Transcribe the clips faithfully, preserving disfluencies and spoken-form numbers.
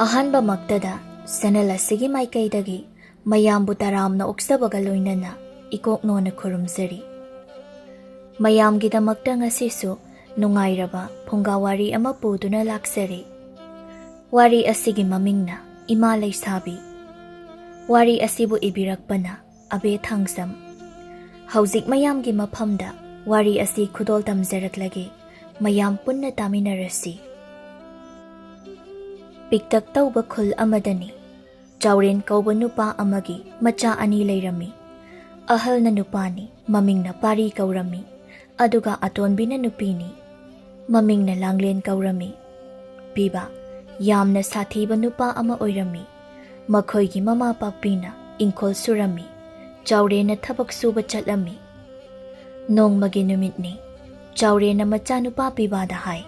ꯑꯍꯥꯟꯕꯃꯛꯇꯗ channel ꯑꯁꯤꯒꯤ ꯃꯥꯏꯀꯩꯗꯒꯤ ꯃꯌꯥꯝꯕꯨ ꯇꯔꯥꯝꯅ ꯑꯣꯛꯆꯕꯒ ꯂꯣꯏꯅꯅ ꯏꯀꯣꯛꯅꯣꯅ ꯈꯨꯔꯨꯝꯖꯔꯤ꯫ ꯃꯌꯥꯝꯒꯤꯗꯃꯛꯇ ꯉꯁꯤꯁꯨ ꯅꯨꯡꯉꯥꯏꯔꯕ ꯐꯨꯡꯒꯥ ꯋꯥꯔꯤ ꯑꯃ ꯄꯨꯗꯨꯅ ꯂꯥꯛꯆꯔꯤ꯫ ꯋꯥꯔꯤ ꯑꯁꯤꯒꯤ ꯃꯃꯤꯡꯅ ꯏꯃꯥ ꯂꯩꯁꯥꯕꯤ꯫ ꯋꯥꯔꯤ ꯑꯁꯤꯕꯨ ꯏꯕꯤꯔꯛꯄꯅ ꯑꯕꯦ ꯊꯥꯡꯖꯝ꯫ ꯍꯧꯖꯤꯛ ꯃꯌꯥꯝꯒꯤ ꯃꯐꯝꯗ ꯋꯥꯔꯤ ꯑꯁꯤ ꯈꯨꯗꯣꯜ ꯇꯝꯖꯔꯛꯂꯒꯦ꯫ ꯃꯌꯥꯝ ꯄꯨꯟꯅ ꯇꯥꯃꯤꯟꯅꯔꯁꯤ꯫ ꯄꯤꯛꯇꯛ ꯇꯧꯕ ꯈꯨꯜ ꯑꯃꯗꯅꯤ꯫ ꯆꯥꯎꯔꯦꯟ ꯀꯧꯕ ꯅꯨꯄꯥ ꯑꯃꯒꯤ ꯃꯆꯥ ꯑꯅꯤ ꯂꯩꯔꯝꯃꯤ꯫ ꯑꯍꯜꯅ ꯅꯨꯄꯥꯅꯤ, ꯃꯃꯤꯡꯅ ꯄꯥꯔꯤ ꯀꯧꯔꯝꯃꯤ꯫ ꯑꯗꯨꯒ ꯑꯇꯣꯟꯕꯤꯅ ꯅꯨꯄꯤꯅꯤ꯫ ꯃꯃꯤꯡꯅ ꯂꯥꯡꯂꯦꯟ ꯀꯧꯔꯝꯃꯤ꯫ ꯄꯤꯕ ꯌꯥꯝꯅ ꯁꯥꯊꯤꯕ ꯅꯨꯄꯥ ꯑꯃ ꯑꯣꯏꯔꯝꯃꯤ꯫ ꯃꯈꯣꯏꯒꯤ ꯃꯃꯥ ꯄꯥꯛꯄꯤꯅ ꯏꯪꯈꯣꯜ ꯁꯨꯔꯝꯃꯤ꯫ ꯆꯥꯎꯔꯦꯟꯅ ꯊꯕꯛ ꯁꯨꯕ ꯆꯠꯂꯝꯃꯤ꯫ ꯅꯣꯡꯃꯒꯤ ꯅꯨꯃꯤꯠꯅꯤ꯫ ꯆꯥꯎꯔꯦꯟꯅ ꯃꯆꯥꯅꯨꯄꯥ ꯄꯤꯕꯥꯗ ꯍꯥꯏ,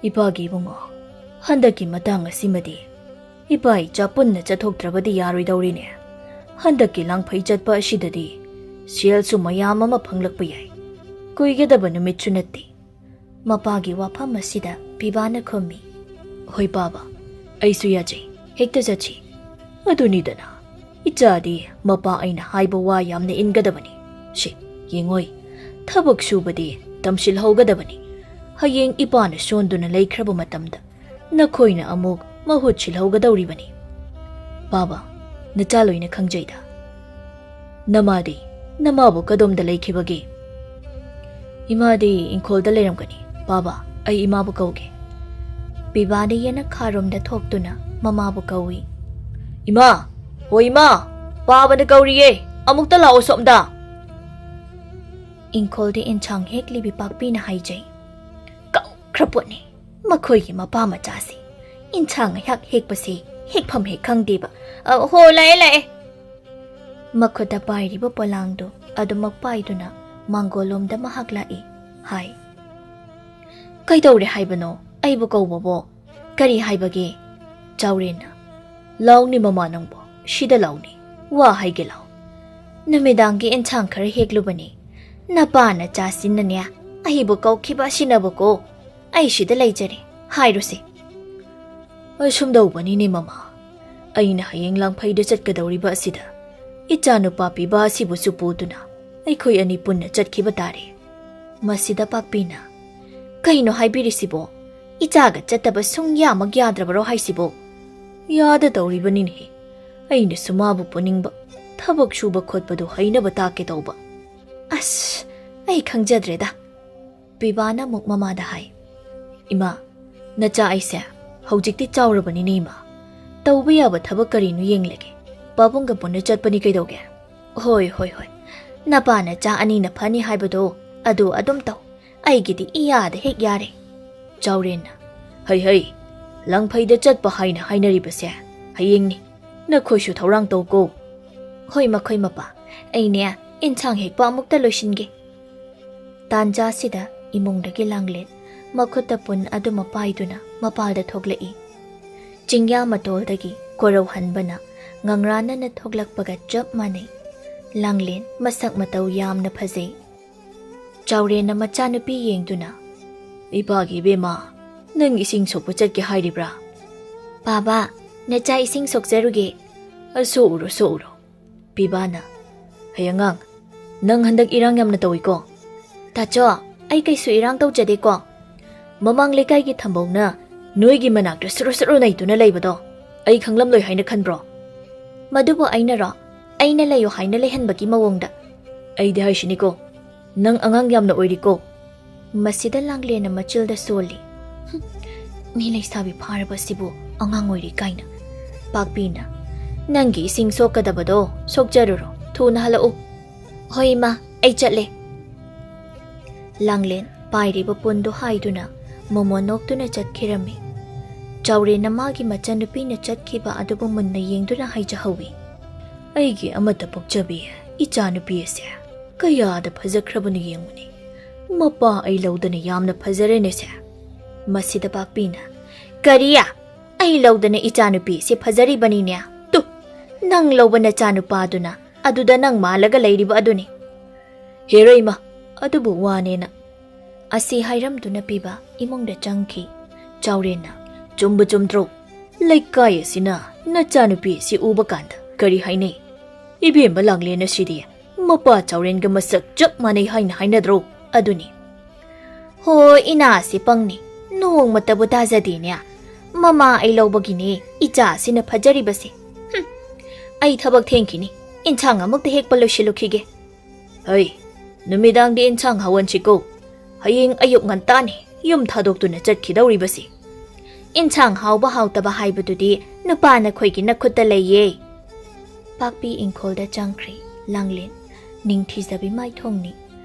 "ꯏꯄꯥꯒꯤ ꯏꯕꯨꯡꯉꯣ, ꯍꯟꯗꯛꯀꯤ ꯃꯇꯥꯡ ꯑꯁꯤꯃꯗꯤ ꯏꯄꯥ ꯏꯆꯥ ꯄꯨꯟꯅ ꯆꯠꯊꯣꯛꯇ꯭ꯔꯕꯗꯤ ꯌꯥꯔꯣꯏꯗꯧꯔꯤꯅꯦ꯫ ꯍꯟꯗꯛꯀꯤ ꯂꯥꯡꯐꯩ ꯆꯠꯄ ꯑꯁꯤꯗꯗꯤ ꯁꯦꯜꯁꯨ ꯃꯌꯥꯝ ꯑꯃ ꯐꯪꯂꯛꯄ ꯌꯥꯏ꯫ ꯀꯨꯏꯒꯗꯕ ꯅꯨꯃꯤꯠꯁꯨ ꯅꯠꯇꯦ꯫" ꯃꯄꯥꯒꯤ ꯋꯥꯐꯝ ꯑꯁꯤꯗ ꯄꯤꯕꯥꯅ ꯈꯨꯝꯃꯤ, "ꯍꯣꯏ ꯄꯥꯕ, ꯑꯩꯁꯨ ꯌꯥꯖꯩ, ꯍꯦꯛꯇ ꯆꯠꯁꯤ꯫ ꯑꯗꯨꯅꯤꯗꯅ, ꯏꯆꯥꯗꯤ ꯃꯄꯥ ꯑꯩꯅ ꯍꯥꯏꯕ ꯋꯥ ꯌꯥꯝꯅ ꯏꯟꯒꯗꯕꯅꯤ꯫ ꯁꯤ, ꯌꯦꯡꯉꯣꯏ, ꯊꯕꯛ ꯁꯨꯕꯗꯤ ꯇꯝꯁꯤꯜꯍꯧꯒꯗꯕꯅꯤ꯫ ꯍꯌꯦꯡ ꯏꯄꯥꯅ ꯁꯣꯟꯗꯨꯅ ꯂꯩꯈ꯭ꯔꯕ ꯃꯇꯝꯗ ꯅꯈꯣꯏꯅ ꯑꯃꯨꯛ ꯃꯍꯨꯠ ꯁꯤꯜꯍꯧꯒꯗꯧꯔꯤꯕꯅꯤ꯫ ꯄꯥꯕ, ꯅꯆꯥ ꯂꯣꯏꯅ ꯈꯪꯖꯩꯗ꯫ ꯅꯃꯥꯗꯤ, ꯅꯃꯥꯕꯨ ꯀꯗꯣꯝꯗ ꯂꯩꯈꯤꯕꯒꯦ?" "ꯏꯃꯥꯗꯤ ꯏꯪꯈꯣꯜꯗ ꯂꯩꯔꯝꯒꯅꯤ꯫ ꯄꯥꯕ, ꯑꯩ ꯏꯃꯥꯕꯨ ꯀꯧꯒꯦ꯫" ꯄꯤꯕꯥꯅ ꯌꯦꯅꯈꯥꯔꯣꯝꯗ ꯊꯣꯛꯇꯨꯅ ꯃꯃꯥꯕꯨ ꯀꯧꯏ꯫ "ꯏꯃꯥ! ꯍꯣ ꯏꯃꯥ! ꯄꯥꯕꯅ ꯀꯧꯔꯤꯌꯦ꯫ ꯑꯃꯨꯛꯇ ꯂꯥꯛꯑꯣ ꯁꯣꯝꯗ!" ꯏꯪꯈꯣꯜꯗ ꯏꯟꯁꯥꯡ ꯍꯦꯛꯂꯤꯕꯤ ꯄꯥꯛꯄꯤꯅ ꯍꯥꯏꯖꯩ꯫ ꯀꯧꯈ꯭ꯔ ꯄꯣꯠꯅꯤ ꯃꯈꯣꯏꯒꯤ ꯃꯄꯥ ꯃꯆꯥꯁꯤ꯫ ꯏꯟꯁꯥꯡ ꯉꯥꯏꯍꯥꯛ ꯍꯦꯛꯄꯁꯤ ꯍꯦꯛꯐꯝ ꯍꯦꯛ ꯈꯪꯗꯦꯕ꯫ "ꯑ, ꯍꯣ, ꯂꯥꯛꯑꯦ, ꯂꯥꯛꯑꯦ꯫" ꯃꯈꯨꯠꯇ ꯄꯥꯏꯔꯤꯕ ꯄꯣꯂꯥꯡꯗꯨ ꯑꯗꯨꯃꯛ ꯄꯥꯏꯗꯨꯅ ꯃꯥꯡꯒꯣꯜꯂꯣꯝꯗ ꯃꯍꯥꯛ ꯂꯥꯛꯏ ꯍꯥꯏ꯫ "ꯀꯩꯗꯧꯔꯦ ꯍꯥꯏꯕꯅꯣ ꯑꯩꯕꯨ ꯀꯧꯕꯕꯣ? ꯀꯔꯤ ꯍꯥꯏꯕꯒꯦ?" ꯆꯥꯎꯔꯦꯟꯅ, "ꯂꯥꯎꯅꯤ ꯃꯃꯥ ꯅꯪꯕꯣ, ꯁꯤꯗ ꯂꯥꯎꯅꯤ, ꯋꯥ ꯍꯥꯏꯒꯦ ꯂꯥꯎ꯫ ꯅꯨꯃꯤꯗꯥꯡꯒꯤ ꯏꯟꯁꯥꯡ ꯈꯔ ꯍꯦꯛꯂꯨꯕꯅꯤ꯫ ꯅꯄꯥ ꯅꯆꯥꯁꯤꯅꯅꯦ ꯑꯩꯕꯨ ꯀꯧꯈꯤꯕ ꯑꯁꯤꯅꯕꯀꯣ꯫ ꯑꯩ ꯁꯤꯗ ꯂꯩꯖꯔꯦ, ꯍꯥꯏꯔꯨꯁꯦ꯫" "ꯑꯁꯨꯝ ꯇꯧꯕꯅꯤꯅꯦ ꯃꯃꯥ, ꯑꯩꯅ ꯍꯌꯦꯡ ꯂꯥꯡꯐꯩꯗ ꯆꯠꯀꯗꯧꯔꯤꯕ ꯑꯁꯤꯗ ꯏꯆꯥꯅꯨꯄꯥ ꯄꯤꯕ ꯑꯁꯤꯕꯨꯁꯨ ꯄꯨꯗꯨꯅ ꯑꯩꯈꯣꯏ ꯑꯅꯤ ꯄꯨꯟꯅ ꯆꯠꯈꯤꯕ ꯇꯥꯔꯦ꯫" ꯃꯁꯤꯗ ꯄꯥꯛꯄꯤꯅ, "ꯀꯩꯅꯣ ꯍꯥꯏꯕꯤꯔꯤꯁꯤꯕꯣ? ꯏꯆꯥꯒ ꯆꯠꯇꯕ ꯁꯨꯡꯌꯥꯃꯛ ꯌꯥꯗ꯭ꯔꯕꯔꯣ ꯍꯥꯏꯁꯤꯕꯣ?" "ꯌꯥꯗ ꯇꯧꯔꯤꯕꯅꯤꯅꯦꯍꯦ, ꯑꯩꯅꯁꯨ ꯃꯥꯕꯨ ꯄꯨꯅꯤꯡꯕ, ꯊꯕꯛ ꯁꯨꯕ ꯈꯣꯠꯄꯗꯨ ꯍꯩꯅꯕ ꯇꯥꯛꯀꯦ ꯇꯧꯕ꯫" "ꯑꯁ, ꯑꯩ ꯈꯪꯖꯗ꯭ꯔꯦꯗ꯫" ꯄꯤꯕꯥꯅ ꯑꯃꯨꯛ ꯃꯃꯥꯗ ꯍꯥꯏ, "ꯏꯃꯥ, ꯅꯆꯥ ꯑꯩꯁꯦ ꯍꯧꯖꯤꯛꯇꯤ ꯆꯥꯎꯔꯕꯅꯤꯅꯦ ꯏꯃꯥ, ꯇꯧꯕ ꯌꯥꯕ ꯊꯕꯛ ꯀꯔꯤꯅꯣ ꯌꯦꯡꯂꯒꯦ, ꯄꯥꯕꯨꯡꯒ ꯄꯨꯟꯅ ꯆꯠꯄꯅꯤ ꯀꯩꯗꯧꯒꯦ?" "ꯍꯣꯏ, ꯍꯣꯏ, ꯍꯣꯏ, ꯅꯄꯥ ꯅꯆꯥ ꯑꯅꯤꯅ ꯐꯅꯤ ꯍꯥꯏꯕꯗꯣ ꯑꯗꯨ ꯑꯗꯨꯝ ꯇꯧ, ꯑꯩꯒꯤꯗꯤ ꯏꯌꯥꯗ ꯍꯦꯛ ꯌꯥꯔꯦ꯫" ꯆꯥꯎꯔꯦꯟꯅ, "ꯍꯩ ꯍꯩ, ꯂꯪꯐꯩꯗ ꯆꯠꯄ ꯍꯥꯏꯅ ꯍꯥꯏꯅꯔꯤꯕꯁꯦ ꯍꯌꯦꯡꯅꯤ, ꯅꯈꯣꯏꯁꯨ ꯊꯧꯔꯥꯡ ꯇꯧꯀꯣ꯫" "ꯍꯣꯏ ꯃꯈꯣꯏ ꯃꯄꯥ, ꯑꯩꯅꯦ ꯏꯟꯁꯥꯡ ꯍꯦꯛꯄ ꯑꯃꯨꯛꯇ ꯂꯣꯏꯁꯤꯟꯒꯦ꯫" ꯇꯥꯟꯖꯥꯁꯤꯗ ꯏꯃꯨꯡꯗꯒꯤ ꯂꯥꯡꯂꯦꯟ ꯃꯈꯨꯠꯇ ꯄꯨꯟ ꯑꯗꯨꯃ ꯄꯥꯏꯗꯨꯅ ꯃꯄꯥꯜꯗ ꯊꯣꯛꯂꯛꯏ꯫ ꯆꯤꯡꯌꯥ ꯃꯇꯣꯜꯗꯒꯤ ꯀꯣꯔꯧꯍꯟꯕꯅ ꯉꯪꯔꯥꯟꯅꯅ ꯊꯣꯛꯂꯛꯄꯒ ꯆꯞ ꯃꯥꯟꯅꯩ꯫ ꯂꯥꯡꯂꯦꯟ ꯃꯁꯛ ꯃꯇꯧ ꯌꯥꯝꯅ ꯐꯖꯩ꯫ ꯆꯥꯎꯔꯦꯟꯅ ꯃꯆꯥꯅꯨꯄꯤ ꯌꯦꯡꯗꯨꯅ, "ꯏꯄꯥꯒꯤ ꯏꯕꯦꯝꯃ, ꯅꯪ ꯏꯁꯤꯡ ꯁꯣꯛꯄ ꯆꯠꯀꯦ ꯍꯥꯏꯔꯤꯕ꯭ꯔꯥ?" "ꯄꯥꯕꯥ, ꯅꯆꯥ ꯏꯁꯤꯡ ꯁꯣꯛꯆꯔꯨꯒꯦ꯫" "ꯑ, ꯁꯣꯛꯎꯔꯣ, ꯁꯣꯛꯎꯔꯣ꯫" ꯄꯤꯕꯥꯅ, "ꯍꯩ ꯑꯉꯥꯡ, ꯅꯪ ꯍꯟꯗꯛ ꯏꯔꯥꯡ ꯌꯥꯝꯅ ꯇꯧꯏꯀꯣ?" "ꯇꯥꯆꯣ, ꯑꯩ ꯀꯩꯁꯨ ꯏꯔꯥꯡ ꯇꯧꯖꯗꯦꯀꯣ꯫" "ꯃꯃꯥꯡ ꯂꯩꯀꯥꯏꯒꯤ ꯊꯝꯕꯧꯅ ꯅꯣꯏꯒꯤ ꯃꯅꯥꯛꯇ ꯁꯨꯔꯨ ꯁꯨꯔꯨ ꯅꯩꯗꯨꯅ ꯂꯩꯕꯗꯣ ꯑꯩ ꯈꯪꯂꯝꯂꯣꯏ ꯍꯥꯏꯅ ꯈꯟꯕ꯭ꯔꯣ?" "ꯃꯗꯨꯕꯨ ꯑꯩꯅꯔꯣ? ꯑꯩꯅ ꯂꯩꯌꯨ ꯍꯥꯏꯅ ꯂꯩꯍꯟꯕꯒꯤ ꯃꯑꯣꯡꯗ?" "ꯑꯩꯗꯤ ꯍꯥꯏꯁꯤꯅꯤꯀꯣ, ꯅꯪ ꯑꯉꯥꯡ ꯌꯥꯝꯅ ꯑꯣꯏꯔꯤꯀꯣ꯫" ꯃꯁꯤꯗ ꯂꯥꯡꯂꯦꯟꯅ ꯃꯆꯤꯜꯗ ꯁꯣꯜꯂꯤ꯫ "ꯍꯨꯝ, ꯃꯤ ꯂꯩꯁꯥꯕꯤ ꯐꯥꯔꯕꯁꯤꯕꯨ ꯑꯉꯥꯡ ꯑꯣꯏꯔꯤ ꯀꯥꯏꯅ꯫" ꯄꯥꯛꯄꯤꯅ, "ꯅꯪꯒꯤ ꯏꯁꯤꯡ ꯁꯣꯛꯀꯗꯕꯗꯣ ꯁꯣꯛꯆꯔꯨꯔꯣ, ꯊꯨꯅ ꯍꯜꯂꯛꯎ꯫" "ꯍꯣꯏ ꯏꯃꯥ, ꯑꯩ ꯆꯠꯂꯦ꯫" ꯂꯥꯡꯂꯦꯟ ꯄꯥꯏꯔꯤꯕ ꯄꯨꯟꯗꯨ ꯍꯥꯏꯗꯨꯅ ꯃꯣꯃꯣꯟ ꯅꯣꯛꯇꯨꯅ ꯆꯠꯈꯤꯔꯝꯃꯤ꯫ ꯆꯥꯎꯔꯦꯟꯅ ꯃꯥꯒꯤ ꯃꯆꯟꯅꯨꯄꯤꯅ ꯆꯠꯈꯤꯕ ꯑꯗꯨꯕꯨ ꯃꯨꯟꯅ ꯌꯦꯡꯗꯨꯅ ꯍꯥꯏꯖꯍꯧꯏ, "ꯑꯩꯒꯤ ꯑꯃꯠꯇ ꯄꯣꯛꯆꯕꯤ ꯏꯆꯥꯅꯨꯄꯤ ꯑꯁꯦ ꯀꯌꯥꯗ ꯐꯖꯈ꯭ꯔꯕꯅꯣ ꯌꯦꯡꯉꯨꯅꯦ꯫ ꯃꯄꯥ ꯑꯩ ꯂꯧꯗꯅ ꯌꯥꯝꯅ ꯐꯖꯔꯦꯅꯦꯁꯦ꯫" ꯃꯁꯤꯗ ꯄꯥꯛꯄꯤꯅ, "ꯀꯔꯤ? ꯑꯩ ꯂꯧꯗꯅ ꯏꯆꯥꯅꯨꯄꯤ ꯑꯁꯤ ꯐꯖꯔꯤꯕꯅꯤꯅꯦ? ꯇꯨ, ꯅꯪ ꯂꯧꯕ ꯅꯆꯥꯅꯨꯄꯥꯗꯨꯅ ꯑꯗꯨꯗ ꯅꯪ ꯃꯥꯜꯂꯒ ꯂꯩꯔꯤꯕ ꯑꯗꯨꯅꯤ꯫" "ꯍꯦꯔꯣ ꯏꯃꯥ, ꯑꯗꯨꯕꯨ ꯋꯥꯅꯦꯅ꯫" ꯑꯁꯤ ꯍꯥꯏꯔꯝꯗꯨꯅ ꯄꯤꯕ ꯏꯃꯨꯡꯗ ꯆꯪꯈꯤ꯫ ꯆꯥꯎꯔꯦꯟꯅ, "ꯆꯨꯝꯕ ꯆꯨꯝꯗ꯭ꯔꯣ?" ꯂꯩꯀꯥꯏ ꯑꯁꯤꯅ ꯅꯆꯥꯅꯨꯄꯤ ꯑꯁꯤ ꯎꯕ ꯀꯥꯟꯗ ꯀꯔꯤ ꯍꯥꯏꯅꯩ? ꯏꯕꯦꯝꯃ ꯂꯥꯡꯂꯦꯟ ꯑꯁꯤꯗꯤ ꯃꯄꯥ ꯆꯥꯎꯔꯦꯟꯒ ꯃꯁꯛ ꯆꯞ ꯃꯥꯟꯅꯩ ꯍꯥꯏꯅ ꯍꯥꯏꯅꯗ꯭ꯔꯣ? ꯑꯗꯨꯅꯤ꯫ ꯍꯣꯏ, ꯏꯅꯥꯁꯤ ꯄꯪꯅꯤ꯫ ꯅꯣꯡꯃꯇꯕꯨ ꯇꯥꯖꯗꯦꯅꯦ꯫ ꯃꯃꯥ ꯑꯩ ꯂꯧꯕꯒꯤꯅꯦ ꯏꯆꯥꯁꯤꯅ ꯐꯖꯔꯤꯕꯁꯦ꯫ ꯍꯨꯝ, ꯑꯩ ꯊꯕꯛ ꯊꯦꯡꯈꯤꯅꯤ꯫ ꯏꯟꯁꯥꯡ ꯑꯃꯨꯛꯇ ꯍꯦꯛꯄ ꯂꯣꯏꯁꯤꯜꯂꯨꯈꯤꯒꯦ꯫ ꯍꯩ, ꯅꯨꯃꯤꯗꯥꯡꯗꯤ ꯏꯟꯁꯥꯡ ꯍꯥꯎꯍꯟꯁꯤꯀꯣ꯫ ꯍꯌꯦꯡ ꯑꯌꯨꯛ ꯉꯟꯇꯥꯅꯤ ꯌꯨꯝ ꯊꯥꯗꯣꯛꯇꯨꯅ ꯆꯠꯈꯤꯗꯧꯔꯤꯕꯁꯤ꯫ ꯏꯟꯁꯥꯡ ꯍꯥꯎꯕ ꯍꯥꯎꯇꯕ ꯍꯥꯏꯕꯗꯨꯗꯤ ꯅꯨꯄꯥ ꯅꯈꯣꯏꯒꯤ ꯅꯈꯨꯠꯇ ꯂꯩꯌꯦ꯫ ꯄꯥꯛꯄꯤ ꯏꯪꯈꯣꯜꯗ ꯆꯪꯈ꯭ꯔꯦ ꯂꯥꯡꯂꯦꯟ꯫ ꯅꯤꯡꯊꯤꯖꯕꯤ ꯃꯥꯏꯊꯣꯡꯅꯤ꯫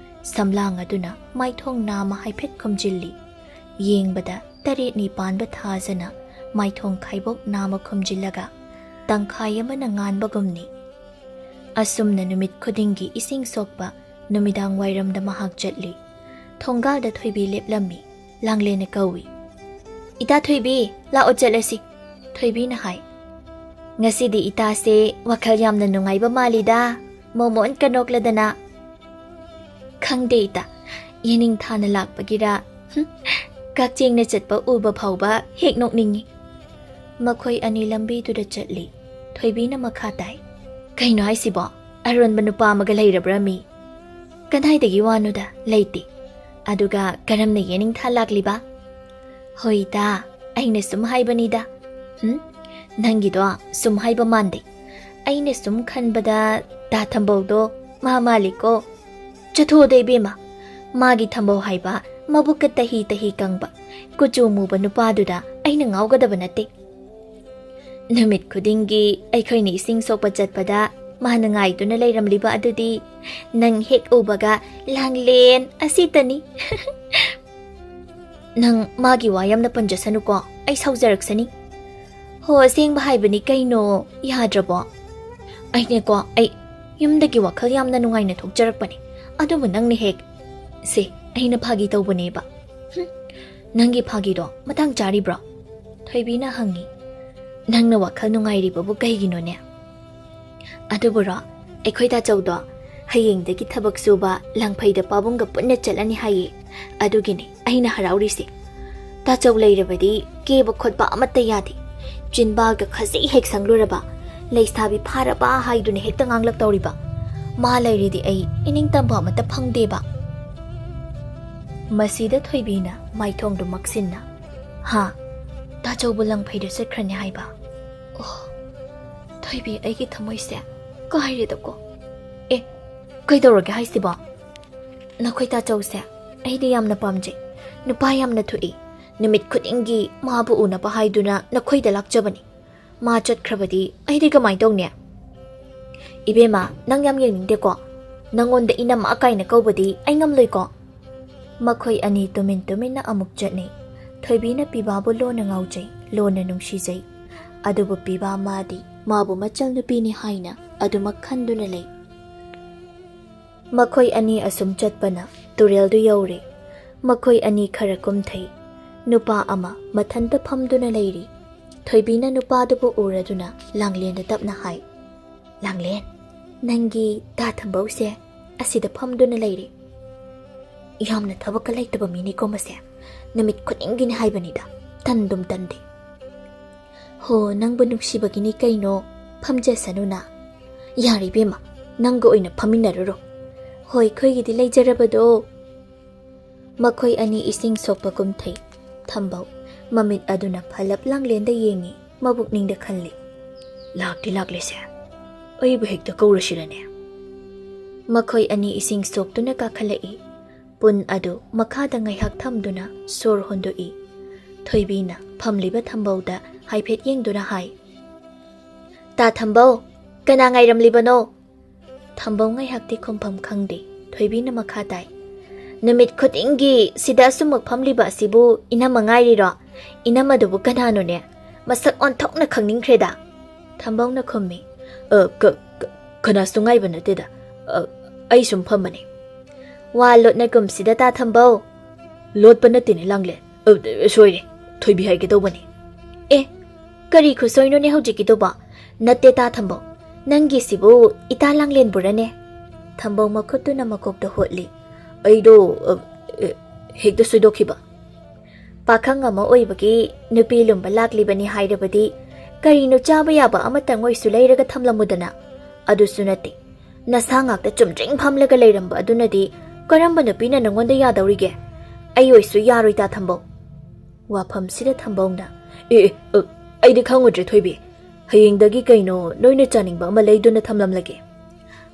ꯁꯝꯂꯥꯡ ꯑꯗꯨꯅ ꯃꯥꯏꯊꯣꯡ ꯅꯥꯝꯃ ꯍꯥꯏꯐꯦꯠ ꯈꯨꯝꯖꯤꯜꯂꯤ꯫ ꯌꯦꯡꯕꯗ ꯇꯔꯦꯠ ꯅꯤꯄꯥꯟꯕ ꯊꯥꯖꯅ ꯃꯥꯏꯊꯣꯡ ꯈꯥꯏꯕꯣꯛ ꯅꯥꯝꯃ ꯈꯨꯝꯖꯤꯜꯂꯒ ꯇꯪꯈꯥꯏ ꯑꯃꯅ ꯉꯥꯟꯕꯒꯨꯝꯅꯤ꯫ ꯑꯁꯨꯝꯅ ꯅꯨꯃꯤꯠ ꯈꯨꯗꯤꯡꯒꯤ ꯏꯁꯤꯡ ꯁꯣꯛꯄ ꯅꯨꯃꯤꯗꯥꯡ ꯋꯥꯏꯔꯝꯗ ꯃꯍꯥꯛ ꯆꯠꯂꯤ꯫ ꯊꯣꯡꯒꯥꯜꯗ ꯊꯣꯏꯕꯤ ꯂꯦꯞꯂꯝꯃꯤ꯫ ꯂꯥꯡꯂꯦꯟꯅ ꯀꯧꯏ, "ꯏꯇꯥ ꯊꯣꯏꯕꯤ, ꯂꯥꯛꯑꯣ ꯆꯠꯂꯁꯤ꯫" ꯊꯣꯏꯕꯤꯅ ꯍꯥꯏ, "ꯉꯁꯤꯗꯤ ꯏꯇꯥꯁꯦ ꯋꯥꯈꯜ ꯌꯥꯝꯅ ꯅꯨꯡꯉꯥꯏꯕ ꯃꯥꯜꯂꯤꯗ, ꯃꯣꯃꯣꯟ ꯀꯅꯣꯛꯂꯗꯅ꯫" "ꯈꯪꯗꯦ ꯏꯇꯥ, ꯌꯦꯅꯤꯡꯊꯥꯅ ꯂꯥꯛꯄꯒꯤꯔ, ꯍꯨꯝ, ꯀꯛꯆꯦꯡꯅ ꯆꯠꯄ ꯎꯕ ꯐꯥꯎꯕ ꯍꯦꯛ ꯅꯣꯛꯅꯤꯡꯉꯤ꯫" ꯃꯈꯣꯏ ꯑꯅꯤ ꯂꯝꯕꯤꯗꯨꯗ ꯆꯠꯂꯤ꯫ ꯊꯣꯏꯕꯤꯅ ꯃꯈꯥ ꯇꯥꯏ, "ꯀꯩꯅꯣ ꯍꯥꯏꯁꯤꯕꯣ? ꯑꯔꯣꯟꯕ ꯅꯨꯄꯥ ꯑꯃꯒ ꯂꯩꯔꯕ꯭ꯔꯥ ꯃꯤ?" "ꯀꯗꯥꯏꯗꯒꯤ ꯋꯥꯅꯣꯗ, ꯂꯩꯇꯦ꯫ ꯑꯗꯨꯒ ꯀꯔꯝꯅ ꯌꯦꯅꯤꯡꯊꯥ ꯂꯥꯛꯂꯤꯕ?" "ꯍꯣꯏꯗ, ꯑꯩꯅ ꯁꯨꯝ ꯍꯥꯏꯕꯅꯤꯗ꯫" "ꯍꯨꯝ? ꯅꯪꯒꯤꯗꯣ ꯁꯨꯝ ꯍꯥꯏꯕ ꯃꯥꯟꯗꯦ꯫ ꯑꯩꯅ ꯁꯨꯝ ꯈꯟꯕꯗ ꯇꯥ ꯊꯝꯕꯧꯗꯣ ꯃꯥ ꯃꯥꯜꯂꯤꯀꯣ꯫" "ꯆꯠꯊꯣꯛꯑꯣꯗ ꯏꯕꯦꯝꯃ, ꯃꯥꯒꯤ ꯊꯝꯕꯧ ꯍꯥꯏꯕ ꯃꯕꯨꯛꯀ ꯇꯍꯤ ꯇꯍꯤ ꯀꯪꯕ, ꯀꯨꯆꯨ ꯃꯨꯕ ꯅꯨꯄꯥꯗꯨꯗ ꯑꯩꯅ ꯉꯥꯎꯒꯗꯕ ꯅꯠꯇꯦ꯫ ꯅꯨꯃꯤꯠ ꯈꯨꯗꯤꯡꯒꯤ ꯑꯩꯈꯣꯏꯅ ꯏꯁꯤꯡ ꯁꯣꯛꯄ ꯆꯠꯄꯗ ꯃꯥꯅ ꯉꯥꯏꯗꯨꯅ ꯂꯩꯔꯝꯂꯤꯕ ꯑꯗꯨꯗꯤ ꯅꯪ ꯍꯦꯛ ꯎꯕꯒ ꯂꯥꯡꯂꯦꯟ ꯑꯁꯤꯇꯅꯤ꯫" "ꯅꯪ ꯃꯥꯒꯤ ꯋꯥ ꯌꯥꯝꯅ ꯄꯟꯖꯁꯅꯨꯀꯣ, ꯑꯩ ꯁꯥꯎꯖꯔꯛꯁꯅꯤ꯫" "ꯍꯣ, ꯑꯁꯦꯡꯕ ꯍꯥꯏꯕꯅꯤ ꯀꯩꯅꯣ, ꯌꯥꯗ꯭ꯔꯕꯣ?" "ꯑꯩꯅꯦꯀꯣ, ꯑꯩ ꯌꯨꯝꯗꯒꯤ ꯋꯥꯈꯜ ꯌꯥꯝꯅ ꯅꯨꯡꯉꯥꯏꯅ ꯊꯣꯛꯆꯔꯛꯄꯅꯦ, ꯑꯗꯨꯕꯨ ꯅꯪꯅ ꯍꯦꯛ..." "ꯁꯦ, ꯑꯩꯅ ꯐꯥꯒꯤ ꯇꯧꯕꯅꯦꯕ꯫" "ꯍꯨꯝ, ꯅꯪꯒꯤ ꯐꯥꯒꯤꯗꯣ ꯃꯇꯥꯡ ꯆꯥꯔꯤꯕ꯭ꯔꯣ?" ꯊꯣꯏꯕꯤꯅ ꯍꯪꯉꯤ꯫ "ꯅꯪꯅ ꯋꯥꯈꯜ ꯅꯨꯡꯉꯥꯏꯔꯤꯕꯕꯨ ꯀꯩꯒꯤꯅꯣꯅꯦ?" "ꯑꯗꯨꯕꯨꯔꯣ, ꯑꯩꯈꯣꯏ ꯇꯥꯆꯧꯗꯣ ꯍꯌꯦꯡꯗꯒꯤ ꯊꯕꯛ ꯁꯨꯕ ꯂꯪꯐꯩꯗ ꯄꯥꯕꯨꯡꯒ ꯄꯨꯟꯅ ꯆꯠꯂꯅꯤ ꯍꯥꯏꯌꯦ꯫ ꯑꯗꯨꯒꯤꯅꯦ ꯑꯩꯅ ꯍꯔꯥꯎꯔꯤꯁꯦ꯫ ꯇꯥꯆꯧ ꯂꯩꯔꯕꯗꯤ ꯀꯦꯕ ꯈꯣꯠꯄ ꯑꯃꯠꯇ ꯌꯥꯗꯦ꯫ ꯆꯤꯟꯕꯥꯜꯒ ꯈꯖꯤꯛ ꯍꯦꯛ ꯁꯪꯂꯨꯔꯕ, ꯂꯩꯁꯥꯕꯤ ꯐꯥꯔꯕ ꯍꯥꯏꯗꯨꯅ ꯍꯦꯛꯇ ꯉꯥꯡꯂꯛꯇꯧꯔꯤꯕ꯫ ꯃꯥ ꯂꯩꯔꯤꯗꯤ ꯑꯩ ꯏꯅꯤꯡꯇꯝꯕ ꯑꯃꯠꯇ ꯐꯪꯗꯦꯕ꯫ ꯃꯁꯤꯗ ꯊꯣꯏꯕꯤꯅ ꯃꯥꯏꯊꯣꯡꯗꯨ ꯃꯛꯁꯤꯟꯅ, "ꯍꯥ? ꯇꯥꯆꯧꯕ ꯂꯪꯐꯩꯗ ꯆꯠꯈ꯭ꯔꯅꯤ ꯍꯥꯏꯕ? ꯑꯣ, ꯊꯣꯏꯕꯤ, ꯑꯩꯒꯤ ꯊꯃꯣꯏꯁꯦ ꯀꯥꯏꯔꯦꯗꯀꯣ꯫ ꯑꯦ, ꯀꯩꯗꯧꯔꯒꯦ ꯍꯥꯏꯁꯤꯕꯣ? ꯅꯈꯣꯏ ꯇꯥꯆꯧꯁꯦ ꯑꯩꯗꯤ ꯌꯥꯝꯅ ꯄꯥꯝꯖꯩ꯫ ꯅꯨꯄꯥ ꯌꯥꯝꯅ ꯊꯣꯛꯏ꯫ ꯅꯨꯃꯤꯠ ꯈꯨꯗꯤꯡꯒꯤ ꯃꯥꯕꯨ ꯎꯅꯕ ꯍꯥꯏꯗꯨꯅ ꯅꯈꯣꯏꯗ ꯂꯥꯛꯆꯕꯅꯤ꯫ ꯃꯥ ꯆꯠꯈ꯭ꯔꯕꯗꯤ ꯑꯩꯗꯤ ꯀꯃꯥꯏ ꯇꯧꯅꯤ?" "ꯏꯕꯦꯝꯃ, ꯅꯪ ꯌꯥꯝ ꯌꯦꯡꯅꯤꯡꯗꯦꯀꯣ? ꯅꯪꯉꯣꯟꯗ ꯏꯅꯝꯃ ꯀꯥꯏꯅ ꯀꯧꯕꯗꯤ ꯑꯩ ꯉꯝꯂꯣꯏꯀꯣ?" ꯃꯈꯣꯏ ꯑꯅꯤ ꯇꯨꯃꯤꯟ ꯇꯨꯃꯤꯟꯅ ꯑꯃꯨꯛ ꯆꯠꯅꯩ꯫ ꯊꯣꯏꯕꯤꯅ ꯄꯤꯕꯥꯕꯨ ꯂꯣꯟꯅ ꯉꯥꯎꯖꯩ, ꯂꯣꯟꯅ ꯅꯨꯡꯁꯤꯖꯩ꯫ ꯑꯗꯨꯕꯨ ꯄꯤꯕꯥ ꯃꯥꯗꯤ ꯃꯥꯕꯨ ꯃꯆꯜ ꯅꯨꯄꯤꯅꯤ ꯍꯥꯏꯅ ꯑꯗꯨꯃꯛ ꯈꯟꯗꯨꯅ ꯂꯩ꯫ ꯃꯈꯣꯏ ꯑꯅꯤ ꯑꯁꯨꯝ ꯆꯠꯄꯅ ꯇꯨꯔꯦꯜꯗꯨ ꯌꯧꯔꯦ꯫ ꯃꯈꯣꯏ ꯑꯅꯤ ꯈꯔ ꯀꯨꯝꯊꯩ꯫ ꯅꯨꯄꯥ ꯑꯃ ꯃꯊꯟꯇ ꯐꯝꯗꯨꯅ ꯂꯩꯔꯤ꯫ ꯊꯣꯏꯕꯤꯅ ꯅꯨꯄꯥꯗꯨꯕꯨ ꯎꯔꯗꯨꯅ ꯂꯥꯡꯂꯦꯟꯗ ꯇꯞꯅ ꯍꯥꯏ, "ꯂꯥꯡꯂꯦꯟ, ꯅꯪꯒꯤ ꯇꯥ ꯊꯝꯕꯧꯁꯦ ꯑꯁꯤꯗ ꯐꯝꯗꯨꯅ ꯂꯩꯔꯦ꯫ ꯌꯥꯝꯅ ꯊꯕꯛꯀ ꯂꯩꯇꯕ ꯃꯤꯅꯤꯀꯣ ꯃꯁꯦ꯫ ꯅꯨꯃꯤꯠ ꯈꯨꯗꯤꯡꯒꯤꯅꯤ ꯍꯥꯏꯕꯅꯤꯗ, ꯇꯟꯗꯨꯝ ꯇꯟꯗꯦ꯫ ꯍꯣ, ꯅꯪꯕꯨ ꯅꯨꯡꯁꯤꯕꯒꯤꯅꯤ ꯀꯩꯅꯣ, ꯐꯝꯖꯁꯅꯨꯅ꯫ ꯌꯥꯔꯦ ꯏꯕꯦꯝꯃ, ꯅꯪꯒ ꯑꯣꯏꯅ ꯐꯝꯃꯤꯟꯅꯔꯨꯔꯣ꯫ ꯍꯣꯏ, ꯑꯩꯈꯣꯏꯒꯤꯗꯤ ꯂꯩꯖꯔꯕꯗꯣ꯫" ꯃꯈꯣꯏ ꯑꯅꯤ ꯏꯁꯤꯡ ꯁꯣꯛꯄ ꯀꯨꯝꯊꯩ꯫ ꯊꯝꯕꯧ ꯃꯃꯤꯠ ꯑꯗꯨꯅ ꯐꯂꯞ ꯂꯥꯡꯂꯦꯟꯗ ꯌꯦꯡꯉꯤ, ꯃꯕꯨꯛꯅꯤꯡꯗ ꯈꯜꯂꯤ, "ꯂꯥꯛꯇꯤ ꯂꯥꯛꯂꯦꯁꯦ, ꯑꯩꯕꯨ ꯍꯦꯛꯇ ꯀꯧꯔꯁꯤꯔꯅꯦ?" ꯃꯈꯣꯏ ꯑꯅꯤ ꯏꯁꯤꯡ ꯁꯣꯛꯇꯨꯅ ꯀꯥꯈꯠꯂꯛꯏ꯫ ꯄꯨꯟ ꯑꯗꯨ ꯃꯈꯥꯗ ꯉꯥꯏꯍꯥꯛ ꯊꯝꯗꯨꯅ ꯁꯣꯔ ꯍꯣꯟꯗꯣꯛꯏ꯫ ꯊꯣꯏꯕꯤꯅ ꯐꯝꯂꯤꯕ ꯊꯝꯕꯧꯗ ꯍꯥꯏꯐꯦꯠ ꯌꯦꯡꯗꯨꯅ ꯍꯥꯏ, "ꯇꯥ ꯊꯝꯕꯧ, ꯀꯅꯥ ꯉꯥꯏꯔꯝꯂꯤꯕꯅꯣ?" ꯊꯝꯕꯧ ꯉꯥꯏꯍꯥꯛꯇꯤ ꯈꯨꯝꯐꯝ ꯈꯪꯗꯦ꯫ ꯊꯣꯏꯕꯤꯅ ꯃꯈꯥ ꯇꯥꯏ, "ꯅꯨꯃꯤꯠ ꯈꯨꯗꯤꯡꯒꯤ ꯁꯤꯗ ꯑꯁꯨꯝꯃꯛ ꯐꯝꯂꯤꯕ ꯑꯁꯤꯕꯨ ꯏꯅꯝꯃ ꯉꯥꯏꯔꯤꯔꯣ? ꯏꯅꯝꯃꯗꯨꯕꯨ ꯀꯅꯥꯅꯣꯅꯦ? ꯃꯁꯛ ꯑꯣꯟꯊꯣꯛꯅ ꯈꯪꯅꯤꯡꯈ꯭ꯔꯦꯗ꯫" ꯊꯝꯕꯧꯅ ꯈꯨꯝꯃꯤ, "ꯑ, ꯀ-, ꯀ-, ꯀꯅꯥꯁꯨ ꯉꯥꯏꯕ ꯅꯠꯇꯦꯗ꯫ ꯑ, ꯑꯩ ꯁꯨꯝ ꯐꯝꯕꯅꯤ꯫" "ꯋꯥ ꯂꯣꯠꯅ ꯀꯨꯝꯁꯤꯗ ꯇꯥ ꯊꯝꯕꯧ꯫" "ꯂꯣꯠꯄ ꯅꯠꯇꯦꯅꯦ ꯂꯥꯡꯂꯦꯟ꯫ ꯑ, ꯁꯣꯏꯔꯦ꯫ ꯊꯣꯏꯕꯤ ꯍꯥꯏꯒꯦ ꯇꯧꯕꯅꯤ꯫" "ꯑꯦ, ꯀꯔꯤ ꯈꯨꯁꯣꯏꯅꯣꯅꯦ ꯍꯧꯖꯤꯛꯀꯤꯗꯨꯕꯣ? ꯅꯠꯇꯦ ꯇꯥ ꯊꯝꯕꯧ, ꯅꯪꯒꯤꯁꯤꯕꯨ ꯏꯇꯥ ꯂꯥꯡꯂꯦꯟꯕꯨꯔꯅꯦ?" ꯊꯝꯕꯧ ꯃꯈꯨꯠꯇꯨꯅ ꯃꯀꯣꯛꯇ ꯍꯣꯠꯂꯤ꯫ "ꯑꯩꯗꯣ, ꯑ, ꯑ, ꯍꯦꯛꯇ ꯁꯣꯏꯗꯣꯛꯈꯤꯕ꯫" ꯄꯥꯈꯪ ꯑꯃ ꯑꯣꯏꯕꯒꯤ ꯅꯨꯄꯤ ꯂꯨꯝꯕ ꯂꯥꯛꯂꯤꯕꯅꯤ ꯍꯥꯏꯔꯕꯗꯤ ꯀꯔꯤꯅꯣ ꯆꯥꯕ ꯌꯥꯕ ꯑꯃꯇꯪ ꯑꯣꯏꯁꯨ ꯂꯩꯔꯒ ꯊꯝꯂꯝꯃꯨꯗꯅ꯫ ꯑꯗꯨꯁꯨ ꯅꯠꯇꯦ, ꯅꯁꯥ ꯉꯥꯛꯇ ꯆꯨꯝꯗ꯭ꯔꯤꯡ ꯐꯝꯂꯒ ꯂꯩꯔꯝꯕ ꯑꯗꯨꯅꯗꯤ ꯀꯔꯝꯕ ꯅꯨꯄꯤꯅ ꯅꯪꯉꯣꯟꯗ ꯌꯥꯗꯧꯔꯤꯒꯦ? ꯑꯩ ꯑꯣꯏꯁꯨ ꯌꯥꯔꯣꯏ, ꯇꯥ ꯊꯝꯕꯧ꯫ ꯋꯥꯐꯝꯁꯤꯗ ꯊꯝꯕꯧꯅ, "ꯑꯦ, ꯑꯦ, ꯑ, ꯑꯩꯗꯤ ꯈꯪꯉꯨꯗ꯭ꯔꯦ ꯊꯣꯏꯕꯤ꯫ ꯍꯌꯦꯡꯗꯒꯤ ꯀꯩꯅꯣ ꯅꯣꯏꯅ ꯆꯥꯅꯤꯡꯕ ꯑꯃ ꯂꯩꯗꯨꯅ ꯊꯝꯂꯝꯂꯒꯦ꯫"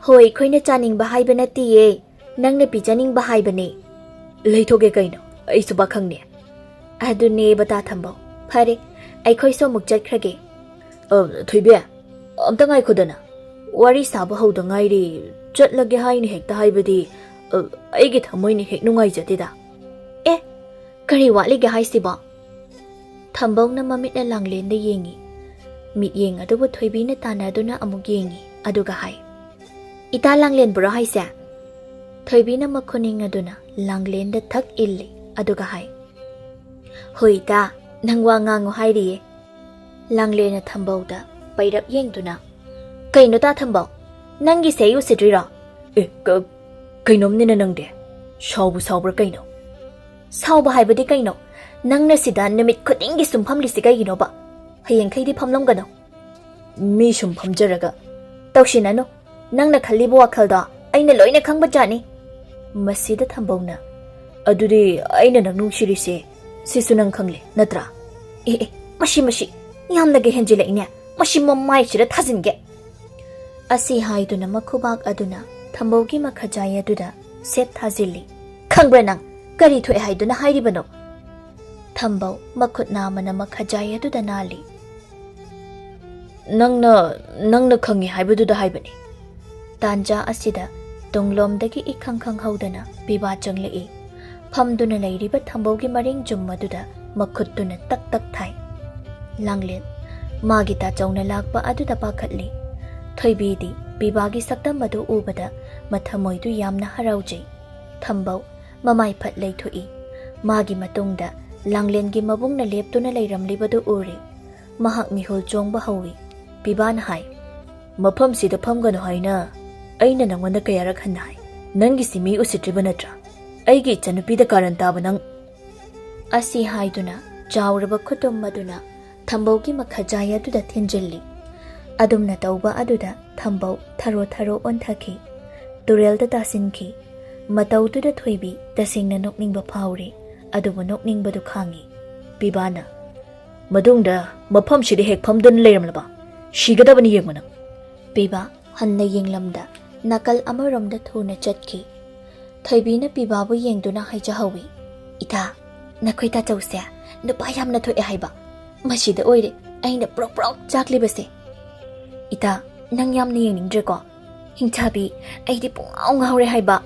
"ꯍꯣꯏ, ꯑꯩꯈꯣꯏꯅ ꯆꯥꯅꯤꯡꯕ ꯍꯥꯏꯕ ꯅꯠꯇꯤꯌꯦ, ꯅꯪꯅ ꯄꯤꯖꯅꯤꯡꯕ ꯍꯥꯏꯕꯅꯦ꯫" "ꯂꯩꯊꯣꯛꯀꯦ ꯀꯩꯅꯣ, ꯑꯩꯁꯨ ꯄꯥꯈꯪꯅꯦ꯫" "ꯑꯗꯨꯅꯦꯕ, ꯇꯥ ꯊꯝꯕꯧ꯫ ꯐꯔꯦ, ꯑꯩꯈꯣꯏꯁꯨ ꯑꯃꯨꯛ ꯆꯠꯈ꯭ꯔꯒꯦ꯫" "ꯑ, ꯊꯣꯏꯕꯤ, ꯑꯝꯇ ꯉꯥꯏꯈꯣꯗꯅ꯫ ꯋꯥꯔꯤ ꯁꯥꯕ ꯍꯧꯗ ꯉꯥꯏꯔꯤ, ꯆꯠꯂꯒꯦ ꯍꯥꯏꯅ ꯍꯦꯛꯇ ꯍꯥꯏꯕꯗꯤ, ꯑ, ꯑꯩꯒꯤ ꯊꯃꯣꯏꯅ ꯍꯦꯛ ꯅꯨꯡꯉꯥꯏꯖꯗꯦꯗ꯫" "ꯑꯦ, ꯀꯔꯤ ꯋꯥꯠꯂꯤꯒꯦ ꯍꯥꯏꯁꯤꯕꯣ?" ꯊꯝꯕꯧꯅ ꯃꯃꯤꯠꯅ ꯂꯥꯡꯂꯦꯟꯗ ꯌꯦꯡꯉꯤ꯫ ꯃꯤꯠꯌꯦꯡ ꯑꯗꯨꯕꯨ ꯊꯣꯏꯕꯤꯅ ꯇꯥꯟꯅꯗꯨꯅ ꯑꯃꯨꯛ ꯌꯦꯡꯉꯤ, ꯑꯗꯨꯒ ꯍꯥꯏ, "ꯏꯇꯥ ꯂꯥꯡꯂꯦꯟꯕꯨꯔꯣ ꯍꯥꯏꯁꯦ?" ꯊꯣꯏꯕꯤꯅ ꯃꯈꯨꯅꯤꯡ ꯑꯗꯨꯅ ꯂꯥꯡꯂꯦꯟꯗ ꯊꯛ ꯏꯜꯂꯤ, ꯑꯗꯨꯒ ꯍꯥꯏ, "ꯍꯣꯏ ꯏꯇꯥ, ꯅꯪ ꯋꯥ ꯉꯥꯡꯉꯨ ꯍꯥꯏꯔꯤꯌꯦ꯫" ꯂꯥꯡꯂꯦꯟꯅ ꯊꯝꯕꯧꯗ ꯄꯩꯔꯞ ꯌꯦꯡꯗꯨꯅ, "ꯀꯩꯅꯣ ꯇꯥ ꯊꯝꯕꯧ, ꯅꯪꯒꯤꯁꯦ ꯑꯩ ꯎꯁꯤꯠꯇ꯭ꯔꯤꯔꯣ?" "ꯑꯦ, ꯀ-, ꯀꯩꯅꯣꯝꯅꯤꯅ ꯅꯪꯗꯤ꯫ ꯁꯥꯎꯕꯨ ꯁꯥꯎꯕ꯭ꯔꯥ ꯀꯩꯅꯣ?" "ꯁꯥꯎꯕ ꯍꯥꯏꯕꯗꯤ ꯀꯩꯅꯣ? ꯅꯪꯅ ꯁꯤꯗ ꯅꯨꯃꯤꯠ ꯈꯨꯗꯤꯡꯒꯤ ꯁꯨꯝ ꯐꯝꯂꯤꯁꯤ ꯀꯩꯒꯤꯅꯣꯕ? ꯍꯌꯦꯡꯈꯩꯗꯤ ꯐꯝꯂꯝꯒꯅꯨ꯫" "ꯃꯤ ꯁꯨꯝ ꯐꯝꯖꯔꯒ ꯇꯧꯁꯤꯟꯅꯅꯨ꯫ ꯅꯪꯅ ꯈꯜꯂꯤꯕ ꯋꯥꯈꯜꯗꯣ ꯑꯩꯅ ꯂꯣꯏꯅ ꯈꯪꯕ ꯖꯥꯠꯅꯤ꯫" ꯃꯁꯤꯗ ꯊꯝꯕꯧꯅ, "ꯑꯗꯨꯗꯤ ꯑꯩꯅ ꯅꯪ ꯅꯨꯡꯁꯤꯔꯤꯁꯦ ꯁꯤꯁꯨ ꯅꯪ ꯈꯪꯂꯦ ꯅꯠꯇ꯭ꯔꯥ?" "ꯑꯦ, ꯑꯦ, ꯃꯁꯤ, ꯃꯁꯤ ꯌꯥꯝꯅꯒ ꯍꯦꯟꯖꯤꯜꯂꯛꯏꯅꯦ꯫ ꯃꯁꯤ ꯃꯃꯥꯏꯁꯤꯗ ꯊꯥꯖꯤꯟꯒꯦ꯫" ꯑꯁꯤ ꯍꯥꯏꯗꯨꯅ ꯃꯈꯨꯕꯥꯛ ꯑꯗꯨꯅ ꯊꯝꯕꯧꯒꯤ ꯃꯈꯖꯥꯏ ꯑꯗꯨꯗ ꯁꯦꯠ ꯊꯥꯖꯤꯜꯂꯤ꯫ "ꯈꯪꯕ꯭ꯔꯥ ꯅꯪ? ꯀꯔꯤ ꯊꯣꯛꯑꯦ ꯍꯥꯏꯗꯨꯅ ꯍꯥꯏꯔꯤꯕꯅꯣ?" ꯊꯝꯕꯧ ꯃꯈꯨꯠ ꯅꯥꯝꯃꯅ ꯃꯈꯖꯥꯏ ꯑꯗꯨꯗ ꯅꯥꯜꯂꯤ꯫ "ꯅꯪꯅ, ꯅꯪꯅ ꯈꯪꯉꯤ ꯍꯥꯏꯕꯗꯨꯗ ꯍꯥꯏꯕꯅꯤ꯫" ꯇꯥꯟꯖꯥ ꯑꯁꯤꯗ ꯇꯨꯡꯂꯣꯝꯗꯒꯤ ꯏꯈꯪ ꯈꯪꯍꯧꯗꯅ ꯄꯤꯕꯥ ꯆꯪꯂꯛꯏ꯫ ꯐꯝꯗꯨꯅ ꯂꯩꯔꯤꯕ ꯊꯝꯕꯧꯒꯤ ꯃꯔꯤꯡ ꯖꯨꯝ ꯑꯗꯨꯗ ꯃꯈꯨꯠꯇꯨꯅ ꯇꯛ ꯇꯛ ꯊꯥꯏ꯫ ꯂꯥꯡꯂꯦꯟ ꯃꯥꯒꯤ ꯇꯥꯆꯧꯅ ꯂꯥꯛꯄ ꯑꯗꯨꯗ ꯄꯥꯈꯠꯂꯤ꯫ ꯊꯣꯏꯕꯤꯗꯤ ꯄꯤꯕꯥꯒꯤ ꯁꯛꯇꯝ ꯑꯗꯨ ꯎꯕꯗ ꯃꯊꯃꯣꯏꯗꯨ ꯌꯥꯝꯅ ꯍꯔꯥꯎꯖꯩ꯫ ꯊꯝꯕꯧ ꯃꯃꯥꯏ ꯐꯠ ꯂꯩꯊꯣꯛꯏ꯫ ꯃꯥꯒꯤ ꯃꯇꯨꯡꯗ ꯂꯥꯡꯂꯦꯟꯒꯤ ꯃꯕꯨꯡꯅ ꯂꯦꯞꯇꯨꯅ ꯂꯩꯔꯝꯂꯤꯕꯗꯨ ꯎꯔꯦ꯫ ꯃꯍꯥꯛ ꯃꯤꯍꯨꯜ ꯆꯣꯡꯕ ꯍꯧꯏ꯫ ꯄꯤꯕꯥꯅ ꯍꯥꯏ, "ꯃꯐꯝꯁꯤꯗ ꯐꯝꯒꯅꯨ ꯍꯥꯏꯅ ꯑꯩꯅ ꯅꯪꯉꯣꯟꯗ ꯀꯌꯥꯔꯛ ꯍꯟꯅ ꯍꯥꯏ? ꯅꯪꯒꯤꯁꯤ ꯃꯤ ꯎꯁꯤꯠꯇ꯭ꯔꯤꯕ ꯅꯠꯇ꯭ꯔꯥ? ꯑꯩꯒꯤ ꯏꯆꯟꯅꯨꯄꯤꯗ ꯀꯥꯔꯟ ꯇꯥꯕ ꯅꯪ!" ꯑꯁꯤ ꯍꯥꯏꯗꯨꯅ ꯆꯥꯎꯔꯕ ꯈꯨꯇꯨꯝ ꯑꯗꯨꯅ ꯊꯝꯕꯧꯒꯤ ꯃꯈꯖꯥꯏ ꯑꯗꯨꯗ ꯊꯤꯟꯖꯤꯜꯂꯤ꯫ ꯑꯗꯨꯝꯅ ꯇꯧꯕ ꯑꯗꯨꯗ ꯊꯝꯕꯧ ꯊꯔꯣ ꯊꯔꯣ ꯑꯣꯟꯊꯈꯤ꯫ ꯇꯨꯔꯦꯜꯗ ꯇꯥꯁꯤꯟꯈꯤ꯫ ꯃꯇꯧꯗꯨꯗ ꯊꯣꯏꯕꯤ ꯇꯁꯦꯡꯅ ꯅꯣꯛꯅꯤꯡꯕ ꯐꯥꯎꯔꯦ, ꯑꯗꯨꯕꯨ ꯅꯣꯛꯅꯤꯡꯕꯗꯨ ꯈꯥꯡꯉꯤ꯫ ꯄꯤꯕꯥꯅ, "ꯃꯇꯨꯡꯗ ꯃꯐꯝꯁꯤꯗ ꯍꯦꯛ ꯐꯝꯗꯨꯅ ꯂꯩꯔꯝꯂꯕ? ꯁꯤꯒꯗꯕꯅꯤ ꯌꯦꯡꯉꯨ ꯅꯪ!" ꯄꯤꯕꯥ ꯍꯟꯅ ꯌꯦꯡꯂꯝꯗ ꯅꯥꯀꯜ ꯑꯃꯔꯣꯝꯗ ꯊꯨꯅ ꯆꯠꯈꯤ꯫ ꯊꯣꯏꯕꯤꯅ ꯄꯤꯕꯥꯕꯨ ꯌꯦꯡꯗꯨꯅ ꯍꯥꯏꯖꯍꯧꯏ, "ꯏꯇꯥ, ꯅꯈꯣꯏ ꯇꯥꯆꯧꯁꯦ ꯅꯨꯄꯥ ꯌꯥꯝꯅ ꯊꯣꯛꯑꯦ ꯍꯥꯏꯕ꯫ ꯃꯁꯤꯗ ꯑꯣꯏꯔꯦ ꯑꯩꯅ ꯄ꯭ꯔꯣꯛ ꯄ꯭ꯔꯣꯛ ꯆꯥꯛꯂꯤꯕꯁꯦ꯫ ꯏꯇꯥ, ꯅꯪ ꯌꯥꯝꯅ ꯌꯦꯡꯅꯤꯡꯗ꯭ꯔꯦꯀꯣ? ꯍꯤꯡꯆꯥꯕꯤ, ꯑꯩꯗꯤ ꯄꯨꯡꯉꯥꯎ ꯉꯥꯎꯔꯦ ꯍꯥꯏꯕ꯫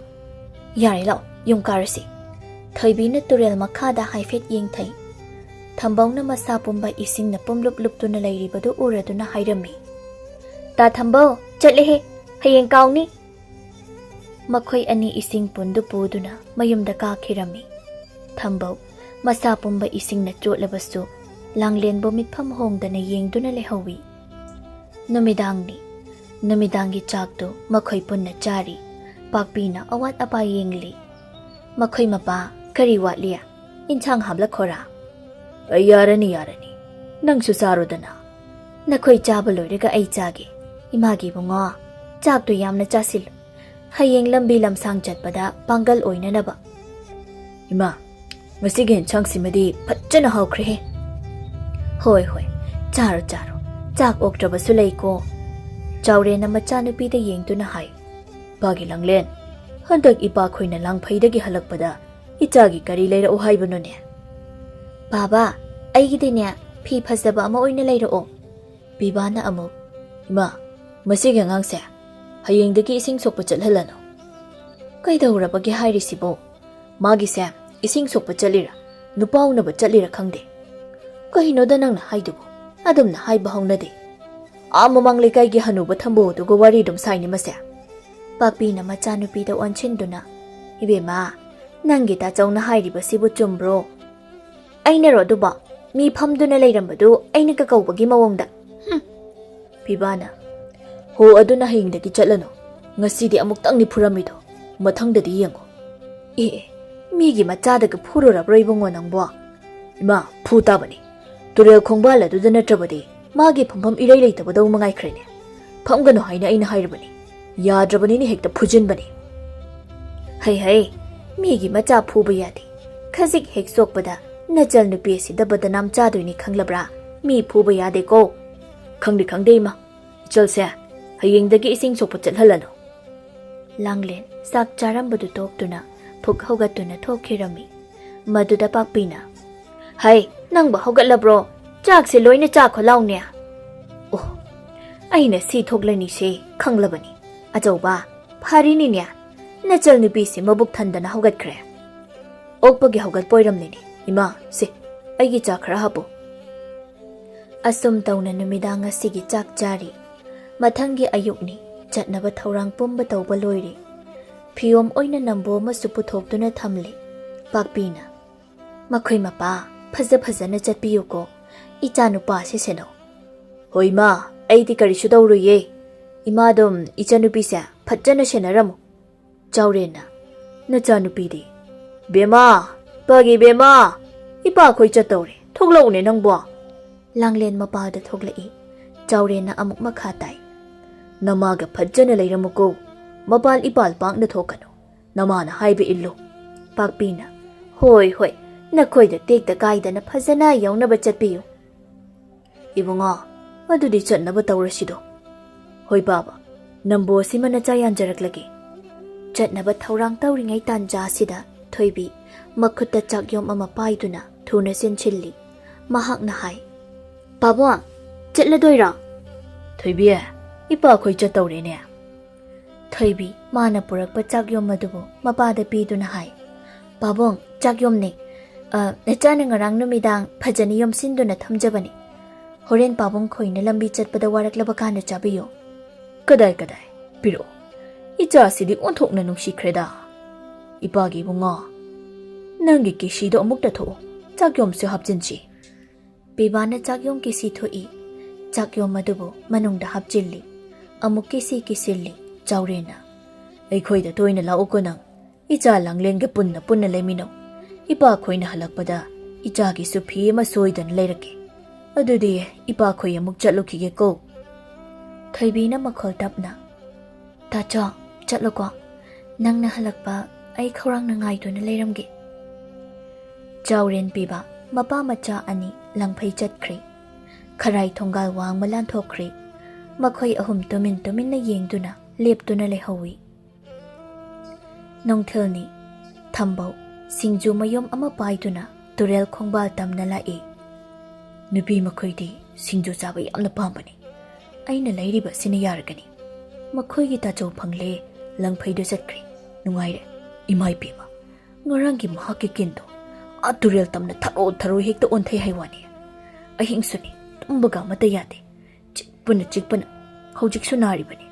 ꯌꯥꯔꯦ, ꯂꯥꯛꯑꯣ, ꯌꯨꯝ ꯀꯥꯔꯁꯤ꯫" ꯊꯣꯏꯕꯤꯅ ꯇꯨꯔꯦꯜ ꯃꯈꯥꯗ ꯍꯥꯏꯐꯦꯠ ꯌꯦꯡꯊꯩ꯫ ꯊꯝꯕꯧꯅ ꯃꯁꯥ ꯄꯨꯝꯕ ꯏꯁꯤꯡꯅ ꯄꯨꯝꯂꯨꯞ ꯂꯨꯞꯇꯨꯅ ꯂꯩꯔꯤꯕꯗꯨ ꯎꯔꯗꯨꯅ ꯍꯥꯏꯔꯝꯃꯤ, "ꯇꯥ ꯊꯝꯕꯧ, ꯆꯠꯂꯦꯍꯦ, ꯍꯌꯦꯡ ꯀꯥꯎꯅꯤ!" ꯃꯈꯣꯏ ꯑꯅꯤ ꯏꯁꯤꯡ ꯄꯨꯟꯗꯨ ꯄꯨꯗꯨꯅ ꯃꯌꯨꯝꯗ ꯀꯥꯈꯤꯔꯝꯃꯤ꯫ ꯊꯝꯕꯧ ꯃꯁꯥ ꯄꯨꯝꯕ ꯏꯁꯤꯡꯅ ꯆꯣꯠꯂꯕꯁꯨ ꯂꯥꯡꯂꯦꯟꯕꯨ ꯃꯤꯠꯐꯝ ꯍꯣꯡꯗꯅ ꯌꯦꯡꯗꯨꯅ ꯂꯩꯍꯧꯏ꯫ ꯅꯨꯃꯤꯗꯥꯡꯅꯤ꯫ ꯅꯨꯃꯤꯗꯥꯡꯒꯤ ꯆꯥꯛꯇꯨ ꯃꯈꯣꯏ ꯄꯨꯟꯅ ꯆꯥꯔꯤ꯫ ꯄꯥꯛꯄꯤꯅ ꯑꯋꯥꯠ ꯑꯄꯥ ꯌꯦꯡꯂꯤ꯫ ꯃꯈꯣꯏ ꯃꯄꯥ, "ꯀꯔꯤ ꯋꯥꯠꯂꯤ? ꯏꯟꯁꯥꯡ ꯍꯥꯞꯂꯛꯈꯣꯔꯥ?" "ꯑꯩ ꯌꯥꯔꯅꯤ, ꯌꯥꯔꯅꯤ꯫ ꯅꯪꯁꯨ ꯆꯥꯔꯣꯗꯅ꯫" "ꯅꯈꯣꯏ ꯆꯥꯕ ꯂꯣꯏꯔꯒ ꯑꯩ ꯆꯥꯒꯦ꯫ ꯏꯃꯥꯒꯤ ꯏꯕꯨꯡꯉꯣ, ꯆꯥꯛꯇꯨ ꯌꯥꯝꯅ ꯆꯥꯁꯤꯜꯂꯨ꯫ ꯍꯌꯦꯡ ꯂꯝꯕꯤ ꯂꯝꯁꯥꯡ ꯆꯠꯄꯗ ꯄꯥꯡꯒꯜ ꯑꯣꯏꯅꯅꯕ꯫" "ꯏꯃꯥ, ꯉꯁꯤꯒꯤ ꯏꯟꯁꯥꯡꯁꯤꯃꯗꯤ ꯐꯖꯅ ꯍꯥꯎꯈ꯭ꯔꯦꯍꯦ꯫" "ꯍꯣꯏ, ꯍꯣꯏ, ꯆꯥꯔꯣ, ꯆꯥꯔꯣ꯫ ꯆꯥꯛ ꯑꯣꯛꯇ꯭ꯔꯕꯁꯨ ꯂꯩꯀꯣ꯫" ꯆꯥꯎꯔꯦꯟꯅ ꯃꯆꯥꯅꯨꯄꯤꯗ ꯌꯦꯡꯗꯨꯅ ꯍꯥꯏ꯫ "ꯄꯥꯒꯤ ꯂꯥꯡꯂꯦꯟ, ꯍꯟꯗꯛ ꯏꯄꯥꯈꯣꯏꯅ ꯂꯥꯡꯐꯩꯗꯒꯤ ꯍꯜꯂꯛꯄꯗ ꯏꯆꯥꯒꯤ ꯀꯔꯤ ꯂꯩꯔꯛꯎ ꯍꯥꯏꯕꯅꯣꯅꯦ?" "ꯕꯥꯕꯥ, ꯑꯩꯒꯤꯗꯤꯅꯦ, ꯐꯤ ꯐꯖꯕ ꯑꯃ ꯑꯣꯏꯅ ꯂꯩꯔꯛꯑꯣ꯫" ꯄꯤꯕꯥꯅ ꯑꯃꯨꯛ, "ꯏꯃꯥ, ꯃꯁꯤꯒꯤ ꯑꯉꯥꯡꯁꯦ ꯍꯌꯦꯡꯗꯒꯤ ꯏꯁꯤꯡ ꯁꯣꯛꯄ ꯆꯠꯍꯜꯂꯅꯨ꯫" "ꯀꯩꯗꯧꯔꯕꯒꯦ ꯍꯥꯏꯔꯤꯁꯤꯕꯣ? ꯃꯥꯒꯤꯁꯦ ꯏꯁꯤꯡ ꯁꯣꯛꯄ ꯆꯠꯂꯤꯔꯥ, ꯅꯨꯄꯥ ꯎꯅꯕ ꯆꯠꯂꯤꯔꯥ ꯈꯪꯗꯦ꯫ ꯀꯩꯅꯣꯗ ꯅꯪꯅ ꯍꯥꯏꯗꯨꯕꯨ? ꯑꯗꯨꯝꯅ ꯍꯥꯏꯕ ꯍꯧꯅꯗꯦ꯫ ꯑꯥ ꯃꯃꯥꯡ ꯂꯩꯀꯥꯏꯒꯤ ꯍꯅꯨꯕ ꯊꯝꯕꯧ ꯑꯗꯨꯒ ꯋꯥꯔꯤ ꯑꯗꯨꯝ ꯁꯥꯏꯅꯦ ꯃꯁꯦ꯫" ꯄꯥꯛꯄꯤꯅ ꯃꯆꯥꯅꯨꯄꯤꯗ ꯑꯣꯟꯁꯤꯟꯗꯨꯅ, "ꯏꯕꯦꯝꯃ, ꯅꯪꯒꯤ ꯇꯥꯆꯧꯅ ꯍꯥꯏꯔꯤꯕꯁꯤꯕꯨ ꯆꯨꯝꯕ꯭ꯔꯣ?" "ꯑꯩꯅꯔꯣ ꯑꯗꯨꯕꯣ? ꯃꯤ ꯐꯝꯗꯨꯅ ꯂꯩꯔꯝꯕꯗꯨ ꯑꯩꯅ ꯀꯀꯧꯕꯒꯤ ꯃꯑꯣꯡꯗ?" "ꯍꯨꯝ!" ꯄꯤꯕꯥꯅ, "ꯍꯣ, ꯑꯗꯨꯅ ꯍꯌꯦꯡꯗꯒꯤ ꯆꯠꯂꯅꯨ꯫ ꯉꯁꯤꯗꯤ ꯑꯃꯨꯛꯇꯪꯅꯤ ꯐꯨꯔꯝꯃꯤꯗꯣ꯫ ꯃꯊꯪꯗꯗꯤ ꯌꯦꯡꯉꯣ꯫" "ꯑꯦ, ꯑꯦ, ꯃꯤꯒꯤ ꯃꯆꯥꯗꯒ ꯐꯨꯔꯨꯔꯕ꯭ꯔꯣ ꯏꯕꯨꯡꯉꯣ ꯅꯪꯕꯣ? ꯏꯃꯥ, ꯐꯨ ꯇꯥꯕꯅꯤ꯫ ꯇꯨꯔꯦꯜ ꯈꯣꯡꯕꯥꯜ ꯑꯗꯨꯗ ꯅꯠꯇ꯭ꯔꯕꯗꯤ ꯃꯥꯒꯤ ꯐꯝꯐꯝ ꯏꯔꯩ ꯂꯩꯇꯕꯗꯧ ꯃꯉꯥꯏꯈ꯭ꯔꯦꯅꯦ꯫ ꯐꯝꯒꯅꯨ ꯍꯥꯏꯅ ꯑꯩꯅ ꯍꯥꯏꯔꯕꯅꯤ꯫ ꯌꯥꯗ꯭ꯔꯕꯅꯤꯅ ꯍꯦꯛꯇ ꯐꯨꯖꯤꯟꯕꯅꯤ꯫ ꯍꯩ ꯍꯩ, ꯃꯤꯒꯤ ꯃꯆꯥ ꯐꯨꯕ ꯌꯥꯗꯦ꯫ ꯈꯖꯤꯛ ꯍꯦꯛ ꯁꯣꯛꯄꯗ ꯅꯆꯜ ꯅꯨꯄꯤ ꯑꯁꯤꯗ ꯕꯗꯅꯥꯝ ꯆꯥꯗꯣꯏꯅꯤ ꯈꯪꯂꯕ꯭ꯔꯥ? ꯃꯤ ꯐꯨꯕ ꯌꯥꯗꯦꯀꯣ꯫ ꯈꯪꯗꯦ ꯈꯪꯗꯦ ꯏꯃꯥ꯫ ꯏꯆꯜꯁꯦ ꯍꯌꯦꯡꯗꯒꯤ ꯏꯁꯤꯡ ꯁꯣꯛꯄ ꯆꯠꯍꯜꯂꯅꯨ꯫ ꯂꯥꯡꯂꯦꯟ ꯆꯥꯛ ꯆꯥꯔꯝꯕꯗꯨ ꯇꯣꯛꯇꯨꯅ ꯐꯨꯛ ꯍꯧꯒꯠꯇꯨꯅ ꯊꯣꯛꯈꯤꯔꯝꯃꯤ꯫ ꯃꯗꯨꯗ ꯄꯥꯛꯄꯤꯅ, "ꯍꯩ, ꯅꯪꯕꯨ ꯍꯧꯒꯠꯂꯕ꯭ꯔꯣ? ꯆꯥꯛꯁꯦ ꯂꯣꯏꯅ ꯆꯥꯈꯣ ꯂꯥꯎꯅꯦ꯫" ꯑꯣ, ꯑꯩꯅ ꯁꯤ ꯊꯣꯛꯂꯅꯤꯁꯦ ꯈꯪꯂꯕꯅꯤ꯫ ꯑꯆꯧꯕ, ꯐꯔꯤꯅꯤꯅꯦ꯫ ꯅꯆꯜ ꯅꯨꯄꯤꯁꯦ ꯃꯕꯨꯛ ꯊꯟꯗꯅ ꯍꯧꯒꯠꯈ꯭ꯔꯦ꯫ ꯑꯣꯛꯄꯒꯤ ꯍꯧꯒꯠꯄ ꯑꯣꯏꯔꯝꯂꯤꯅꯦ꯫ ꯏꯃꯥ, ꯁꯦ, ꯑꯩꯒꯤ ꯆꯥ ꯈꯔ ꯍꯥꯞꯄꯨ꯫ ꯑꯁꯨꯝ ꯇꯧꯅ ꯅꯨꯃꯤꯗꯥꯡ ꯑꯁꯤꯒꯤ ꯆꯥꯛ ꯆꯥꯔꯤ꯫ ꯃꯊꯪꯒꯤ ꯑꯌꯨꯛꯅꯤ꯫ ꯆꯠꯅꯕ ꯊꯧꯔꯥꯡ ꯄꯨꯝꯕ ꯇꯧꯕ ꯂꯣꯏꯔꯦ꯫ ꯐꯤꯌꯣꯝ ꯑꯣꯏꯅ ꯅꯝꯕꯣ ꯑꯃꯁꯨ ꯄꯨꯊꯣꯛꯇꯨꯅ ꯊꯝꯂꯦ꯫ ꯄꯥꯛꯄꯤꯅ, "ꯃꯈꯣꯏ ꯃꯄꯥ, ꯐꯖ ꯐꯖꯅ ꯆꯠꯄꯤꯌꯨꯀꯣ꯫ ꯏꯆꯥ ꯅꯨꯄꯥꯁꯤ ꯁꯦꯟꯅꯧ꯫" "ꯍꯣꯏ ꯃꯥ, ꯑꯩꯗꯤ ꯀꯔꯤꯁꯨ ꯇꯧꯔꯣꯏꯌꯦ꯫ ꯏꯃꯥ ꯑꯗꯨꯝ ꯏꯆꯟꯅꯨꯄꯤꯁꯦ ꯐꯖꯅ ꯁꯦꯟꯅꯔꯝꯃꯨ꯫" ꯆꯥꯎꯔꯦꯟꯅ, "ꯅꯆꯥꯅꯨꯄꯤꯗꯤ?" "ꯕꯦꯝꯃ, ꯄꯥꯒꯤ ꯕꯦꯝꯃ, ꯏꯄꯥꯈꯣꯏ ꯆꯠꯇꯧꯔꯦ, ꯊꯣꯛꯂꯛꯎꯅꯦ ꯅꯪꯕꯣ꯫" ꯂꯥꯡꯂꯦꯟ ꯃꯄꯥꯜꯗ ꯊꯣꯛꯂꯛꯏ꯫ ꯆꯥꯎꯔꯦꯟꯅ ꯑꯃꯨꯛ ꯃꯈꯥ ꯇꯥꯏ, "ꯅꯃꯥꯒ ꯐꯖꯅ ꯂꯩꯔꯝꯃꯨꯀꯣ꯫ ꯃꯄꯥꯜ ꯏꯄꯥꯜ ꯄꯥꯛꯅ ꯊꯣꯛꯀꯅꯨ꯫ ꯅꯃꯥꯅ ꯍꯥꯏꯕ ꯏꯜꯂꯨ꯫" ꯄꯥꯛꯄꯤꯅ, "ꯍꯣꯏ ꯍꯣꯏ, ꯅꯈꯣꯏꯗ ꯇꯦꯛꯇ ꯀꯥꯏꯗꯅ ꯐꯖꯅ ꯌꯧꯅꯕ ꯆꯠꯄꯤꯌꯨ꯫" "ꯏꯕꯨꯡꯉꯣ, ꯑꯗꯨꯗꯤ ꯆꯠꯅꯕ ꯇꯧꯔꯁꯤꯗꯣ꯫" "ꯍꯣꯏ ꯕꯥꯕꯥ, ꯅꯝꯕꯣ ꯑꯁꯤꯃ ꯅꯆꯥ ꯌꯥꯟꯖꯔꯛꯂꯒꯦ꯫" ꯆꯠꯅꯕ ꯊꯧꯔꯥꯡ ꯇꯧꯔꯤꯉꯩ ꯇꯥꯟꯖꯥ ꯑꯁꯤꯗ ꯊꯣꯏꯕꯤ ꯃꯈꯨꯠꯇ ꯆꯥꯛꯌꯣꯝ ꯑꯃ ꯄꯥꯏꯗꯨꯅ ꯊꯨꯅ ꯆꯦꯟꯁꯤꯜꯂꯤ꯫ ꯃꯍꯥꯛꯅ ꯍꯥꯏ, "ꯄꯥꯕꯨꯡ, ꯆꯠꯂꯗꯣꯏꯔꯣ?" "ꯊꯣꯏꯕꯤ, ꯏꯄꯥꯈꯣꯏ ꯆꯠꯇꯧꯔꯦꯅꯦ꯫" ꯊꯣꯏꯕꯤ ꯃꯥꯅ ꯄꯨꯔꯛꯄ ꯆꯥꯛꯌꯣꯝ ꯑꯗꯨꯕꯨ ꯃꯄꯥꯗ ꯄꯤꯗꯨꯅ ꯍꯥꯏ, "ꯄꯥꯕꯨꯡ, ꯆꯥꯛꯌꯣꯝꯅꯦ꯫ ꯑ, ꯅꯆꯥꯅ ꯉꯔꯥꯡ ꯅꯨꯃꯤꯗꯥꯡ ꯐꯖꯅ ꯌꯣꯝꯁꯤꯟꯗꯨꯅ ꯊꯝꯖꯕꯅꯤ꯫ ꯍꯣꯔꯦꯟ ꯄꯥꯕꯨꯡ ꯈꯣꯏꯅ ꯂꯝꯕꯤ ꯆꯠꯄꯗ ꯋꯥꯔꯛꯂꯕ ꯀꯥꯟꯗ ꯆꯥꯕꯤꯌꯨ꯫" "ꯀꯗꯥꯏ ꯀꯗꯥꯏ? ꯄꯤꯔꯛꯑꯣ꯫ ꯏꯆꯥꯁꯤꯗꯤ ꯑꯣꯟꯊꯣꯛꯅ ꯅꯨꯡꯁꯤꯈ꯭ꯔꯦꯗ꯫ ꯏꯄꯥꯒꯤ ꯏꯕꯨꯡꯉꯣ, ꯅꯪꯒꯤ ꯀꯤꯁꯤꯗꯣ ꯑꯃꯨꯛꯇ ꯊꯣꯛꯑꯣ, ꯆꯥꯛꯌꯣꯝꯁꯨ ꯍꯥꯞꯆꯤꯟꯁꯤ꯫" ꯄꯤꯕꯥꯅ ꯆꯥꯛꯌꯣꯝ ꯀꯤꯁꯤ ꯊꯣꯛꯏ꯫ ꯆꯥꯛꯌꯣꯝ ꯑꯗꯨꯕꯨ ꯃꯅꯨꯡꯗ ꯍꯥꯞꯆꯤꯜꯂꯤ꯫ ꯑꯃꯨꯛ ꯀꯤꯁꯤ ꯀꯤꯁꯤꯜꯂꯤ꯫ ꯆꯥꯎꯔꯦꯟꯅ, "ꯑꯩꯈꯣꯏꯗ ꯇꯣꯏꯅ ꯂꯥꯛꯎꯀꯣ ꯅꯪ꯫ "ꯏꯆꯥ ꯂꯥꯡꯂꯦꯟꯒ ꯄꯨꯟꯅ ꯄꯨꯟꯅ ꯂꯩꯃꯤꯟꯅꯧ꯫ ꯏꯄꯥꯈꯣꯏꯅ ꯍꯜꯂꯛꯄꯗ ꯏꯆꯥꯒꯤꯁꯨ ꯐꯤ ꯑꯃ ꯁꯣꯏꯗꯅ ꯂꯩꯔꯛꯀꯦ꯫ ꯑꯗꯨꯗꯤ ꯏꯄꯥꯈꯣꯏ ꯑꯃꯨꯛ ꯆꯠꯂꯨꯈꯤꯒꯦꯀꯣ꯫" ꯊꯣꯏꯕꯤꯅ ꯃꯈꯣꯜ ꯇꯞꯅ, "ꯇꯥꯆꯧ, ꯆꯠꯂꯣꯀꯣ꯫ ꯅꯪꯅ ꯍꯜꯂꯛꯄ ꯑꯩ ꯈꯧꯔꯥꯡꯅ ꯉꯥꯏꯗꯨꯅ ꯂꯩꯔꯝꯒꯦ꯫" ꯆꯥꯎꯔꯦꯟ ꯄꯤꯕ ꯃꯄꯥ ꯃꯆꯥ ꯑꯅꯤ ꯂꯪꯐꯩ ꯆꯠꯈ꯭ꯔꯦ꯫ ꯈꯔꯥꯏ ꯊꯣꯡꯒꯥꯜ ꯋꯥꯡꯃ ꯂꯥꯟꯊꯣꯛꯈ꯭ꯔꯦ꯫ ꯃꯈꯣꯏ ꯑꯍꯨꯝ ꯇꯨꯃꯤꯟ ꯇꯨꯃꯤꯟꯅ ꯌꯦꯡꯗꯨꯅ ꯂꯦꯞꯇꯨꯅ ꯂꯩꯍꯧꯏ꯫ ꯅꯨꯡꯊꯤꯜꯅꯤ꯫ ꯊꯝꯕꯧ ꯁꯤꯡꯖꯨ ꯃꯌꯨꯝ ꯑꯃ ꯄꯥꯏꯗꯨꯅ ꯇꯨꯔꯦꯜ ꯈꯣꯡꯕꯥꯜ ꯇꯝꯅ ꯂꯥꯛꯏ꯫ "ꯅꯨꯄꯤ ꯃꯈꯣꯏꯗꯤ ꯁꯤꯡꯖꯨ ꯆꯥꯕ ꯌꯥꯝꯅ ꯄꯥꯝꯕꯅꯤ꯫ ꯑꯩꯅ ꯂꯩꯔꯤꯕ ꯑꯁꯤꯅ ꯌꯥꯔꯒꯅꯤ꯫ ꯃꯈꯣꯏꯒꯤ ꯇꯥꯆꯧ ꯐꯪꯂꯦ, ꯂꯪꯐꯩꯗꯨ ꯆꯠꯈ꯭ꯔꯦ꯫ ꯅꯨꯡꯉꯥꯏꯔꯦ꯫ ꯏꯃꯥ ꯏꯕꯦꯝꯃ, ꯉꯔꯥꯡꯒꯤ ꯃꯍꯥꯛꯀꯤ ꯀꯤꯟꯗꯣ ꯑꯥ ꯇꯨꯔꯦꯜ ꯇꯝꯅ ꯊꯔꯣ ꯊꯔꯣ ꯍꯦꯛꯇ ꯑꯣꯟꯊꯩ ꯍꯥꯏ ꯋꯥꯅꯤ꯫ ꯑꯍꯤꯡꯁꯨꯅꯤ, ꯇꯨꯝꯕꯒ ꯑꯃꯠꯇ ꯌꯥꯗꯦ꯫ ꯆꯤꯛꯄꯅ ꯆꯤꯛꯄꯅ ꯍꯧꯖꯤꯛꯁꯨ ꯅꯥꯔꯤꯕꯅꯤ꯫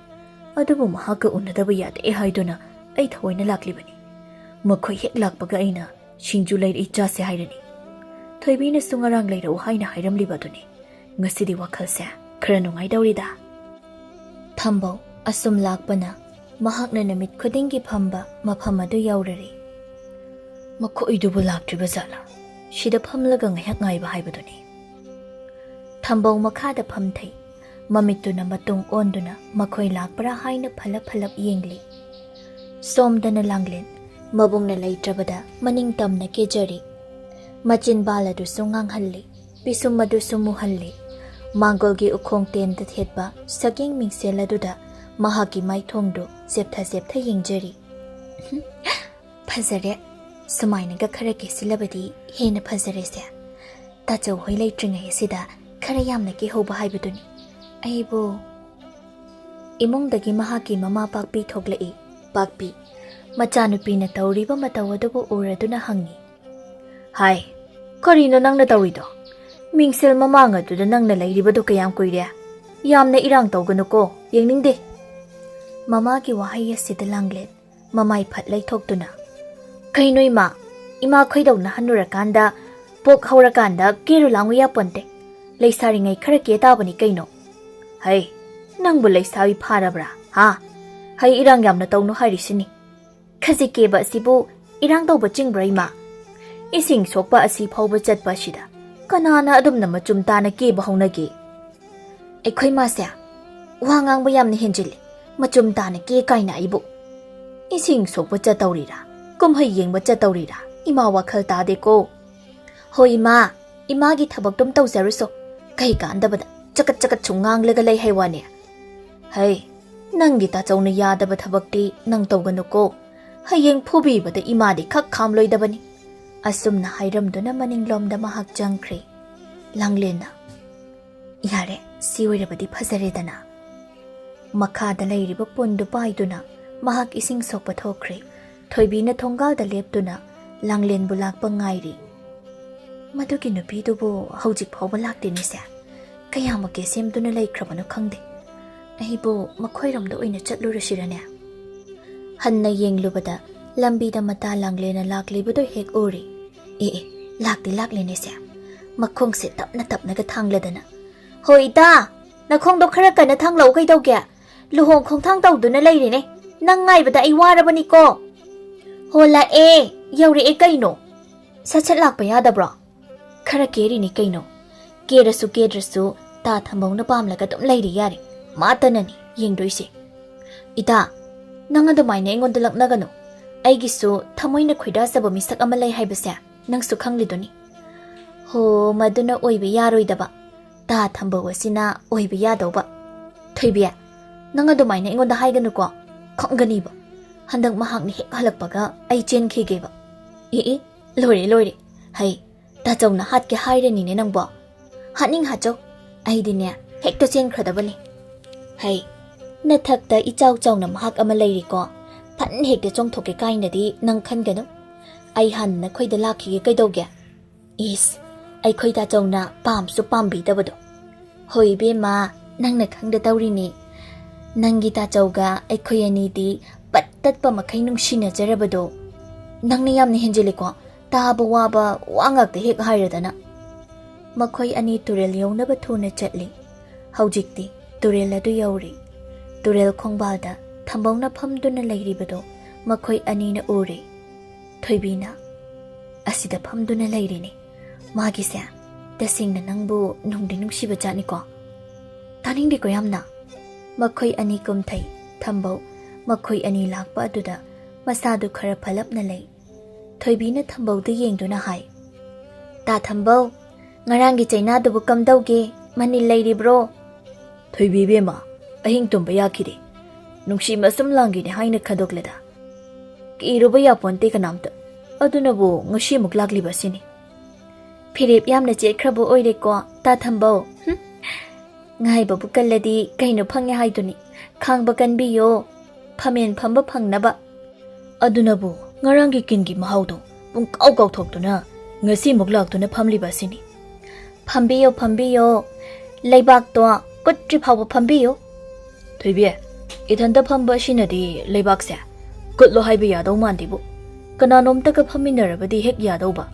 ꯑꯗꯨꯕꯨ ꯃꯍꯥꯛꯀ ꯎꯅꯗꯕ ꯌꯥꯗꯦ ꯍꯥꯏꯗꯨꯅ ꯑꯩ ꯊꯑꯣꯏꯅ ꯂꯥꯛꯂꯤꯕꯅꯤ꯫ ꯃꯈꯣꯏ ꯍꯦꯛ ꯂꯥꯛꯄꯒ ꯑꯩꯅ ꯁꯤꯡꯖꯨ ꯂꯩꯔꯛꯏ, ꯆꯥꯁꯦ ꯍꯥꯏꯔꯅꯤ꯫ ꯊꯣꯏꯕꯤꯅꯁꯨ ꯉꯔꯥꯡ ꯂꯩꯔꯛꯎ ꯍꯥꯏꯅ ꯍꯥꯏꯔꯝꯂꯤꯕ ꯑꯗꯨꯅꯤ꯫ ꯉꯁꯤꯗꯤ ꯋꯥꯈꯜꯁꯦ ꯈꯔ ꯅꯨꯡꯉꯥꯏꯗꯧꯔꯤꯗ꯫" ꯊꯝꯕꯧ ꯑꯁꯨꯝ ꯂꯥꯛꯄꯅ ꯃꯍꯥꯛꯅ ꯅꯨꯃꯤꯠ ꯈꯨꯗꯤꯡꯒꯤ ꯐꯝꯕ ꯃꯐꯝ ꯑꯗꯨ ꯌꯧꯔꯔꯦ꯫ "ꯃꯈꯣꯏꯗꯨꯕꯨ ꯂꯥꯛꯇ꯭ꯔꯤꯕ ꯖꯥꯠꯂꯥ? ꯁꯤꯗ ꯐꯝꯂꯒ ꯉꯥꯏꯍꯥꯛ ꯉꯥꯏꯕ ꯍꯥꯏꯕꯗꯨꯅꯤ꯫" ꯊꯝꯕꯧ ꯃꯈꯥꯗ ꯐꯝꯊꯩ꯫ ꯃꯃꯤꯠꯇꯨꯅ ꯃꯇꯨꯡ ꯑꯣꯟꯗꯨꯅ ꯃꯈꯣꯏ ꯂꯥꯛꯄ꯭ꯔꯥ ꯍꯥꯏꯅ ꯐꯂꯞ ꯐꯂꯞ ꯌꯦꯡꯂꯤ꯫ ꯁꯣꯝꯗꯅ ꯂꯥꯡꯂꯦꯟ, ꯃꯕꯨꯡꯅ ꯂꯩꯇ꯭ꯔꯕꯗ ꯃꯅꯤꯡ ꯇꯝꯅ ꯀꯦꯖꯔꯤ꯫ ꯃꯆꯤꯟꯕꯥꯜ ꯑꯗꯨꯁꯨ ꯉꯥꯡꯍꯜꯂꯤ, ꯄꯤꯁꯨꯝ ꯑꯗꯨꯁꯨ ꯃꯨꯍꯜꯂꯤ꯫ ꯃꯥꯡꯒꯣꯜꯒꯤ ꯎꯈꯣꯡ ꯇꯦꯟꯗ ꯊꯦꯠꯄ ꯁꯛꯌꯦꯡ ꯃꯤꯡꯁꯦꯜ ꯑꯗꯨꯗ ꯃꯍꯥꯛꯀꯤ ꯃꯥꯏꯊꯣꯡꯗꯨ ꯆꯦꯞꯊ ꯆꯦꯞꯊ ꯌꯦꯡꯖꯔꯤ꯫ "ꯐꯖꯔꯦ꯫ ꯁꯨꯃꯥꯏꯅꯒ ꯈꯔ ꯀꯦꯁꯤꯜꯂꯕꯗꯤ ꯍꯦꯟꯅ ꯐꯖꯔꯦꯁꯦ꯫ ꯇꯥꯆꯧ ꯍꯣꯏ ꯂꯩꯇ꯭ꯔꯤꯉꯩ ꯑꯁꯤꯗ ꯈꯔ ꯌꯥꯝꯅ ꯀꯦꯍꯧꯕ ꯍꯥꯏꯕꯗꯨꯅꯤ꯫ ꯑꯩꯕꯨ꯫" ꯏꯃꯨꯡꯗꯒꯤ ꯃꯍꯥꯛꯀꯤ ꯃꯃꯥ ꯄꯥꯛꯄꯤ ꯊꯣꯛꯂꯛꯏ꯫ ꯄꯥꯛꯄꯤ, ꯃꯆꯥꯅꯨꯄꯤꯅ ꯇꯧꯔꯤꯕ ꯃꯇꯧ ꯑꯗꯨꯕꯨ ꯎꯔꯗꯨꯅ ꯍꯪꯉꯤ꯫ "ꯍꯥꯏ, ꯀꯔꯤꯅꯣ ꯅꯪꯅ ꯇꯧꯔꯤꯗꯣ? ꯃꯤꯡꯁꯦꯜ ꯃꯃꯥꯡ ꯑꯗꯨꯗ ꯅꯪꯅ ꯂꯩꯔꯤꯕꯗꯨ ꯀꯌꯥꯝ ꯀꯨꯏꯔꯦ? ꯌꯥꯝꯅ ꯏꯔꯥꯡ ꯇꯧꯒꯅꯨꯀꯣ, ꯌꯦꯡꯅꯤꯡꯗꯦ꯫" ꯃꯃꯥꯒꯤ ꯋꯥꯍꯩ ꯑꯁꯤꯗ ꯂꯥꯡꯂꯦꯟ ꯃꯃꯥꯏ ꯐꯠ ꯂꯩꯊꯣꯛꯇꯨꯅ, "ꯀꯩꯅꯣ ꯏꯃꯥ? ꯏꯃꯥ ꯈꯣꯏꯗꯧꯅ ꯍꯟꯅꯨꯔꯀꯥꯟꯗ, ꯄꯣꯛ ꯍꯧꯔꯀꯥꯟꯗ ꯀꯦꯔꯨ ꯂꯥꯡꯉꯨ ꯌꯥꯄꯣꯟꯇꯦ꯫ ꯂꯩꯁꯥꯔꯤꯉꯩ ꯈꯔ ꯀꯦ ꯇꯥꯕꯅꯤ ꯀꯩꯅꯣ꯫" "ꯍꯩ, ꯅꯪꯕꯨ ꯂꯩꯁꯥꯕꯤ ꯐꯥꯔꯕ꯭ꯔꯥ, ꯍꯥ? ꯍꯩ ꯏꯔꯥꯡ ꯌꯥꯝꯅ ꯇꯧꯅꯨ ꯍꯥꯏꯔꯤꯁꯤꯅꯤ꯫" ꯈꯖꯤꯛ ꯀꯦꯕ ꯑꯁꯤꯕꯨ ꯏꯔꯥꯡ ꯇꯧꯕ ꯆꯤꯡꯕ꯭ꯔꯥ, ꯏꯃꯥ? ꯏꯁꯤꯡ ꯁꯣꯛꯄ ꯑꯁꯤ ꯐꯥꯎꯕ ꯆꯠꯄ ꯑꯁꯤꯗ ꯀꯅꯥꯅ ꯑꯗꯨꯝꯅ ꯃꯆꯨꯝ ꯇꯥꯅ ꯀꯦꯕ ꯍꯧꯅꯒꯦ? ꯑꯩꯈꯣꯏ ꯃꯥꯁꯦ ꯋꯥ ꯉꯥꯡꯕ ꯌꯥꯝꯅ ꯍꯦꯟꯖꯤꯜꯂꯤ꯫ ꯃꯆꯨꯝ ꯇꯥꯅ ꯀꯦ ꯀꯥꯏꯅ ꯑꯩꯕꯨ꯫ ꯏꯁꯤꯡ ꯁꯣꯛꯄ ꯆꯠꯇꯧꯔꯤꯔꯥ, ꯀꯨꯝꯍꯩ ꯌꯦꯡꯕ ꯆꯠꯇꯧꯔꯤꯔꯥ, ꯏꯃꯥ ꯋꯥꯈꯜ ꯇꯥꯗꯦꯀꯣ꯫ ꯍꯣꯏ ꯏꯃꯥ, ꯏꯃꯥꯒꯤ ꯊꯕꯛꯇꯨꯝ ꯇꯧꯖꯔꯨꯁꯣ꯫ ꯀꯩ ꯀꯥꯟꯗꯕꯗ ꯆꯀꯠ ꯆꯀꯠ ꯁꯨꯝ ꯉꯥꯡꯂꯒ ꯂꯩ ꯍꯥꯏ ꯋꯥꯅꯦ꯫ ꯍꯩ, ꯅꯪꯒꯤ ꯇꯥꯆꯧꯅ ꯌꯥꯗꯕ ꯊꯕꯛꯇꯤ ꯅꯪ ꯇꯧꯒꯅꯨꯀꯣ꯫ ꯍꯌꯦꯡ ꯐꯨꯕꯤꯕꯗ ꯏꯃꯥꯗꯤ ꯈꯛ ꯈꯥꯝꯂꯣꯏꯗꯕꯅꯤ꯫ ꯑꯁꯨꯝꯅ ꯍꯥꯏꯔꯝꯗꯨꯅ ꯃꯅꯤꯡꯂꯣꯝꯗ ꯃꯍꯥꯛ ꯆꯪꯈ꯭ꯔꯦ꯫ ꯂꯥꯡꯂꯦꯟꯅ, "ꯌꯥꯔꯦ, ꯁꯤ ꯑꯣꯏꯔꯕꯗꯤ ꯐꯖꯔꯦꯗꯅ"꯫ ꯃꯈꯥꯗ ꯂꯩꯔꯤꯕ ꯄꯣꯟꯗꯨ ꯄꯥꯏꯗꯨꯅ ꯃꯍꯥꯛ ꯏꯁꯤꯡ ꯁꯣꯛꯄ ꯊꯣꯛꯈ꯭ꯔꯦ꯫ ꯊꯣꯏꯕꯤꯅ ꯊꯣꯡꯒꯥꯜꯗ ꯂꯦꯞꯇꯨꯅ ꯂꯥꯡꯂꯦꯟꯕꯨ ꯂꯥꯛꯄ ꯉꯥꯏꯔꯤ꯫ "ꯃꯗꯨꯒꯤ ꯅꯨꯄꯤꯗꯨꯕꯨ ꯍꯧꯖꯤꯛ ꯐꯥꯎꯕ ꯂꯥꯛꯇꯦꯅꯦꯁꯦ꯫ ꯀꯌꯥꯃꯨꯛꯀꯤ ꯁꯦꯝꯗꯨꯅ ꯂꯩꯈ꯭ꯔꯕꯅꯣ ꯈꯪꯗꯦ꯫ ꯑꯩꯕꯨ ꯃꯈꯣꯏꯔꯣꯝꯗ ꯑꯣꯏꯅ ꯆꯠꯂꯨꯔꯁꯤꯔꯅꯦ?" ꯍꯟꯅ ꯌꯦꯡꯂꯨꯕꯗ ꯂꯝꯕꯤꯗ ꯃꯇꯥ ꯂꯥꯡꯂꯦꯟꯅ ꯂꯥꯛꯂꯤꯕꯗꯨ ꯍꯦꯛ ꯎꯔꯦ꯫ ꯑꯦ ꯑꯦ, ꯂꯥꯛꯇꯤ ꯂꯥꯛꯂꯦꯅꯦꯁꯦ꯫ ꯃꯈꯣꯡꯁꯦ ꯇꯞꯅ ꯇꯞꯅꯒ ꯊꯥꯡꯂꯗꯅ, "ꯍꯣ ꯏꯇꯥ, ꯅꯈꯣꯡꯗꯣ ꯈꯔ ꯀꯟꯅ ꯊꯥꯡꯂꯛꯎ ꯀꯩꯗꯧꯒꯦ? ꯂꯨꯍꯣꯡ ꯈꯣꯡꯊꯥꯡ ꯇꯧꯗꯨꯅ ꯂꯩꯔꯦꯅꯦ꯫ ꯅꯪ ꯉꯥꯏꯕꯗ ꯑꯩ ꯋꯥꯔꯕꯅꯤꯀꯣ"꯫ "ꯍꯣ ꯂꯥꯛꯑꯦ, ꯌꯧꯔꯛꯑꯦ ꯀꯩꯅꯣ꯫ ꯁꯠ ꯁꯠ ꯂꯥꯛꯄ ꯌꯥꯗꯕ꯭ꯔꯣ?" "ꯈꯔ ꯀꯦꯔꯤꯅꯤ ꯀꯩꯅꯣ꯫ ꯀꯦꯔꯁꯨ ꯀꯦꯗ꯭ꯔꯁꯨ ꯇꯥ ꯊꯝꯕꯧꯅ ꯄꯥꯝꯂꯒ ꯑꯗꯨꯝ ꯂꯩꯔꯤ ꯌꯥꯔꯦ꯫ ꯃꯥꯇꯅꯅꯤ ꯌꯦꯡꯗꯣꯏꯁꯦ"꯫ "ꯏꯇꯥ, ꯅꯪ ꯑꯗꯨꯃꯥꯏꯅ ꯑꯩꯉꯣꯟꯗ ꯂꯛꯅꯒꯅꯨ꯫ ꯑꯩꯒꯤꯁꯨ ꯊꯃꯣꯏꯅ ꯈꯣꯏꯗꯥꯖꯕ ꯃꯤꯁꯛ ꯑꯃ ꯂꯩ ꯍꯥꯏꯕꯁꯦ ꯅꯪꯁꯨ ꯈꯪꯂꯤꯗꯨꯅꯤ"꯫ "ꯍꯣ, ꯃꯗꯨꯅ ꯑꯣꯏꯕ ꯌꯥꯔꯣꯏꯗꯕ꯫ ꯇꯥ ꯊꯝꯕꯧ ꯑꯁꯤꯅ ꯑꯣꯏꯕ ꯌꯥꯗꯧꯕ"꯫ "ꯊꯣꯏꯕꯤ, ꯅꯪ ꯑꯗꯨꯃꯥꯏꯅ ꯑꯩꯉꯣꯟꯗ ꯍꯥꯏꯒꯅꯨꯀꯣ꯫ ꯈꯪꯒꯅꯤꯕ꯫ ꯍꯟꯗꯛ ꯃꯍꯥꯛꯅ ꯍꯦꯛ ꯍꯜꯂꯛꯄꯒ ꯑꯩ ꯆꯦꯟꯈꯤꯒꯦꯕ"꯫ "ꯑꯦ ꯑꯦ, ꯂꯣꯏꯔꯦ ꯂꯣꯏꯔꯦ꯫ ꯍꯩ, ꯇꯥꯆꯧꯅ ꯍꯥꯠꯀꯦ ꯍꯥꯏꯔꯅꯤꯅꯦ ꯅꯪꯕꯣ꯫ ꯍꯥꯠꯅꯤꯡ ꯍꯥꯠꯆꯧ, ꯑꯩꯗꯤꯅꯦ ꯍꯦꯛꯇ ꯆꯦꯟꯈ꯭ꯔꯗꯕꯅꯤ"꯫ "ꯍꯩ, ꯅꯊꯛꯇ ꯏꯆꯥꯎ ꯆꯥꯎꯅ ꯃꯍꯥꯛ ꯑꯃ ꯂꯩꯔꯤꯀꯣ꯫ ꯐꯟ ꯍꯦꯛꯇ ꯆꯣꯡꯊꯣꯛꯀꯦ ꯀꯥꯏꯅꯗꯤ ꯅꯪ ꯈꯟꯒꯅꯨ꯫ ꯑꯩ ꯍꯥꯟꯅ ꯅꯈꯣꯏꯗ ꯂꯥꯛꯈꯤꯒꯦ ꯀꯩꯗꯧꯒꯦ?" "ꯏꯁ, ꯑꯩꯈꯣꯏ ꯇꯥꯆꯧꯅ ꯄꯥꯝꯁꯨ ꯄꯥꯝꯕꯤꯗꯕꯗꯣ"꯫ "ꯍꯣꯏ ꯏꯕꯦꯝꯃ, ꯅꯪꯅ ꯈꯪꯗ ꯇꯧꯔꯤꯅꯤ꯫ ꯅꯪꯒꯤ ꯇꯥꯆꯧꯒ ꯑꯩꯈꯣꯏ ꯑꯅꯤꯗꯤ ꯄꯠ ꯇꯠꯄ ꯃꯈꯩ ꯅꯨꯡꯁꯤꯅꯖꯔꯕꯗꯣ"꯫ "ꯅꯪꯅ ꯌꯥꯝꯅ ꯍꯦꯟꯖꯤꯜꯂꯤꯀꯣ꯫ ꯇꯥꯕ ꯋꯥꯕ ꯋꯥ ꯉꯥꯛꯇ ꯍꯦꯛ ꯍꯥꯏꯔꯗꯅ"꯫ ꯃꯈꯣꯏ ꯑꯅꯤ ꯇꯨꯔꯦꯜ ꯌꯧꯅꯕ ꯊꯨꯅ ꯆꯠꯂꯤ꯫ ꯍꯧꯖꯤꯛꯇꯤ ꯇꯨꯔꯦꯜ ꯑꯗꯨ ꯌꯧꯔꯦ꯫ ꯇꯨꯔꯦꯜ ꯈꯣꯡꯕꯥꯜꯗ ꯊꯝꯕꯧꯅ ꯐꯝꯗꯨꯅ ꯂꯩꯔꯤꯕꯗꯣ ꯃꯈꯣꯏ ꯑꯅꯤꯅ ꯎꯔꯦ꯫ ꯊꯣꯏꯕꯤꯅ, "ꯑꯁꯤꯗ ꯐꯝꯗꯨꯅ ꯂꯩꯔꯤꯅꯦ꯫ ꯃꯥꯒꯤꯁꯦ ꯇꯁꯦꯡꯅ ꯅꯪꯕꯨ ꯅꯨꯡꯗꯤ ꯅꯨꯡꯁꯤꯕ ꯖꯥꯠꯅꯤꯀꯣ?" "ꯇꯥꯅꯤꯡꯗꯦꯀꯣ ꯌꯥꯝꯅ?" ꯃꯈꯣꯏ ꯑꯅꯤ ꯀꯨꯝꯊꯩ꯫ ꯊꯝꯕꯧ ꯃꯈꯣꯏ ꯑꯅꯤ ꯂꯥꯛꯄ ꯑꯗꯨꯗ ꯃꯁꯥꯗꯨ ꯈꯔ ꯐꯂꯞꯅ ꯂꯩ꯫ ꯊꯣꯏꯕꯤꯅ ꯊꯝꯕꯧꯗ ꯌꯦꯡꯗꯨꯅ ꯍꯥꯏ, "ꯇꯥ ꯊꯝꯕꯧ, ꯉꯔꯥꯡꯒꯤ ꯆꯩꯅꯥꯗꯨꯕꯨ ꯀꯝꯗꯧꯒꯦ? ꯃꯅꯤꯜ ꯂꯩꯔꯤꯕ꯭ꯔꯣ?" "ꯊꯣꯏꯕꯤ ꯏꯕꯦꯝꯃ, ꯑꯍꯤꯡ ꯇꯨꯝꯕ ꯌꯥꯈꯤꯗꯦ꯫ ꯅꯨꯡꯁꯤ ꯃꯁꯨꯝ ꯂꯥꯡꯒꯤꯅꯤ ꯍꯥꯏꯅ ꯈꯟꯗꯣꯛꯂꯦꯗ꯫ ꯀꯤꯔꯨꯕ ꯌꯥꯄꯣꯟꯇꯦ ꯀꯅꯥꯝꯇ꯫ ꯑꯗꯨꯅꯕꯨ ꯉꯁꯤꯃꯨꯛ ꯂꯥꯛꯂꯤꯕ ꯑꯁꯤꯅꯤ꯫" "ꯐꯤꯔꯦꯞ ꯌꯥꯝꯅ ꯆꯦꯠꯈ꯭ꯔꯕ ꯑꯣꯏꯔꯦꯀꯣ, ꯇꯥ ꯊꯝꯕꯧ꯫ ꯍꯨꯝ꯫ ꯉꯥꯏꯕꯕꯨ ꯀꯜꯂꯗꯤ ꯀꯩꯅꯣ ꯐꯪꯉꯦ ꯍꯥꯏꯗꯨꯅꯤ꯫ ꯈꯥꯡꯕ ꯀꯟꯕꯤꯌꯣ, ꯐꯝꯃꯦꯟ ꯐꯝꯕ ꯐꯪꯅꯕ꯫" "ꯑꯗꯨꯅꯕꯨ ꯉꯔꯥꯡꯒꯤ ꯀꯤꯟꯒꯤ ꯃꯍꯥꯎꯗꯣ ꯄꯨꯡꯀꯥꯎ ꯀꯥꯎꯊꯣꯛꯇꯨꯅ ꯉꯁꯤꯃꯨꯛ ꯂꯥꯛꯇꯨꯅ ꯐꯝꯂꯤꯕ ꯑꯁꯤꯅꯤ꯫" "ꯐꯝꯕꯤꯌꯣ, ꯐꯝꯕꯤꯌꯣ꯫ ꯂꯩꯕꯥꯛꯇꯣ ꯀꯨꯠꯇ꯭ꯔꯤ ꯐꯥꯎꯕ ꯐꯝꯕꯤꯌꯨ꯫" "ꯊꯣꯏꯕꯤ, ꯏꯊꯟꯇ ꯐꯝꯕ ꯑꯁꯤꯅꯗꯤ ꯂꯩꯕꯥꯛꯁꯦ ꯀꯨꯠꯂꯣ ꯍꯥꯏꯕ ꯌꯥꯗꯧ ꯃꯥꯟꯗꯦꯕꯨ꯫ ꯀꯅꯥꯅꯣꯝꯇꯒ ꯐꯝꯃꯤꯟꯅꯔꯕꯗꯤ ꯍꯦꯛ ꯌꯥꯗꯧꯕ꯫"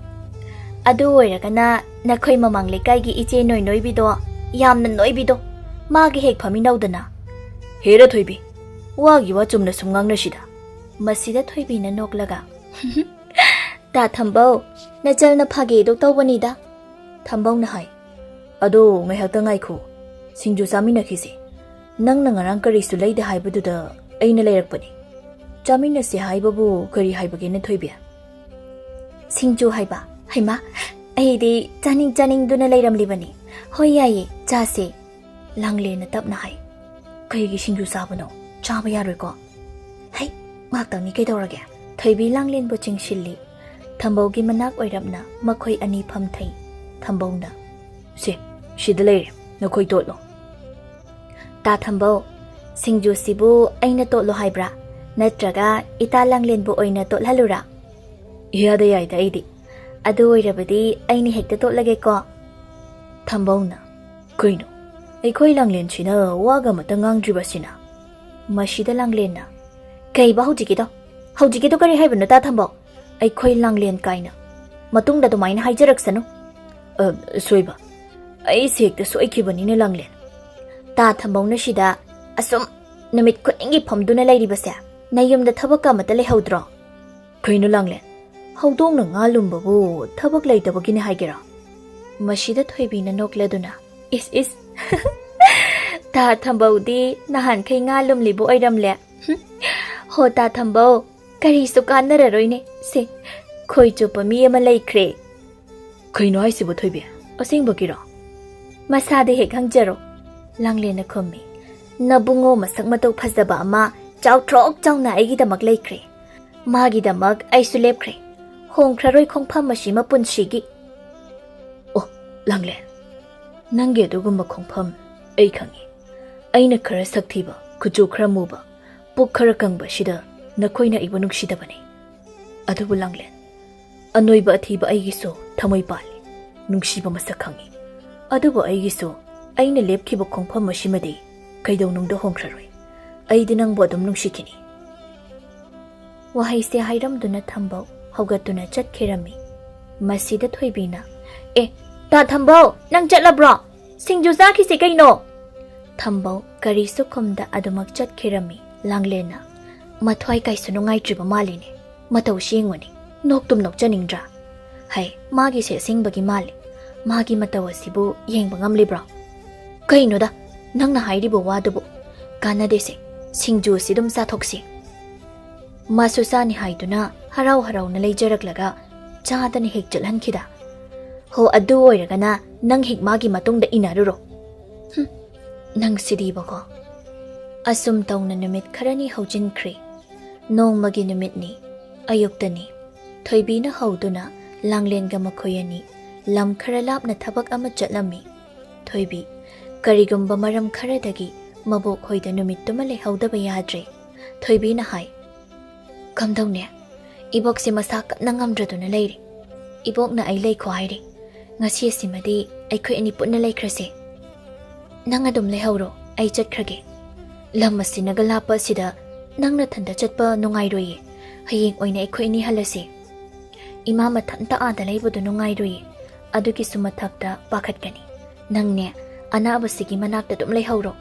"ꯑꯗꯨ ꯑꯣꯏꯔꯒꯅ ꯅꯈꯣꯏ ꯃꯃꯥꯡ ꯂꯩꯀꯥꯏꯒꯤ ꯏꯆꯦ ꯅꯣꯏ ꯅꯣꯏꯕꯤꯗꯣ, ꯌꯥꯝꯅ ꯅꯣꯏꯕꯤꯗꯣ, ꯃꯥꯒ ꯍꯦꯛ ꯐꯝꯃꯤꯟꯅꯧꯗꯅ꯫" "ꯍꯦꯔꯥ ꯊꯣꯏꯕꯤ, ꯋꯥꯒꯤ ꯋꯥ ꯆꯨꯝꯅ ꯁꯨꯝ ꯉꯥꯡꯅꯁꯤꯗ꯫" ꯃꯁꯤꯗ ꯊꯣꯏꯕꯤꯅ ꯅꯣꯛꯂꯒ, "ꯇꯥ ꯊꯝꯕꯧ, ꯅꯆꯜꯅ ꯐꯥꯒꯦꯗꯣ ꯇꯧꯕꯅꯤꯗ꯫" ꯊꯝꯕꯧꯅ ꯍꯥꯏ, "ꯑꯗꯣ ꯉꯥꯏꯍꯥꯛꯇ ꯉꯥꯏꯈꯣ, ꯁꯤꯡꯖꯨ ꯆꯥꯃꯤꯟꯅꯈꯤꯁꯦ꯫ ꯅꯪꯅ ꯉꯔꯥꯡ ꯀꯔꯤꯁꯨ ꯂꯩꯗꯦ ꯍꯥꯏꯕꯗꯨꯗ ꯑꯩꯅ ꯂꯩꯔꯛꯄꯅꯤ꯫ ꯆꯥꯃꯤꯟꯅꯁꯦ ꯍꯥꯏꯕꯕꯨ ꯀꯔꯤ ꯍꯥꯏꯕꯒꯦꯅꯦ ꯊꯣꯏꯕꯤ?" "ꯁꯤꯡꯖꯨ ꯍꯥꯏꯕ? ꯍꯩꯃꯥ, ꯑꯩꯗꯤ ꯆꯥꯅꯤꯡ ꯆꯥꯅꯤꯡꯗꯨꯅ ꯂꯩꯔꯝꯂꯤꯕꯅꯤ꯫ ꯍꯣꯏ, ꯌꯥꯏꯌꯦ, ꯆꯥꯁꯦ꯫" ꯂꯥꯡꯂꯦꯟꯅ ꯇꯞꯅ ꯍꯥꯏ, "ꯀꯩꯒꯤ ꯁꯤꯡꯖꯨ ꯆꯥꯕꯅꯣ? ꯆꯥꯕ ꯌꯥꯔꯣꯏꯀꯣ?" "ꯍꯩ, ꯉꯥꯛꯇꯪꯅꯤ, ꯀꯩꯗꯧꯔꯒꯦ?" ꯊꯣꯏꯕꯤ ꯂꯥꯡꯂꯦꯟꯕꯨ ꯆꯤꯡꯁꯤꯜꯂꯤ꯫ ꯊꯝꯕꯧꯒꯤ ꯃꯅꯥꯛ ꯑꯣꯏꯔꯞꯅ ꯃꯈꯣꯏ ꯑꯅꯤ ꯐꯝꯊꯩ꯫ ꯊꯝꯕꯧꯅ, "ꯁꯦ, ꯁꯤꯗ ꯂꯩꯔꯦ, ꯅꯈꯣꯏ ꯇꯣꯠꯂꯣ꯫" "ꯇꯥ ꯊꯝꯕꯧ, ꯁꯤꯡꯖꯨꯁꯤꯕꯨ ꯑꯩꯅ ꯇꯣꯠꯂꯣ ꯍꯥꯏꯕ꯭ꯔꯥ? ꯅꯠꯇ꯭ꯔꯒ ꯏꯇꯥ ꯂꯥꯡꯂꯦꯟꯕꯨ ꯑꯣꯏꯅ ꯇꯣꯠꯍꯜꯂꯨꯔꯥ?" "ꯏꯌꯥꯗ ꯌꯥꯏꯗ ꯑꯩꯗꯤ꯫" "ꯑꯗꯨ ꯑꯣꯏꯔꯕꯗꯤ ꯑꯩꯅ ꯍꯦꯛꯇ ꯇꯣꯠꯂꯒꯦꯀꯣ꯫" ꯊꯝꯕꯧꯅ, "ꯀꯩꯅꯣ, ꯑꯩꯈꯣꯏ ꯂꯥꯡꯂꯦꯟꯁꯤꯅ ꯋꯥꯒ ꯑꯃꯇ ꯉꯥꯡꯗ꯭ꯔꯤꯕꯁꯤꯅ?" ꯃꯁꯤꯗ ꯂꯥꯡꯂꯦꯟꯅ, "ꯀꯩꯕ ꯍꯧꯖꯤꯛꯀꯤꯗꯣ? ꯍꯧꯖꯤꯛꯀꯤꯗꯣ ꯀꯔꯤ ꯍꯥꯏꯕꯅꯣ, ꯇꯥ ꯊꯝꯕꯧ? ꯑꯩꯈꯣꯏ ꯂꯥꯡꯂꯦꯟ ꯀꯥꯏꯅ꯫ ꯃꯇꯨꯡꯗ ꯑꯗꯨꯃꯥꯏꯅ ꯍꯥꯏꯖꯔꯛꯁꯅꯨ꯫" "ꯑ, ꯁꯣꯏꯕ꯫ ꯑꯩꯁꯦ ꯍꯦꯛꯇ ꯁꯣꯏꯈꯤꯕꯅꯤꯅꯦ, ꯂꯥꯡꯂꯦꯟ꯫" ꯇꯥ ꯊꯝꯕꯧꯅ ꯁꯤꯗ ꯑꯁꯨꯝ ꯅꯨꯃꯤꯠ ꯈꯨꯗꯤꯡꯒꯤ ꯐꯝꯗꯨꯅ ꯂꯩꯔꯤꯕꯁꯦ꯫ ꯅꯌꯨꯝꯗ ꯊꯕꯛꯀ ꯑꯃꯠꯇ ꯂꯩꯍꯧꯗ꯭ꯔꯣ? ꯀꯩꯅꯣ ꯂꯥꯡꯂꯦꯟ? ꯍꯧꯗꯣꯡꯅ ꯉꯥ ꯂꯨꯝꯕꯕꯨ ꯊꯕꯛ ꯂꯩꯇꯕꯒꯤꯅꯦ ꯍꯥꯏꯒꯦꯔꯥ? ꯃꯁꯤꯗ ꯊꯣꯏꯕꯤꯅ ꯅꯣꯛꯂꯗꯨꯅ, "ꯏꯁ ꯏꯁ, ꯇꯥ ꯊꯝꯕꯧꯗꯤ ꯅꯍꯥꯟꯈꯩ ꯉꯥ ꯂꯨꯝꯂꯤꯕ ꯑꯣꯏꯔꯝꯂꯦ꯫ ꯍꯨꯝ, ꯍꯣ ꯇꯥ ꯊꯝꯕꯧ, ꯀꯔꯤꯁꯨ ꯀꯥꯟꯅꯔꯔꯣꯏꯅꯦ꯫ ꯁꯦ, ꯈꯣꯏ ꯆꯣꯞꯄ ꯃꯤ ꯑꯃ ꯂꯩꯈ꯭ꯔꯦ꯫" "ꯀꯩꯅꯣ ꯍꯥꯏꯁꯤꯕꯣ ꯊꯣꯏꯕꯤ? ꯑꯁꯦꯡꯕꯒꯤꯔꯣ?" "ꯃꯁꯥꯗ ꯍꯦꯛ ꯍꯪꯖꯔꯣ꯫" ꯂꯥꯡꯂꯦꯟꯅ ꯈꯨꯝꯃꯤ꯫ "ꯅꯕꯨꯡꯉꯣ ꯃꯁꯛ ꯃꯇꯧ ꯐꯖꯕ ꯑꯃ ꯆꯥꯎꯊ꯭ꯔꯣꯛ ꯆꯥꯎꯅ ꯑꯩꯒꯤꯗꯃꯛ ꯂꯩꯈ꯭ꯔꯦ꯫ ꯃꯥꯒꯤꯗꯃꯛ ꯑꯩꯁꯨ ꯂꯦꯞꯈ꯭ꯔꯦ꯫ ꯍꯣꯡꯈ꯭ꯔꯔꯣꯏ ꯈꯣꯡꯐꯝ ꯑꯁꯤꯃ ꯄꯨꯟꯁꯤꯒꯤ꯫" "ꯑꯣ, ꯂꯥꯡꯂꯦꯟ, ꯅꯪꯒꯤ ꯑꯗꯨꯒꯨꯝꯕ ꯈꯣꯡꯐꯝ ꯑꯩ ꯈꯪꯉꯤ꯫ ꯑꯩꯅ ꯈꯔ ꯁꯛ ꯊꯤꯕ, ꯀꯨꯆꯨ ꯈꯔ ꯃꯨꯕ, ꯄꯨꯛ ꯈꯔ ꯀꯪꯕ ꯑꯁꯤꯗ ꯅꯈꯣꯏꯅ ꯑꯩꯕꯨ ꯅꯨꯡꯁꯤꯗꯕꯅꯤ꯫ ꯑꯗꯨꯕꯨ ꯂꯥꯡꯂꯦꯟ, ꯑꯅꯣꯏꯕ ꯑꯊꯤꯕ ꯑꯩꯒꯤꯁꯨ ꯊꯃꯣꯏ ꯄꯥꯜꯂꯤ, ꯅꯨꯡꯁꯤꯕ ꯃꯁꯛ ꯈꯪꯉꯤ꯫ ꯑꯗꯨꯕꯨ ꯑꯩꯒꯤꯁꯨ ꯑꯩꯅ ꯂꯦꯞꯈꯤꯕ ꯈꯣꯡꯐꯝ ꯑꯁꯤꯃꯗꯤ ꯀꯩꯗꯧꯅꯨꯡꯗ ꯍꯣꯡꯈ꯭ꯔꯔꯣꯏ꯫ ꯑꯩꯗꯤ ꯅꯪꯕꯨ ꯑꯗꯨꯝ ꯅꯨꯡꯁꯤꯈꯤꯅꯤ꯫" ꯋꯥꯍꯩꯁꯦ ꯍꯥꯏꯔꯝꯗꯨꯅ ꯊꯝꯕꯧ ꯍꯧꯒꯠꯇꯨꯅ ꯆꯠꯈꯤꯔꯝꯃꯤ꯫ ꯃꯁꯤꯗ ꯊꯣꯏꯕꯤꯅ, "ꯑꯦ, ꯇꯥ ꯊꯝꯕꯧ, ꯅꯪ ꯆꯠꯂꯕ꯭ꯔꯣ? ꯁꯤꯡꯖꯨ ꯆꯥꯈꯤꯁꯦ ꯀꯩꯅꯣ!" ꯊꯝꯕꯧ ꯀꯔꯤꯁꯨ ꯈꯨꯝꯗ ꯑꯗꯨꯃꯛ ꯆꯠꯈꯤꯔꯝꯃꯤ꯫ ꯂꯥꯡꯂꯦꯟꯅ, "ꯃꯊ꯭ꯋꯥꯏ ꯀꯥꯏꯁꯨ ꯅꯨꯡꯉꯥꯏꯇ꯭ꯔꯤꯕ ꯃꯥꯜꯂꯤꯅꯦ꯫ ꯃꯇꯧꯁꯤ ꯌꯦꯡꯉꯨꯅꯦ, ꯅꯣꯛꯇꯨꯝ ꯅꯣꯛꯆꯅꯤꯡꯗ꯭ꯔꯥ? ꯍꯩ, ꯃꯥꯒꯤꯁꯦ ꯑꯁꯦꯡꯕꯒꯤ ꯃꯥꯜꯂꯤ꯫ ꯃꯥꯒꯤ ꯃꯇꯧ ꯑꯁꯤꯕꯨ ꯌꯦꯡꯕ ꯉꯝꯂꯤꯕ꯭ꯔꯣ? ꯀꯩꯅꯣꯗ, ꯅꯪꯅ ꯍꯥꯏꯔꯤꯕ ꯋꯥꯗꯨꯕꯨ? ꯀꯥꯟꯅꯗꯦꯁꯦ, ꯁꯤꯡꯖꯨ ꯑꯁꯤ ꯑꯗꯨꯝ ꯆꯥꯊꯣꯛꯁꯤ꯫" ꯃꯥꯁꯨ ꯆꯥꯅꯤ ꯍꯥꯏꯗꯨꯅ ꯍꯔꯥꯎ ꯍꯔꯥꯎꯅ ꯂꯩꯖꯔꯛꯂꯒ ꯆꯥꯗꯅ ꯍꯦꯛ ꯆꯠꯍꯟꯈꯤꯗ꯫ "ꯍꯣ, ꯑꯗꯨ ꯑꯣꯏꯔꯒꯅ ꯅꯪ ꯍꯦꯛ ꯃꯥꯒꯤ ꯃꯇꯨꯡꯗ ꯏꯟꯅꯔꯨꯔꯣ꯫" "ꯍꯨꯝ, ꯅꯪ ꯁꯤꯗꯤꯕꯀꯣ꯫" ꯑꯁꯨꯝ ꯇꯧꯅ ꯅꯨꯃꯤꯠ ꯈꯔꯅꯤ ꯍꯧꯖꯤꯟꯈ꯭ꯔꯦ꯫ ꯅꯣꯡꯃꯒꯤ ꯅꯨꯃꯤꯠꯅꯤ, ꯑꯌꯨꯛꯇꯅꯤ꯫ ꯊꯣꯏꯕꯤꯅ ꯍꯧꯗꯨꯅ ꯂꯥꯡꯂꯦꯟꯒ ꯃꯈꯣꯏ ꯑꯅꯤ ꯂꯝ ꯈꯔ ꯂꯥꯞꯅ ꯊꯕꯛ ꯑꯃ ꯆꯠꯂꯝꯃꯤ꯫ ꯊꯣꯏꯕꯤ, ꯀꯔꯤꯒꯨꯝꯕ ꯃꯔꯝ ꯈꯔꯗꯒꯤ ꯃꯕꯣꯛ ꯍꯣꯏꯗ ꯅꯨꯃꯤꯠꯇꯨꯃ ꯂꯩꯍꯧꯗꯕ ꯌꯥꯗ꯭ꯔꯦ꯫ ꯊꯣꯏꯕꯤꯅ ꯍꯥꯏ, "ꯀꯝꯗꯧꯅꯤ? ꯏꯕꯣꯛꯁꯦ ꯃꯁꯥ ꯀꯟꯅ ꯉꯝꯗ꯭ꯔꯗꯨꯅ ꯂꯩꯔꯤ꯫ ꯏꯕꯣꯛꯅ ꯑꯩ ꯂꯩꯈꯣ ꯍꯥꯏꯔꯤ꯫ ꯉꯁꯤ ꯑꯁꯤꯃꯗꯤ ꯑꯩꯈꯣꯏ ꯑꯅꯤ ꯄꯨꯟꯅ ꯂꯩꯈ꯭ꯔꯁꯦ꯫ ꯅꯪ ꯑꯗꯨꯝ ꯂꯩꯍꯧꯔꯣ, ꯑꯩ ꯆꯠꯈ꯭ꯔꯒꯦ꯫ ꯂꯝ ꯑꯁꯤꯅꯒ ꯂꯥꯞꯄ ꯑꯁꯤꯗ ꯅꯪ ꯅꯊꯟꯇ ꯆꯠꯄ ꯅꯨꯡꯉꯥꯏꯔꯣꯏꯌꯦ꯫ ꯍꯌꯦꯡ ꯑꯣꯏꯅ ꯑꯩꯈꯣꯏ ꯑꯅꯤ ꯍꯜꯂꯁꯤ꯫ ꯏꯃꯥ ꯃꯊꯟꯇ ꯑꯥꯗ ꯂꯩꯕꯗꯨ ꯅꯨꯡꯉꯥꯏꯔꯣꯏꯌꯦ꯫ ꯑꯗꯨꯒꯤꯁꯨ ꯃꯊꯛꯇ ꯄꯥꯈꯠꯀꯅꯤ꯫ ꯅꯪꯅꯦ, ꯑꯅꯥꯕꯁꯤꯒꯤ ꯃꯅꯥꯛꯇ ꯑꯗꯨꯝ ꯂꯩꯍꯧꯔꯣ꯫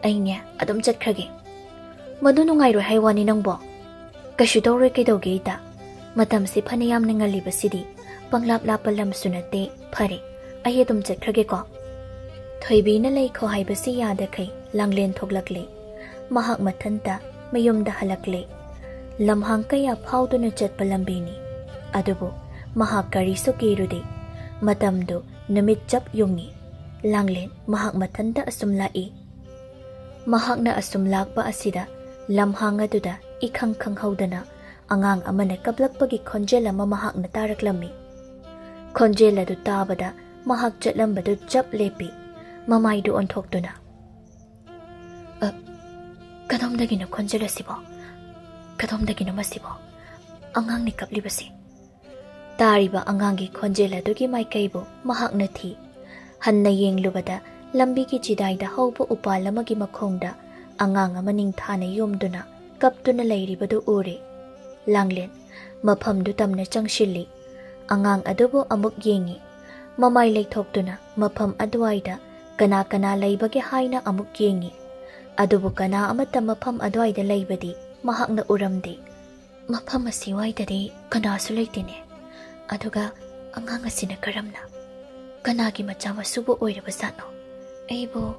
ꯑꯩꯅꯦ, ꯑꯗꯨꯝ ꯆꯠꯈ꯭ꯔꯒꯦ꯫" "ꯃꯗꯨ ꯅꯨꯡꯉꯥꯏꯔꯣꯏ ꯍꯥꯏ ꯋꯥꯅꯤ ꯅꯪꯕꯣ?" "ꯀꯩꯁꯨ ꯇꯧꯔꯣꯏ, ꯀꯩꯗꯧꯒꯦ ꯏꯇꯥ? ꯃꯇꯝꯁꯤ ꯐꯅ ꯌꯥꯝꯅ ꯉꯜꯂꯤꯕꯁꯤꯗꯤ, ꯄꯪꯂꯥꯞ ꯂꯥꯞꯄ ꯂꯝꯁꯨ ꯅꯠꯇꯦ꯫ ꯐꯔꯦ, ꯑꯩ ꯑꯗꯨꯝ ꯆꯠꯈ꯭ꯔꯒꯦꯀꯣ꯫" ꯊꯣꯏꯕꯤꯅ ꯂꯩꯈꯣ ꯍꯥꯏꯕꯁꯤ ꯌꯥꯗꯈꯩ ꯂꯥꯡꯂꯦꯟ ꯊꯣꯛꯂꯛꯂꯦ꯫ ꯃꯍꯥꯛ ꯃꯊꯟꯇ ꯃꯌꯨꯝꯗ ꯍꯜꯂꯛꯂꯦ꯫ ꯂꯝꯍꯥꯡ ꯀꯌꯥ ꯐꯥꯎꯗꯨꯅ ꯆꯠꯄ ꯂꯝꯕꯤꯅꯤ꯫ ꯑꯗꯨꯕꯨ ꯃꯍꯥꯛ ꯀꯔꯤꯁꯨ ꯀꯤꯔꯨꯗꯦ꯫ ꯃꯇꯝꯗꯨ ꯅꯨꯃꯤꯠ ꯆꯞ ꯌꯨꯡꯏ꯫ ꯂꯥꯡꯂꯦꯟ ꯃꯍꯥꯛ ꯃꯊꯟꯇ ꯑꯁꯨꯝ ꯂꯥꯛꯏ꯫ ꯃꯍꯥꯛꯅ ꯑꯁꯨꯝ ꯂꯥꯛꯄ ꯑꯁꯤꯗ ꯂꯝꯍꯥꯡ ꯑꯗꯨꯗ ꯏꯈꯪ ꯈꯪꯍꯧꯗꯅ ꯑꯉꯥꯡ ꯑꯃꯅ ꯀꯞꯂꯛꯄꯒꯤ ꯈꯣꯟꯖꯦꯜ ꯑꯃ ꯃꯍꯥꯛꯅ ꯇꯥꯔꯛꯂꯝꯃꯤ꯫ ꯈꯣꯟꯖꯦꯜ ꯑꯗꯨ ꯇꯥꯕꯗ ꯃꯍꯥꯛ ꯆꯠꯂꯝꯕꯗꯨ ꯆꯞ ꯂꯦꯞꯄꯤ꯫ ꯃꯃꯥꯏꯗꯨ ꯑꯣꯟꯊꯣꯛꯇꯨꯅ, "ꯑ, ꯀꯗꯣꯝꯗꯒꯤꯅꯣ ꯈꯣꯟꯖꯦꯜ ꯑꯁꯤꯕꯣ? ꯀꯗꯣꯝꯗꯒꯤꯅꯣ ꯃꯁꯤꯕꯣ? ꯑꯉꯥꯡꯅꯤ ꯀꯞꯂꯤꯕꯁꯤ꯫" ꯇꯥꯔꯤꯕ ꯑꯉꯥꯡꯒꯤ ꯈꯣꯟꯖꯦꯜ ꯑꯗꯨꯒꯤ ꯃꯥꯏꯀꯩꯕꯨ ꯃꯍꯥꯛꯅ ꯊꯤ꯫ ꯍꯟꯅ ꯌꯦꯡꯂꯨꯕꯗ ꯂꯝꯕꯤꯒꯤ ꯆꯤꯗꯥꯏꯗ ꯍꯧꯕ ꯎꯄꯥꯜ ꯑꯃꯒꯤ ꯃꯈꯣꯡꯗ ꯑꯉꯥꯡ ꯑꯃ ꯅꯤꯡꯊꯥꯅ ꯌꯣꯝꯗꯨꯅ ꯀꯞꯇꯨꯅ ꯂꯩꯔꯤꯕꯗꯨ ꯎꯔꯦ꯫ ꯂꯥꯡꯂꯦꯟ ꯃꯐꯝꯗꯨ ꯇꯝꯅ ꯆꯪꯁꯤꯜꯂꯤ꯫ ꯑꯉꯥꯡ ꯑꯗꯨꯕꯨ ꯑꯃꯨꯛ ꯌꯦꯡꯉꯤ꯫ ꯃꯃꯥꯏ ꯂꯩꯊꯣꯛꯇꯨꯅ ꯃꯐꯝ ꯑꯗꯨꯋꯥꯏꯗ ꯀꯅꯥ ꯀꯅꯥ ꯂꯩꯕꯒꯦ ꯍꯥꯏꯅ ꯑꯃꯨꯛ ꯌꯦꯡꯉꯤ꯫ ꯑꯗꯨꯕꯨ ꯀꯅꯥ ꯑꯃꯠꯇ ꯃꯐꯝ ꯑꯗꯨꯋꯥꯏꯗ ꯂꯩꯕꯗꯤ ꯃꯍꯥꯛꯅ ꯎꯔꯝꯗꯦ꯫ "ꯃꯐꯝ ꯑꯁꯤꯋꯥꯏꯗꯗꯤ ꯀꯅꯥꯁꯨ ꯂꯩꯇꯦꯅꯦ꯫ ꯑꯗꯨꯒ ꯑꯉꯥꯡ ꯑꯁꯤꯅ ꯀꯔꯝꯅ, ꯀꯅꯥꯒꯤ ꯃꯆꯥ ꯃꯁꯨꯕꯨ ꯑꯣꯏꯔꯕꯖꯥꯠꯅꯣ? ꯑꯩꯕꯨ..."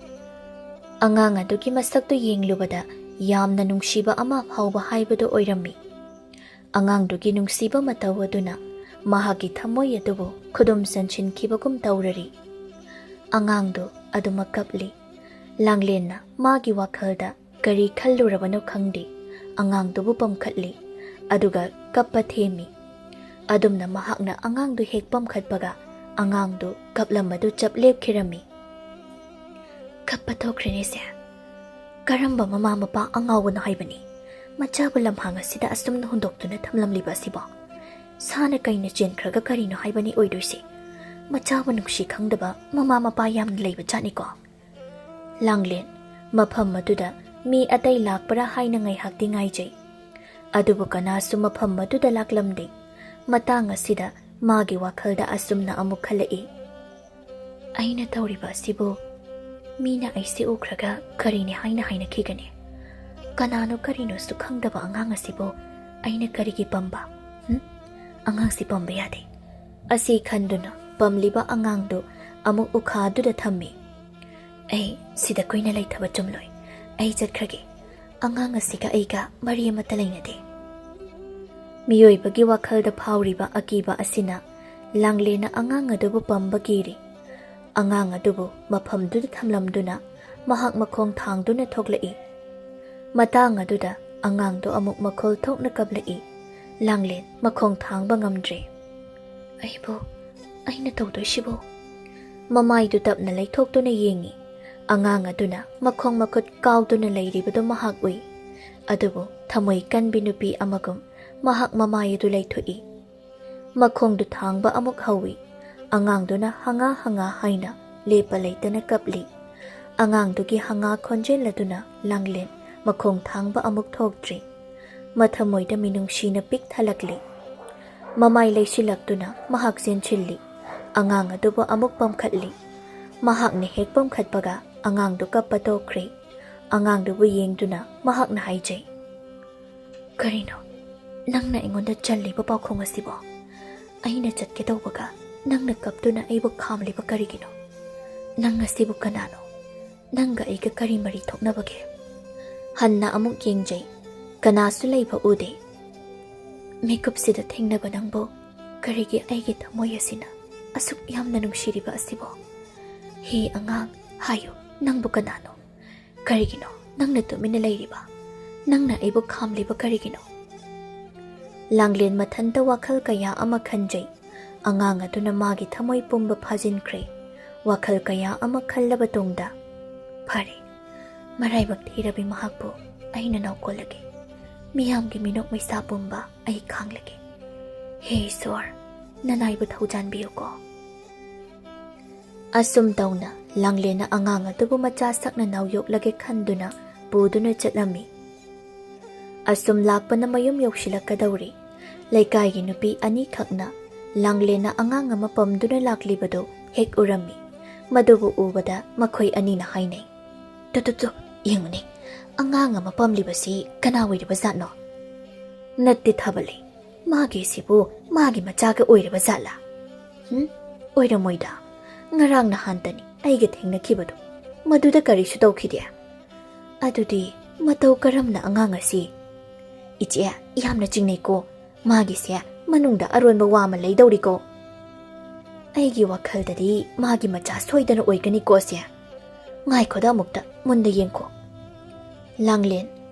ꯑꯉꯥꯡ ꯑꯗꯨꯒꯤ ꯃꯁꯛꯇꯨ ꯌꯦꯡꯂꯨꯕꯗ ꯌꯥꯝꯅ ꯅꯨꯡꯁꯤꯕ ꯑꯃ ꯐꯥꯎꯕ ꯍꯥꯏꯕꯗꯨ ꯑꯣꯏꯔꯝꯃꯤ꯫ ꯑꯉꯥꯡꯗꯨꯒꯤ ꯅꯨꯡꯁꯤꯕ ꯃꯇꯧ ꯑꯗꯨꯅ ꯃꯍꯥꯛꯀꯤ ꯊꯃꯣꯏ ꯑꯗꯨꯕꯨ ꯈꯨꯗꯨꯝ ꯆꯟꯁꯤꯟꯈꯤꯕꯒꯨꯝ ꯇꯧꯔꯔꯤ꯫ ꯑꯉꯥꯡꯗꯨ ꯑꯗꯨꯃꯛ ꯀꯞꯂꯤ꯫ ꯂꯥꯡꯂꯦꯟꯅ ꯃꯥꯒꯤ ꯋꯥꯈꯜꯗ ꯀꯔꯤ ꯈꯜꯂꯨꯔꯕꯅꯣ ꯈꯪꯗꯦ, ꯑꯉꯥꯡꯗꯨꯕꯨ ꯄꯝꯈꯠꯂꯤ, ꯑꯗꯨꯒ ꯀꯞꯄ ꯊꯦꯝꯃꯤ꯫ ꯑꯗꯨꯝꯅ ꯃꯍꯥꯛꯅ ꯑꯉꯥꯡꯗꯨ ꯍꯦꯛ ꯄꯝꯈꯠꯄꯒ, ꯑꯉꯥꯡꯗꯨ ꯀꯞꯂꯝꯕꯗꯨ ꯆꯞ ꯂꯦꯞꯈꯤꯔꯝꯃꯤ꯫ "ꯀꯞꯄ ꯊꯣꯛꯈ꯭ꯔꯦꯅꯦꯁꯦ꯫ ꯀꯔꯝꯕ ꯃꯃꯥ ꯃꯄꯥ ꯑꯉꯥꯎꯕꯅꯣ ꯍꯥꯏꯕꯅꯤ? ꯃꯆꯥꯕꯨ ꯂꯝꯍꯥꯡ ꯑꯁꯤꯗ ꯑꯁꯨꯝꯅ ꯍꯨꯟꯗꯣꯛꯇꯨꯅ ꯊꯝꯂꯝꯂꯤꯕ ꯑꯁꯤꯕꯣ? ꯁꯥꯅ ꯀꯩꯅ ꯆꯦꯟꯈ꯭ꯔꯒ ꯀꯔꯤꯅꯣ ꯍꯥꯏꯕꯅꯤ ꯑꯣꯏꯗꯣꯏꯁꯦ? ꯃꯆꯥꯕꯨ ꯅꯨꯡꯁꯤ ꯈꯪꯗꯕ ꯃꯃꯥ ꯃꯄꯥ ꯌꯥꯝꯅ ꯂꯩꯕ ꯖꯥꯠꯅꯤꯀꯣ꯫" ꯂꯥꯡꯂꯦꯟ ꯃꯐꯝ ꯑꯗꯨꯗ ꯃꯤ ꯑꯇꯩ ꯂꯥꯛꯄ꯭ꯔꯥ ꯍꯥꯏꯅ ꯉꯥꯏꯍꯥꯛꯇꯤ ꯉꯥꯏꯖꯩ꯫ ꯑꯗꯨꯕꯨ ꯀꯅꯥꯁꯨ ꯃꯐꯝ ꯑꯗꯨꯗ ꯂꯥꯛꯂꯝꯗꯦ꯫ ꯃꯇꯥꯡ ꯑꯁꯤꯗ ꯃꯥꯒꯤ ꯋꯥꯈꯜꯗ ꯑꯁꯨꯝꯅ ꯑꯃꯨꯛ ꯈꯜꯂꯛꯏ, "ꯑꯩꯅ ꯇꯧꯔꯤꯕ ꯑꯁꯤꯕꯨ ꯃꯤꯅ ꯑꯩꯁꯦ ꯎꯈ꯭ꯔꯒ ꯀꯔꯤꯅꯤ ꯍꯥꯏꯅ ꯍꯥꯏꯅꯈꯤꯒꯅꯤ? "ꯀꯅꯥꯅꯣ ꯀꯔꯤꯅꯣꯁꯨ ꯈꯪꯗꯕ ꯑꯉꯥꯡ ꯑꯁꯤꯕꯨ ꯑꯩꯅ ꯀꯔꯤꯒꯤ ꯄꯝꯕ? ꯍꯨꯝ? ꯑꯉꯥꯡꯁꯤ ꯄꯝꯕ ꯌꯥꯗꯦ"꯫ ꯑꯁꯤ ꯈꯟꯗꯨꯅ ꯄꯝꯂꯤꯕ ꯑꯉꯥꯡꯗꯨ ꯑꯃꯨꯛ ꯎꯈꯥꯗꯨꯗ ꯊꯝꯃꯤ꯫ "ꯑꯩ ꯁꯤꯗ ꯀꯨꯏꯅ ꯂꯩꯊꯕ ꯆꯨꯝꯂꯣꯏ꯫ ꯑꯩ ꯆꯠꯈ꯭ꯔꯒꯦ꯫ ꯑꯉꯥꯡ ꯑꯁꯤꯒ ꯑꯩꯒ ꯃꯔꯤ ꯑꯃꯠꯇ ꯂꯩꯅꯗꯦ"꯫ ꯃꯤꯑꯣꯏꯕꯒꯤ ꯋꯥꯈꯜꯗ ꯐꯥꯎꯔꯤꯕ ꯑꯀꯤꯕ ꯑꯁꯤꯅ ꯂꯥꯡꯂꯦꯟꯅ ꯑꯉꯥꯡ ꯑꯗꯨꯕꯨ ꯄꯝꯕ ꯀꯤꯔꯤ꯫ ꯑꯉꯥꯡ ꯑꯗꯨꯕꯨ ꯃꯐꯝꯗꯨꯗ ꯊꯝꯂꯝꯗꯨꯅ ꯃꯍꯥꯛ ꯃꯈꯣꯡ ꯊꯥꯡꯗꯨꯅ ꯊꯣꯛꯂꯛꯏ꯫ ꯃꯇꯥꯡ ꯑꯗꯨꯗ ꯑꯉꯥꯡꯗꯨ ꯑꯃꯨꯛ ꯃꯈꯣꯜ ꯊꯣꯛꯅ ꯀꯞꯂꯛꯏ꯫ ꯂꯥꯡꯂꯦꯟ ꯃꯈꯣꯡ ꯊꯥꯡꯕ ꯉꯝꯗ꯭ꯔꯦ꯫ "ꯑꯩꯕꯨ, ꯑꯩꯅ ꯇꯧꯗꯣꯏꯁꯤꯕꯨ?" ꯃꯃꯥꯏꯗꯨ ꯇꯞꯅ ꯂꯩꯊꯣꯛꯇꯨꯅ ꯌꯦꯡꯏ꯫ ꯑꯉꯥꯡ ꯑꯗꯨꯅ ꯃꯈꯣꯡ ꯃꯈꯨꯠ ꯀꯥꯎꯗꯨꯅ ꯂꯩꯔꯤꯕꯗꯨ ꯃꯍꯥꯛ ꯎꯏ꯫ ꯑꯗꯨꯕꯨ ꯊꯃꯣꯏ ꯀꯟꯕꯤ ꯅꯨꯄꯤ ꯑꯃꯒꯨꯝ ꯃꯍꯥꯛ ꯃꯃꯥꯏ ꯑꯗꯨ ꯂꯩꯊꯣꯛꯏ꯫ ꯃꯈꯣꯡꯗꯨ ꯊꯥꯡꯕ ꯑꯃꯨꯛ ꯍꯧꯏ꯫ ꯑꯉꯥꯡꯗꯨꯅ "ꯍꯉꯥ ꯍꯉꯥ" ꯍꯥꯏꯅ ꯂꯦꯞꯄ ꯂꯩꯇꯅ ꯀꯞꯂꯤ꯫ ꯑꯉꯥꯡꯗꯨꯒꯤ ꯍꯉꯥ ꯈꯣꯟꯖꯦꯜ ꯑꯗꯨꯅ ꯂꯥꯡꯂꯦꯟ ꯃꯈꯣꯡ ꯊꯥꯡꯕ ꯑꯃꯨꯛ ꯊꯣꯛꯇ꯭ꯔꯤ꯫ ꯃꯊꯃꯣꯏꯗ ꯃꯤꯅꯨꯡꯁꯤꯅ ꯄꯤꯛ ꯊꯜꯂꯛꯂꯤ꯫ ꯃꯃꯥꯏ ꯂꯩꯁꯤꯜꯂꯛꯇꯨꯅ ꯃꯍꯥꯛ ꯆꯦꯟꯁꯤꯜꯂꯤ꯫ ꯑꯉꯥꯡ ꯑꯗꯨꯕꯨ ꯑꯃꯨꯛ ꯄꯝꯈꯠꯂꯤ꯫ ꯃꯍꯥꯛꯅ ꯍꯦꯛ ꯄꯝꯈꯠꯄꯒ ꯑꯉꯥꯡꯗꯨ ꯀꯞꯄ ꯇꯣꯛꯈ꯭ꯔꯦ꯫ ꯑꯉꯥꯡꯗꯨꯕꯨ ꯌꯦꯡꯗꯨꯅ ꯃꯍꯥꯛꯅ ꯍꯥꯏꯖꯩ, "ꯀꯔꯤꯅꯣ ꯅꯪꯅ ꯑꯩꯉꯣꯟꯗ ꯆꯜꯂꯤꯕ ꯄꯥꯎꯈꯣꯡ ꯑꯁꯤꯕꯣ? ꯑꯩꯅ ꯆꯠꯀꯦ ꯇꯧꯕꯒ ꯅꯪꯅ ꯀꯞꯇꯨꯅ ꯑꯩꯕꯨ ꯈꯥꯝꯂꯤꯕ ꯀꯔꯤꯒꯤꯅꯣ? ꯅꯪ ꯑꯁꯤꯕꯨ ꯀꯅꯥꯅꯣ? ꯅꯪꯒ ꯑꯩꯒ ꯀꯔꯤ ꯃꯔꯤ ꯊꯣꯛꯅꯕꯒꯦ?" ꯍꯟꯅ ꯑꯃꯨꯛ ꯌꯦꯡꯖꯩ꯫ ꯀꯅꯥꯁꯨ ꯂꯩꯕ ꯎꯗꯦ꯫ "ꯃꯤꯀꯨꯞꯁꯤꯗ ꯊꯦꯡꯅꯕ ꯅꯪꯕꯨ ꯀꯔꯤꯒꯤ ꯑꯩꯒꯤ ꯊꯃꯣꯏ ꯑꯁꯤꯅ ꯑꯁꯨꯛ ꯌꯥꯝꯅ ꯅꯨꯡꯁꯤꯔꯤꯕ ꯑꯁꯤꯕꯣ? ꯍꯦ ꯑꯉꯥꯡ, ꯍꯥꯏꯌꯨ, ꯅꯪꯕꯨ ꯀꯅꯥꯅꯣ? ꯀꯔꯤꯒꯤꯅꯣ ꯅꯪꯅ ꯇꯨꯃꯤꯟꯅ ꯂꯩꯔꯤꯕ? ꯅꯪꯅ ꯑꯩꯕꯨ ꯈꯥꯝꯂꯤꯕ ꯀꯔꯤꯒꯤꯅꯣ?" ꯂꯥꯡꯂꯦꯟ ꯃꯊꯟꯇ ꯋꯥꯈꯜ ꯀꯌꯥ ꯑꯃ ꯈꯟꯖꯩ꯫ ꯑꯉꯥꯡ ꯑꯗꯨꯅ ꯃꯥꯒꯤ ꯊꯃꯣꯏ ꯄꯨꯝꯕ ꯐꯥꯖꯤꯟꯈ꯭ꯔꯦ꯫ ꯋꯥꯈꯜ ꯀꯌꯥ ꯑꯃ ꯈꯜꯂꯕ ꯇꯨꯡꯗ, "ꯐꯔꯦ, ꯃꯔꯥꯏꯕꯛ ꯊꯤꯔꯕꯤ ꯃꯍꯥꯛꯄꯨ ꯑꯩꯅ ꯅꯧꯀꯣꯜꯂꯒꯦ꯫ ꯃꯤꯌꯥꯝꯒꯤ ꯃꯤꯅꯣꯛ ꯃꯩꯁꯥ ꯄꯨꯝꯕ ꯑꯩ ꯈꯥꯡꯂꯒꯦ꯫ ꯍꯦ ꯏꯁꯣꯔ, ꯅꯅꯥꯏꯕꯨ ꯊꯧꯖꯥꯟꯕꯤꯌꯨꯀꯣ"꯫ ꯑꯁꯨꯝ ꯇꯧꯅ ꯂꯥꯡꯂꯦꯟꯅ ꯑꯉꯥꯡ ꯑꯗꯨꯕꯨ ꯃꯆꯥ ꯁꯛꯅ ꯅꯥꯎ ꯌꯣꯛꯂꯒꯦ ꯈꯟꯗꯨꯅ ꯄꯨꯗꯨꯅ ꯆꯠꯂꯝꯃꯤ꯫ ꯑꯁꯨꯝ ꯂꯥꯛꯄꯅ ꯃꯌꯨꯝ ꯌꯧꯁꯤꯜꯂꯛꯀꯗꯧꯔꯤ꯫ ꯂꯩꯀꯥꯏꯒꯤ ꯅꯨꯄꯤ ꯑꯅꯤꯈꯛꯅ ꯂꯥꯡꯂꯦꯟꯅ ꯑꯉꯥꯡ ꯑꯃ ꯄꯝꯗꯨꯅ ꯂꯥꯛꯂꯤꯕꯗꯨ ꯍꯦꯛ ꯎꯔꯝꯃꯤ꯫ ꯃꯗꯨꯕꯨ ꯎꯕꯗ ꯃꯈꯣꯏ ꯑꯅꯤꯅ ꯍꯥꯏꯅꯩ, "ꯇꯨ, ꯇꯨ, ꯇꯨ, ꯌꯦꯡꯉꯨꯅꯦ, ꯑꯉꯥꯡ ꯑꯃ ꯄꯝꯂꯤꯕꯁꯤ ꯀꯅꯥ ꯑꯣꯏꯔꯤꯕ ꯖꯥꯠꯅꯣ? ꯅꯠꯇꯦ ꯊꯥꯕꯜꯂꯤ, ꯃꯥꯒꯤꯁꯤꯕꯨ ꯃꯥꯒꯤ ꯃꯆꯥꯒ ꯑꯣꯏꯔꯤꯕ ꯖꯥꯠꯂꯥ? ꯍꯨꯝ? ꯑꯣꯏꯔꯝꯃꯣꯏꯗ꯫ ꯉꯔꯥꯡ ꯅꯍꯥꯟꯇꯅꯤ ꯑꯩꯒ ꯊꯦꯡꯅꯈꯤꯕꯗꯨ꯫ ꯃꯗꯨꯗ ꯀꯔꯤꯁꯨ ꯇꯧꯈꯤꯗꯦ꯫ ꯑꯗꯨꯗꯤ ꯃꯇꯧ ꯀꯔꯝꯅ ꯑꯉꯥꯡ ꯑꯁꯤ? ꯏꯆꯦ, ꯌꯥꯝꯅ ꯆꯤꯡꯅꯩꯀꯣ꯫ ꯃꯥꯒꯤꯁꯦ ꯃꯅꯨꯡꯗ ꯑꯔꯣꯟꯕ ꯋꯥ ꯑꯃ ꯂꯩꯗꯧꯔꯤꯀꯣ꯫ ꯑꯩꯒꯤ ꯋꯥꯈꯜꯗꯗꯤ ꯃꯥꯒꯤ ꯃꯆꯥ ꯁꯣꯏꯗꯅ ꯑꯣꯏꯒꯅꯤꯀꯣ ꯁꯦ꯫ ꯉꯥꯏꯈꯣꯗ, ꯑꯃꯨꯛꯇ ꯃꯨꯟꯅ ꯌꯦꯡꯈꯣ꯫ ꯂꯥꯡꯂꯦꯟ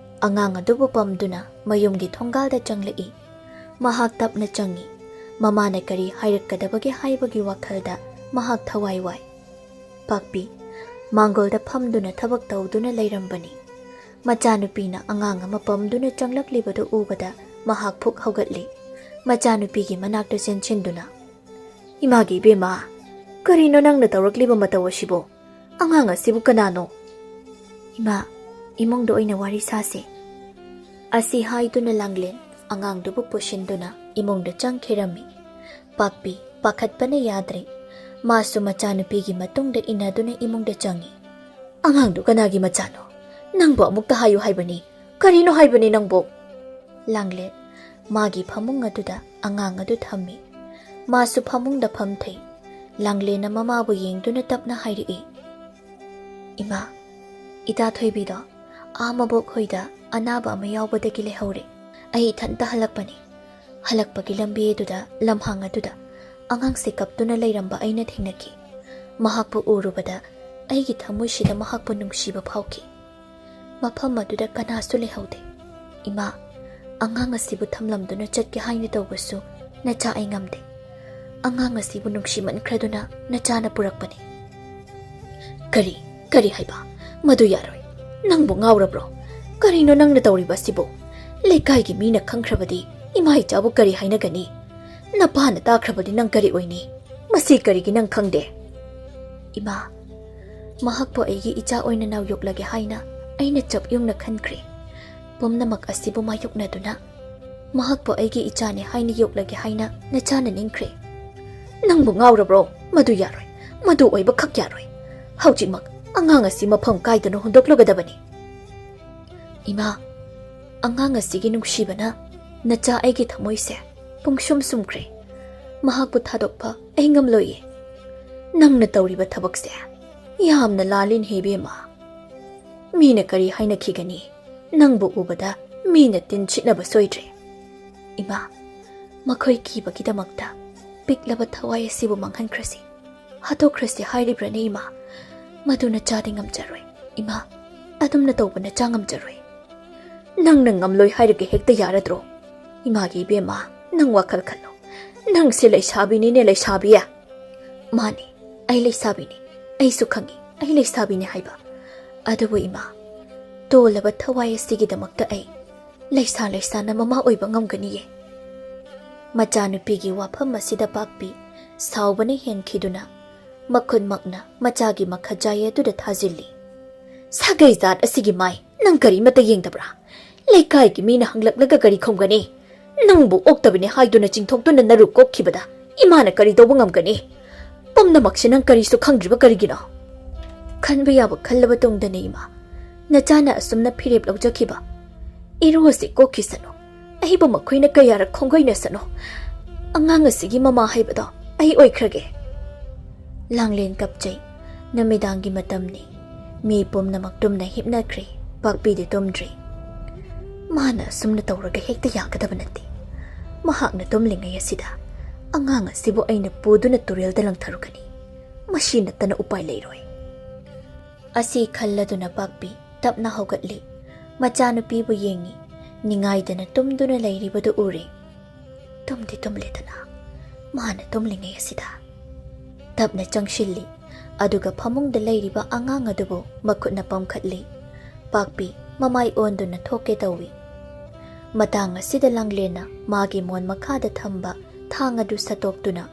ꯑꯉꯥꯡ ꯑꯗꯨꯕꯨ ꯄꯝꯗꯨꯅ ꯃꯌꯨꯝꯒꯤ ꯊꯣꯡꯒꯥꯜꯗ ꯆꯪꯂꯛꯏ꯫ ꯃꯍꯥꯛ ꯇꯞꯅ ꯆꯪꯏ꯫ ꯃꯃꯥꯅ ꯀꯔꯤ ꯍꯥꯏꯔꯛꯀꯗꯕꯒꯦ ꯍꯥꯏꯕꯒꯤ ꯋꯥꯈꯜꯗ ꯃꯍꯥꯛ ꯊꯋꯥꯏ ꯋꯥꯏ꯫ ꯄꯥꯛꯄꯤ ꯃꯥꯡꯒꯣꯜꯗ ꯐꯝꯗꯨꯅ ꯊꯕꯛ ꯇꯧꯗꯨꯅ ꯂꯩꯔꯝꯕꯅꯤ꯫ ꯃꯆꯥꯅꯨꯄꯤꯅ ꯑꯉꯥꯡ ꯑꯃ ꯄꯝꯗꯨꯅ ꯆꯪꯂꯛꯂꯤꯕꯗꯨ ꯎꯕꯗ ꯃꯍꯥꯛ ꯐꯨꯛ ꯍꯧꯒꯠꯂꯤ꯫ ꯃꯆꯥꯅꯨꯄꯤꯒꯤ ꯃꯅꯥꯛꯇ ꯆꯦꯟꯁꯤꯟꯗꯨꯅ, "ꯏꯃꯥꯒꯤ ꯏꯕꯦꯝꯃ, ꯀꯔꯤꯅꯣ ꯅꯪꯅ ꯇꯧꯔꯛꯂꯤꯕ ꯃꯇꯧ ꯑꯁꯤꯕꯨ? ꯑꯉꯥꯡ ꯑꯁꯤꯕꯨ ꯀꯅꯥꯅꯣ?" "ꯏꯃꯥ, ꯏꯃꯨꯡꯗ ꯑꯣꯏꯅ ꯋꯥꯔꯤ ꯁꯥꯁꯤ꯫" ꯑꯁꯤ ꯍꯥꯏꯗꯨꯅ ꯂꯥꯡꯂꯦꯟ ꯑꯉꯥꯡꯗꯨꯕꯨ ꯄꯨꯁꯤꯟꯗꯨꯅ ꯏꯃꯨꯡꯗ ꯆꯪꯈꯤꯔꯝꯃꯤ꯫ ꯄꯥꯛꯄꯤ ꯄꯥꯈꯠꯄꯅ ꯌꯥꯗ꯭ꯔꯦ꯫ ꯃꯥꯁꯨ ꯃꯆꯥꯅꯨꯄꯤꯒꯤ ꯃꯇꯨꯡꯗ ꯏꯟꯅꯗꯨꯅ ꯏꯃꯨꯡꯗ ꯆꯪꯏ꯫ "ꯑꯉꯥꯡꯗꯨ ꯀꯅꯥꯒꯤ ꯃꯆꯥꯅꯣ? ꯅꯪꯕꯨ ꯑꯃꯨꯛꯇ ꯍꯥꯏꯌꯨ ꯍꯥꯏꯕꯅꯤ꯫ ꯀꯔꯤꯅꯣ ꯍꯥꯏꯕꯅꯤ ꯅꯪꯕꯨ?" ꯂꯥꯡꯂꯦꯟ ꯃꯥꯒꯤ ꯐꯃꯨꯡ ꯑꯗꯨꯗ ꯑꯉꯥꯡ ꯑꯗꯨ ꯊꯝꯃꯤ꯫ ꯃꯥꯁꯨ ꯐꯃꯨꯡꯗ ꯐꯝꯊꯩ꯫ ꯂꯥꯡꯂꯦꯟꯅ ꯃꯃꯥꯕꯨ ꯌꯦꯡꯗꯨꯅ ꯇꯞꯅ ꯍꯥꯏꯔꯛꯏ, "ꯏꯃꯥ, ꯏꯇꯥ ꯊꯣꯏꯕꯤꯗꯣ ꯑꯥ ꯃꯕꯣꯛ ꯍꯣꯏꯗ ꯑꯅꯥꯕ ꯑꯃ ꯌꯥꯎꯕꯗꯒꯤ ꯂꯩꯍꯧꯔꯦ꯫ ꯑꯩ ꯏꯊꯟꯇ ꯍꯜꯂꯛꯄꯅꯤ꯫ ꯍꯜꯂꯛꯄꯒꯤ ꯂꯝꯕꯤ ꯑꯗꯨꯗ, ꯂꯝꯍꯥꯡ ꯑꯗꯨꯗ ꯑꯉꯥꯡꯁꯦ ꯀꯞꯇꯨꯅ ꯂꯩꯔꯝꯕ ꯑꯩꯅ ꯊꯦꯡꯅꯈꯤ꯫ ꯃꯍꯥꯛꯄꯨ ꯎꯔꯨꯕꯗ ꯑꯩꯒꯤ ꯊꯃꯣꯏꯁꯤꯗ ꯃꯍꯥꯛꯄꯨ ꯅꯨꯡꯁꯤꯕ ꯐꯥꯎꯈꯤ꯫ ꯃꯐꯝ ꯑꯗꯨꯗ ꯀꯅꯥꯁꯨ ꯂꯩꯍꯧꯗꯦ꯫ ꯏꯃꯥ, ꯑꯉꯥꯡ ꯑꯁꯤꯕꯨ ꯊꯝꯂꯝꯗꯨꯅ ꯆꯠꯀꯦ ꯍꯥꯏꯅ ꯇꯧꯕꯁꯨ ꯅꯆꯥ ꯑꯩ ꯉꯝꯗꯦ꯫ ꯑꯉꯥꯡ ꯑꯁꯤꯕꯨ ꯅꯨꯡꯁꯤꯃꯟꯈ꯭ꯔꯗꯨꯅ ꯅꯆꯥꯅ ꯄꯨꯔꯛꯄꯅꯤ꯫" "ꯀꯔꯤ, ꯀꯔꯤ ꯍꯥꯏꯕ? ꯃꯗꯨ ꯌꯥꯔꯣꯏ꯫ ꯅꯪꯕꯨ ꯉꯥꯎꯔꯕ꯭ꯔꯣ? ꯀꯔꯤꯅꯣ ꯅꯪꯅ ꯇꯧꯔꯤꯕ ꯑꯁꯤꯕꯨ? ꯂꯩꯀꯥꯏꯒꯤ ꯃꯤꯅ ꯈꯪꯈ꯭ꯔꯕꯗꯤ ꯏꯃꯥ ꯏꯆꯥꯕꯨ ꯀꯔꯤ ꯍꯥꯏꯅꯒꯅꯤ? ꯅꯄꯥꯅ ꯇꯥꯈ꯭ꯔꯕꯗꯤ ꯅꯪ ꯀꯔꯤ ꯑꯣꯏꯅꯤ? ꯃꯁꯤ ꯀꯔꯤꯒꯤ ꯅꯪ ꯈꯪꯗꯦ?" "ꯏꯃꯥ, ꯃꯍꯥꯛꯄꯨ ꯑꯩꯒꯤ ꯏꯆꯥ ꯑꯣꯏꯅ ꯅꯥꯎꯌꯣꯛꯂꯒꯦ ꯍꯥꯏꯅ ꯑꯩꯅ ꯆꯞ ꯌꯨꯡꯅ ꯈꯟꯈ꯭ꯔꯦ꯫ ꯄꯨꯝꯅꯃꯛ ꯑꯁꯤꯕꯨ ꯃꯥꯌꯣꯛꯅꯗꯨꯅ ꯃꯍꯥꯛꯄꯨ ꯑꯩꯒꯤ ꯏꯆꯥꯅꯤ ꯍꯥꯏꯅ ꯌꯣꯛꯂꯒꯦ ꯍꯥꯏꯅ ꯅꯆꯥꯅ ꯅꯤꯡꯈ꯭ꯔꯦ꯫" "ꯅꯪꯕꯨ ꯉꯥꯎꯔꯕ꯭ꯔꯣ? ꯃꯗꯨ ꯌꯥꯔꯣꯏ꯫ ꯃꯗꯨ ꯑꯣꯏꯕ ꯈꯛ ꯌꯥꯔꯣꯏ꯫ ꯍꯧꯖꯤꯛꯃꯛ ꯑꯉꯥꯡ ꯑꯁꯤ ꯃꯐꯝ ꯀꯥꯏꯗꯅꯣ ꯍꯨꯟꯗꯣꯛꯂꯒꯗꯕꯅꯤ꯫" "ꯏꯃꯥ, ꯑꯉꯥꯡ ꯑꯁꯤꯒꯤ ꯅꯨꯡꯁꯤꯕꯅ ꯅꯆꯥ ꯑꯩꯒꯤ ꯊꯃꯣꯏꯁꯦ ꯄꯨꯡꯁꯨꯝ ꯁꯨꯝꯈ꯭ꯔꯦ꯫ ꯃꯍꯥꯛꯄꯨ ꯊꯥꯗꯣꯛꯄ ꯑꯩ ꯉꯝꯂꯣꯏꯌꯦ꯫ ꯅꯪꯅ ꯇꯧꯔꯤꯕ ꯊꯕꯛꯁꯦ ꯌꯥꯝꯅ ꯂꯥꯜꯂꯤꯅꯦ ꯏꯕꯦꯝꯃ꯫ ꯃꯤꯅ ꯀꯔꯤ ꯍꯥꯏꯅꯈꯤꯒꯅꯤ? ꯅꯪꯕꯨ ꯎꯕꯗ ꯃꯤꯅ ꯇꯤꯟ ꯁꯤꯠꯅꯕ ꯁꯣꯏꯗ꯭ꯔꯦ꯫ ꯏꯃꯥ, ꯃꯈꯣꯏ ꯀꯤꯕꯒꯤꯗꯃꯛꯇ ꯄꯤꯛꯂꯕ ꯊꯋꯥꯏ ꯑꯁꯤꯕꯨ ꯃꯥꯡꯍꯟꯈ꯭ꯔꯁꯤ, ꯍꯥꯠꯇꯣꯛꯈ꯭ꯔꯁꯤ ꯍꯥꯏꯔꯤꯕ꯭ꯔꯅꯦ ꯏꯃꯥ? ꯃꯗꯨ ꯅꯆꯥꯗꯤ ꯉꯝꯖꯔꯣꯏ꯫ ꯏꯃꯥ, ꯑꯗꯨꯝꯅ ꯇꯧꯕ ꯅꯆꯥ ꯉꯝꯖꯔꯣꯏ꯫ ꯅꯪꯅ ꯉꯝꯂꯣꯏ ꯍꯥꯏꯔꯒ ꯍꯦꯛꯇ ꯌꯥꯔꯗ꯭ꯔꯣ? ꯏꯃꯥꯒꯤ ꯏꯕꯦꯝꯃ, ꯅꯪ ꯋꯥꯈꯜ ꯈꯜꯂꯣ꯫ ꯅꯪꯁꯦ ꯂꯩꯁꯥꯕꯤꯅꯤꯅꯦ, ꯂꯩꯁꯥꯕꯤ꯫ ꯃꯥꯅꯤ, ꯑꯩ ꯂꯩꯁꯥꯕꯤꯅꯤ꯫ ꯑꯩꯁꯨ ꯈꯪꯏ, ꯑꯩ ꯂꯩꯁꯥꯕꯤꯅꯤ ꯍꯥꯏꯕ꯫ ꯑꯗꯨꯕꯨ ꯏꯃꯥ, ꯇꯣꯜꯂꯕ ꯊꯋꯥꯏ ꯑꯁꯤꯒꯤꯗꯃꯛꯇ ꯑꯩ ꯂꯩꯁꯥ ꯂꯩꯁꯥꯅ ꯃꯃꯥ ꯑꯣꯏꯕ ꯉꯝꯒꯅꯤꯌꯦ?" ꯃꯆꯥꯅꯨꯄꯤꯒꯤ ꯋꯥꯐꯝ ꯑꯁꯤꯗ ꯄꯥꯛꯄꯤ ꯁꯥꯎꯕꯅ ꯍꯦꯟꯈꯤꯗꯨꯅ ꯃꯈꯨꯠꯃꯛꯅ ꯃꯆꯥꯒꯤ ꯃꯈꯖꯥꯏ ꯑꯗꯨꯗ ꯊꯥꯖꯤꯜꯂꯤ꯫ "ꯁꯥꯒꯩ ꯖꯥꯠ ꯑꯁꯤꯒꯤ ꯃꯥꯏ, ꯅꯪ ꯀꯔꯤꯃꯠꯇ ꯌꯦꯡꯗꯕ꯭ꯔꯥ? ꯂꯩꯀꯥꯏꯒꯤ ꯃꯤꯅ ꯍꯪꯂꯛꯂꯒ ꯀꯔꯤ ꯈꯨꯝꯒꯅꯤ? ꯅꯪꯕꯨ ꯑꯣꯛꯇꯕꯅꯤ ꯍꯥꯏꯗꯨꯅ ꯆꯤꯡꯊꯣꯛꯇꯨꯅ ꯅꯔꯨ ꯀꯣꯛꯈꯤꯕꯗ ꯏꯃꯥꯅ ꯀꯔꯤ ꯇꯧꯕ ꯉꯝꯒꯅꯤ? ꯄꯨꯝꯅꯃꯛꯁꯤ ꯅꯪ ꯀꯔꯤꯁꯨ ꯈꯪꯗ꯭ꯔꯤꯕ ꯀꯔꯤꯒꯤꯅꯣ?" "ꯈꯟꯕ ꯌꯥꯕ ꯈꯜꯂꯕ ꯇꯨꯡꯗꯅꯦ ꯏꯃꯥ꯫ ꯅꯆꯥꯅ ꯑꯁꯨꯝꯅ ꯐꯤꯔꯦꯞ ꯂꯧꯖꯈꯤꯕ ꯏꯔꯨ ꯑꯁꯤ ꯀꯣꯛꯈꯤꯁꯅꯨ꯫ ꯑꯩꯕꯨ ꯃꯈꯣꯏꯅ ꯀꯌꯥꯔꯛ ꯈꯣꯡꯒꯣꯏꯅꯁꯅꯨ꯫ ꯑꯉꯥꯡ ꯑꯁꯤꯒꯤ ꯃꯃꯥ ꯍꯥꯏꯕꯗꯣ ꯑꯩ ꯑꯣꯏꯈ꯭ꯔꯒꯦ꯫" ꯂꯥꯡꯂꯦꯟ ꯀꯞꯆꯩ꯫ ꯅꯨꯃꯤꯗꯥꯡꯒꯤ ꯃꯇꯝꯅꯤ꯫ ꯃꯤ ꯄꯨꯝꯅꯃꯛ ꯇꯨꯝꯅ ꯍꯤꯞꯅꯈ꯭ꯔꯦ꯫ ꯄꯥꯛꯄꯤꯗꯤ ꯇꯨꯝꯗ꯭ꯔꯤ꯫ "ꯃꯥꯅ ꯑꯁꯨꯝꯅ ꯇꯧꯔꯒ ꯍꯦꯛꯇ ꯌꯥꯒꯗꯕ ꯅꯠꯇꯦ꯫ ꯃꯍꯥꯛꯅ ꯇꯨꯝꯂꯤꯉꯩ ꯑꯁꯤꯗ ꯑꯉꯥꯡ ꯑꯁꯤꯕꯨ ꯑꯩꯅ ꯄꯨꯗꯨꯅ ꯇꯨꯔꯦꯜꯗ ꯂꯪꯊꯔꯨꯒꯅꯤ꯫ ꯃꯁꯤ ꯅꯠꯇꯅ ꯎꯄꯥꯏ ꯂꯩꯔꯣꯏ꯫" ꯑꯁꯤ ꯈꯜꯂꯗꯨꯅ ꯄꯥꯛꯄꯤ ꯇꯞꯅ ꯍꯧꯒꯠꯂꯤ꯫ ꯃꯆꯥꯅꯨꯄꯤꯕꯨ ꯌꯦꯡꯉꯤ꯫ ꯅꯤꯡꯉꯥꯏꯗꯅ ꯇꯨꯝꯗꯨꯅ ꯂꯩꯔꯤꯕꯗꯨ ꯎꯔꯦ꯫ ꯇꯨꯝꯗꯤ ꯇꯨꯝꯂꯦꯗꯅ, ꯃꯥꯅ ꯇꯨꯝꯂꯤꯉꯩ ꯑꯁꯤꯗ꯫ ꯇꯞꯅ ꯆꯪꯁꯤꯜꯂꯤ, ꯑꯗꯨꯒ ꯐꯃꯨꯡꯗ ꯂꯩꯔꯤꯕ ꯑꯉꯥꯡ ꯑꯗꯨꯕꯨ ꯃꯈꯨꯠꯅ ꯄꯝꯈꯠꯂꯤ꯫ ꯄꯥꯛꯄꯤ ꯃꯃꯥꯏ ꯑꯣꯟꯗꯨꯅ ꯊꯣꯛꯀꯦ ꯇꯧꯏ꯫ ꯃꯇꯥꯡ ꯑꯁꯤꯗ ꯂꯥꯡꯂꯦꯟꯅ ꯃꯥꯒꯤ ꯃꯣꯟ ꯃꯈꯥꯗ ꯊꯝꯕ ꯊꯥꯡ ꯑꯗꯨ ꯁꯠꯇꯣꯛꯇꯨꯅ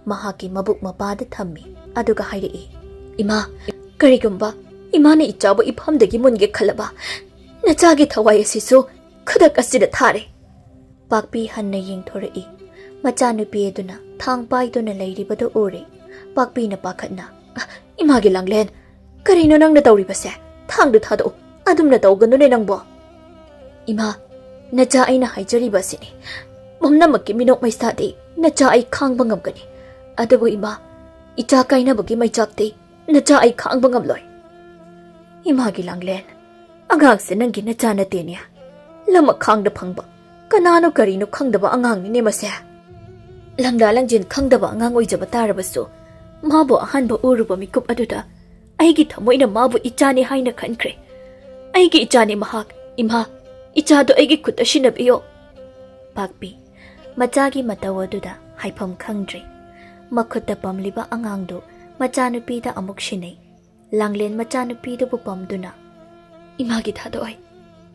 ꯃꯍꯥꯛꯀꯤ ꯃꯕꯨꯛ ꯃꯄꯥꯗ ꯊꯝꯃꯤ, ꯑꯗꯨꯒ ꯍꯥꯏꯔꯛꯏ, "ꯏꯃꯥ, ꯀꯔꯤꯒꯨꯝꯕ ꯏꯃꯥꯅ ꯏꯆꯥꯕꯨ ꯏꯐꯝꯗꯒꯤ ꯃꯨꯟꯒꯦ ꯈꯜꯂꯕ, ꯅꯆꯥꯒꯤ ꯊꯋꯥꯏ ꯑꯁꯤꯁꯨ ꯈꯨꯗꯛ ꯑꯁꯤꯗ ꯊꯥꯔꯦ꯫" ꯄꯥꯛꯄꯤ ꯍꯟꯅ ꯌꯦꯡꯊꯣꯔꯛꯏ꯫ ꯃꯆꯥꯅꯨꯄꯤ ꯑꯗꯨꯅ ꯊꯥꯡ ꯄꯥꯏꯗꯨꯅ ꯂꯩꯔꯤꯕꯗꯨ ꯎꯔꯦ꯫ ꯄꯥꯛꯄꯤꯅ ꯄꯥꯈꯠꯅ, "ꯑ, ꯏꯃꯥꯒꯤ ꯂꯥꯡꯂꯦꯟ, ꯀꯔꯤꯅꯣ ꯅꯪꯅ ꯇꯧꯔꯤꯕꯁꯦ? ꯊꯥꯡꯗꯨ ꯊꯥꯗꯣꯛꯎ, ꯑꯗꯨꯝꯅ ꯇꯧꯒꯅꯨꯅꯦ ꯅꯪꯕꯣ꯫" "ꯏꯃꯥ, ꯅꯆꯥ ꯑꯩꯅ ꯍꯥꯏꯖꯔꯤꯕ ꯑꯁꯤꯅꯤ꯫ ꯄꯨꯝꯅꯃꯛꯀꯤ ꯃꯤꯅꯣꯛ ꯃꯩꯁꯥꯗꯤ ꯅꯆꯥ ꯑꯩ ꯈꯥꯡꯕ ꯉꯝꯒꯅꯤ꯫ ꯑꯗꯨꯕꯨ ꯏꯃꯥ, ꯏꯆꯥ ꯀꯥꯏꯅꯕꯒꯤ ꯃꯩꯆꯥꯛꯇꯤ ꯅꯆꯥ ꯑꯩ ꯈꯥꯡꯕ ꯉꯝꯂꯣꯏ꯫" "ꯏꯃꯥꯒꯤ ꯂꯥꯡꯂꯦꯟ, ꯑꯉꯥꯡꯁꯦ ꯅꯪꯒꯤ ꯅꯆꯥ ꯅꯠꯇꯦꯅꯦ꯫ ꯂꯃꯛ ꯈꯥꯡꯗ ꯐꯪꯕ, ꯀꯅꯥꯅꯣ ꯀꯔꯤꯅꯣ ꯈꯪꯗꯕ ꯑꯉꯥꯡꯅꯤꯅꯦ ꯃꯁꯦ꯫" ꯂꯪꯗꯥ ꯂꯪꯖꯤꯟ ꯈꯪꯗꯕ ꯑꯉꯥꯡ ꯑꯣꯏꯖꯕ ꯇꯥꯔꯕꯁꯨ, ꯃꯥꯕꯨ ꯑꯍꯥꯟꯕ ꯎꯔꯨꯕ ꯃꯤꯀꯨꯞ ꯑꯗꯨꯗ ꯑꯩꯒꯤ ꯊꯃꯣꯏꯅ ꯃꯥꯕꯨ ꯏꯆꯥꯅꯤ ꯍꯥꯏꯅ ꯈꯟꯈ꯭ꯔꯦ꯫ "ꯑꯩꯒꯤ ꯏꯆꯥꯅꯤ ꯃꯍꯥꯛ, ꯏꯃꯥ, ꯏꯆꯥꯗꯣ ꯑꯩꯒꯤ ꯈꯨꯠꯇ ꯁꯤꯟꯅꯕꯤꯌꯣ꯫" ꯄꯥꯛꯄꯤ, ꯃꯆꯥꯒꯤ ꯃꯇꯧ ꯑꯗꯨꯗ ꯍꯥꯏꯐꯝ ꯈꯪꯗ꯭ꯔꯦ꯫ ꯃꯈꯨꯠꯇ ꯄꯝꯂꯤꯕ ꯑꯉꯥꯡꯗꯨ ꯃꯆꯥꯅꯨꯄꯤꯗ ꯑꯃꯨꯛ ꯁꯤꯟꯅꯩ꯫ ꯂꯥꯡꯂꯦꯟ ꯃꯆꯥꯅꯨꯄꯤꯗꯨꯕꯨ ꯄꯝꯗꯨꯅ, "ꯏꯃꯥꯒꯤ ꯊꯥꯗꯣꯛꯑꯣꯏ,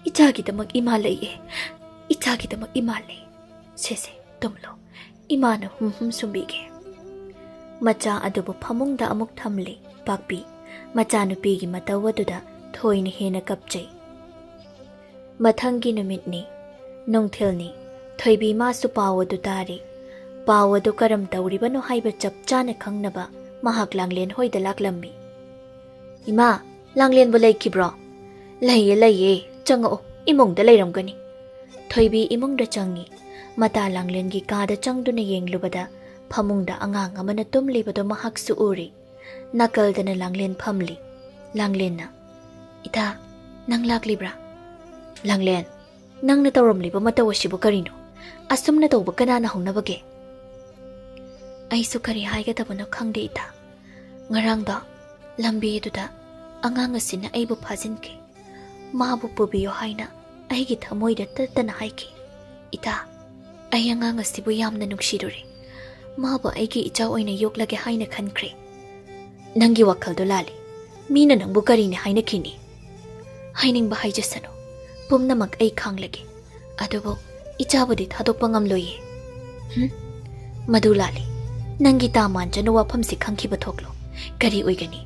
ꯏꯆꯥꯒꯤꯗꯃꯛ ꯏꯃꯥ ꯂꯩꯌꯦ, ꯏꯆꯥꯒꯤꯗꯃꯛ ꯏꯃꯥ ꯂꯩ꯫ ꯁꯦ ꯁꯦ, ꯇꯨꯝꯂꯣ, ꯏꯃꯥꯅ ꯍꯨꯝ ꯍꯨꯝ ꯁꯨꯝꯕꯤꯒꯦ꯫" ꯃꯆꯥ ꯑꯗꯨꯕꯨ ꯐꯃꯨꯡꯗ ꯑꯃꯨꯛ ꯊꯝꯂꯤ꯫ ꯄꯥꯛꯄꯤ, ꯃꯆꯥꯅꯨꯄꯤꯒꯤ ꯃꯇꯧ ꯑꯗꯨꯗ ꯊꯣꯏꯅ ꯍꯦꯟꯅ ꯀꯞꯆꯩ꯫ ꯃꯊꯪꯒꯤ ꯅꯨꯃꯤꯠꯅꯤ꯫ ꯅꯨꯡꯊꯤꯜꯅꯤ꯫ ꯊꯣꯏꯕꯤ ꯃꯥꯁꯨ ꯄꯥꯎ ꯑꯗꯨ ꯇꯥꯔꯤ꯫ ꯄꯥꯎ ꯑꯗꯨ ꯀꯔꯝ ꯇꯧꯔꯤꯕꯅꯣ ꯍꯥꯏꯕ ꯆꯞ ꯆꯥꯅ ꯈꯪꯅꯕ ꯃꯍꯥꯛ ꯂꯥꯡꯂꯦꯟ ꯍꯣꯏꯗ ꯂꯥꯛꯂꯝꯃꯤ꯫ "ꯏꯃꯥ, ꯂꯥꯡꯂꯦꯟꯕꯨ ꯂꯩꯈꯤꯕ꯭ꯔꯣ?" "ꯂꯩꯌꯦ, ꯂꯩꯌꯦ꯫ ꯆꯪꯉꯛꯑꯣ, ꯏꯃꯨꯡꯗ ꯂꯩꯔꯝꯒꯅꯤ꯫" ꯊꯣꯏꯕꯤ ꯏꯃꯨꯡꯗ ꯆꯪꯉꯤ꯫ ꯃꯇꯥ ꯂꯥꯡꯂꯦꯟꯒꯤ ꯀꯥꯗ ꯆꯪꯗꯨꯅ ꯌꯦꯡꯂꯨꯕꯗ ꯐꯃꯨꯡꯗ ꯑꯉꯥꯡ ꯑꯃꯅ ꯇꯨꯝꯂꯤꯕꯗꯨ ꯃꯍꯥꯛꯁꯨ ꯎꯔꯤ꯫ ꯅꯥꯀꯜꯗꯅ ꯂꯥꯡꯂꯦꯟ ꯐꯝꯂꯤ꯫ ꯂꯥꯡꯂꯦꯟꯅ, "ꯏꯇꯥ, ꯅꯪ ꯂꯥꯛꯂꯤꯕ꯭ꯔꯥ?" "ꯂꯥꯡꯂꯦꯟ, ꯅꯪꯅ ꯇꯧꯔꯝꯂꯤꯕ ꯃꯇꯧ ꯑꯁꯤꯕꯨ ꯀꯔꯤꯅꯣ? ꯑꯁꯨꯝꯅ ꯇꯧꯕ ꯀꯅꯥꯅ ꯍꯧꯅꯕꯒꯦ?" "ꯑꯩꯁꯨ ꯀꯔꯤ ꯍꯥꯏꯒꯗꯕꯅꯣ ꯈꯪꯗꯦ, ꯏꯇꯥ꯫ ꯉꯔꯥꯡꯗꯣ ꯂꯝꯕꯤꯗꯨꯗ ꯑꯉꯥꯡ ꯑꯁꯤꯅ ꯑꯩꯕꯨ ꯐꯥꯖꯤꯟꯈꯤ꯫ ꯃꯥꯕꯨ ꯄꯨꯕꯤꯌꯨ ꯍꯥꯏꯅ ꯑꯩꯒꯤ ꯊꯃꯣꯏꯗ ꯇꯠꯇꯅ ꯍꯥꯏꯈꯤ꯫ ꯏꯇꯥ, ꯑꯩ ꯑꯉꯥꯡ ꯑꯁꯤꯕꯨ ꯌꯥꯝꯅ ꯅꯨꯡꯁꯤꯔꯨꯔꯦ꯫ ꯃꯥꯕꯨ ꯑꯩꯒꯤ ꯏꯆꯥ ꯑꯣꯏꯅ ꯌꯣꯛꯂꯒꯦ ꯍꯥꯏꯅ ꯈꯟꯈ꯭ꯔꯦ꯫" "ꯅꯪꯒꯤ ꯋꯥꯈꯜꯗꯣ ꯂꯥꯜꯂꯤ꯫ ꯃꯤꯅ ꯅꯪꯕꯨ ꯀꯔꯤꯅꯤ ꯍꯥꯏꯅꯈꯤꯅꯤ?" "ꯍꯥꯏꯅꯤꯡꯕ ꯍꯥꯏꯖꯁꯅꯨ꯫ ꯄꯨꯝꯅꯃꯛ ꯑꯩ ꯈꯥꯡꯂꯒꯦ꯫ ꯑꯗꯨꯕꯨ ꯏꯆꯥꯕꯨꯗꯤ ꯊꯥꯗꯣꯛꯄ ꯉꯝꯂꯣꯏꯌꯦ꯫" "ꯍꯨꯝ? ꯃꯗꯨ ꯂꯥꯜꯂꯤ꯫ ꯅꯪꯒꯤ ꯇꯥ ꯃꯥꯟꯖꯅ ꯋꯥꯐꯝꯁꯤ ꯈꯪꯈꯤꯕ ꯊꯣꯛꯂꯣ꯫ ꯀꯔꯤ ꯑꯣꯏꯒꯅꯤ?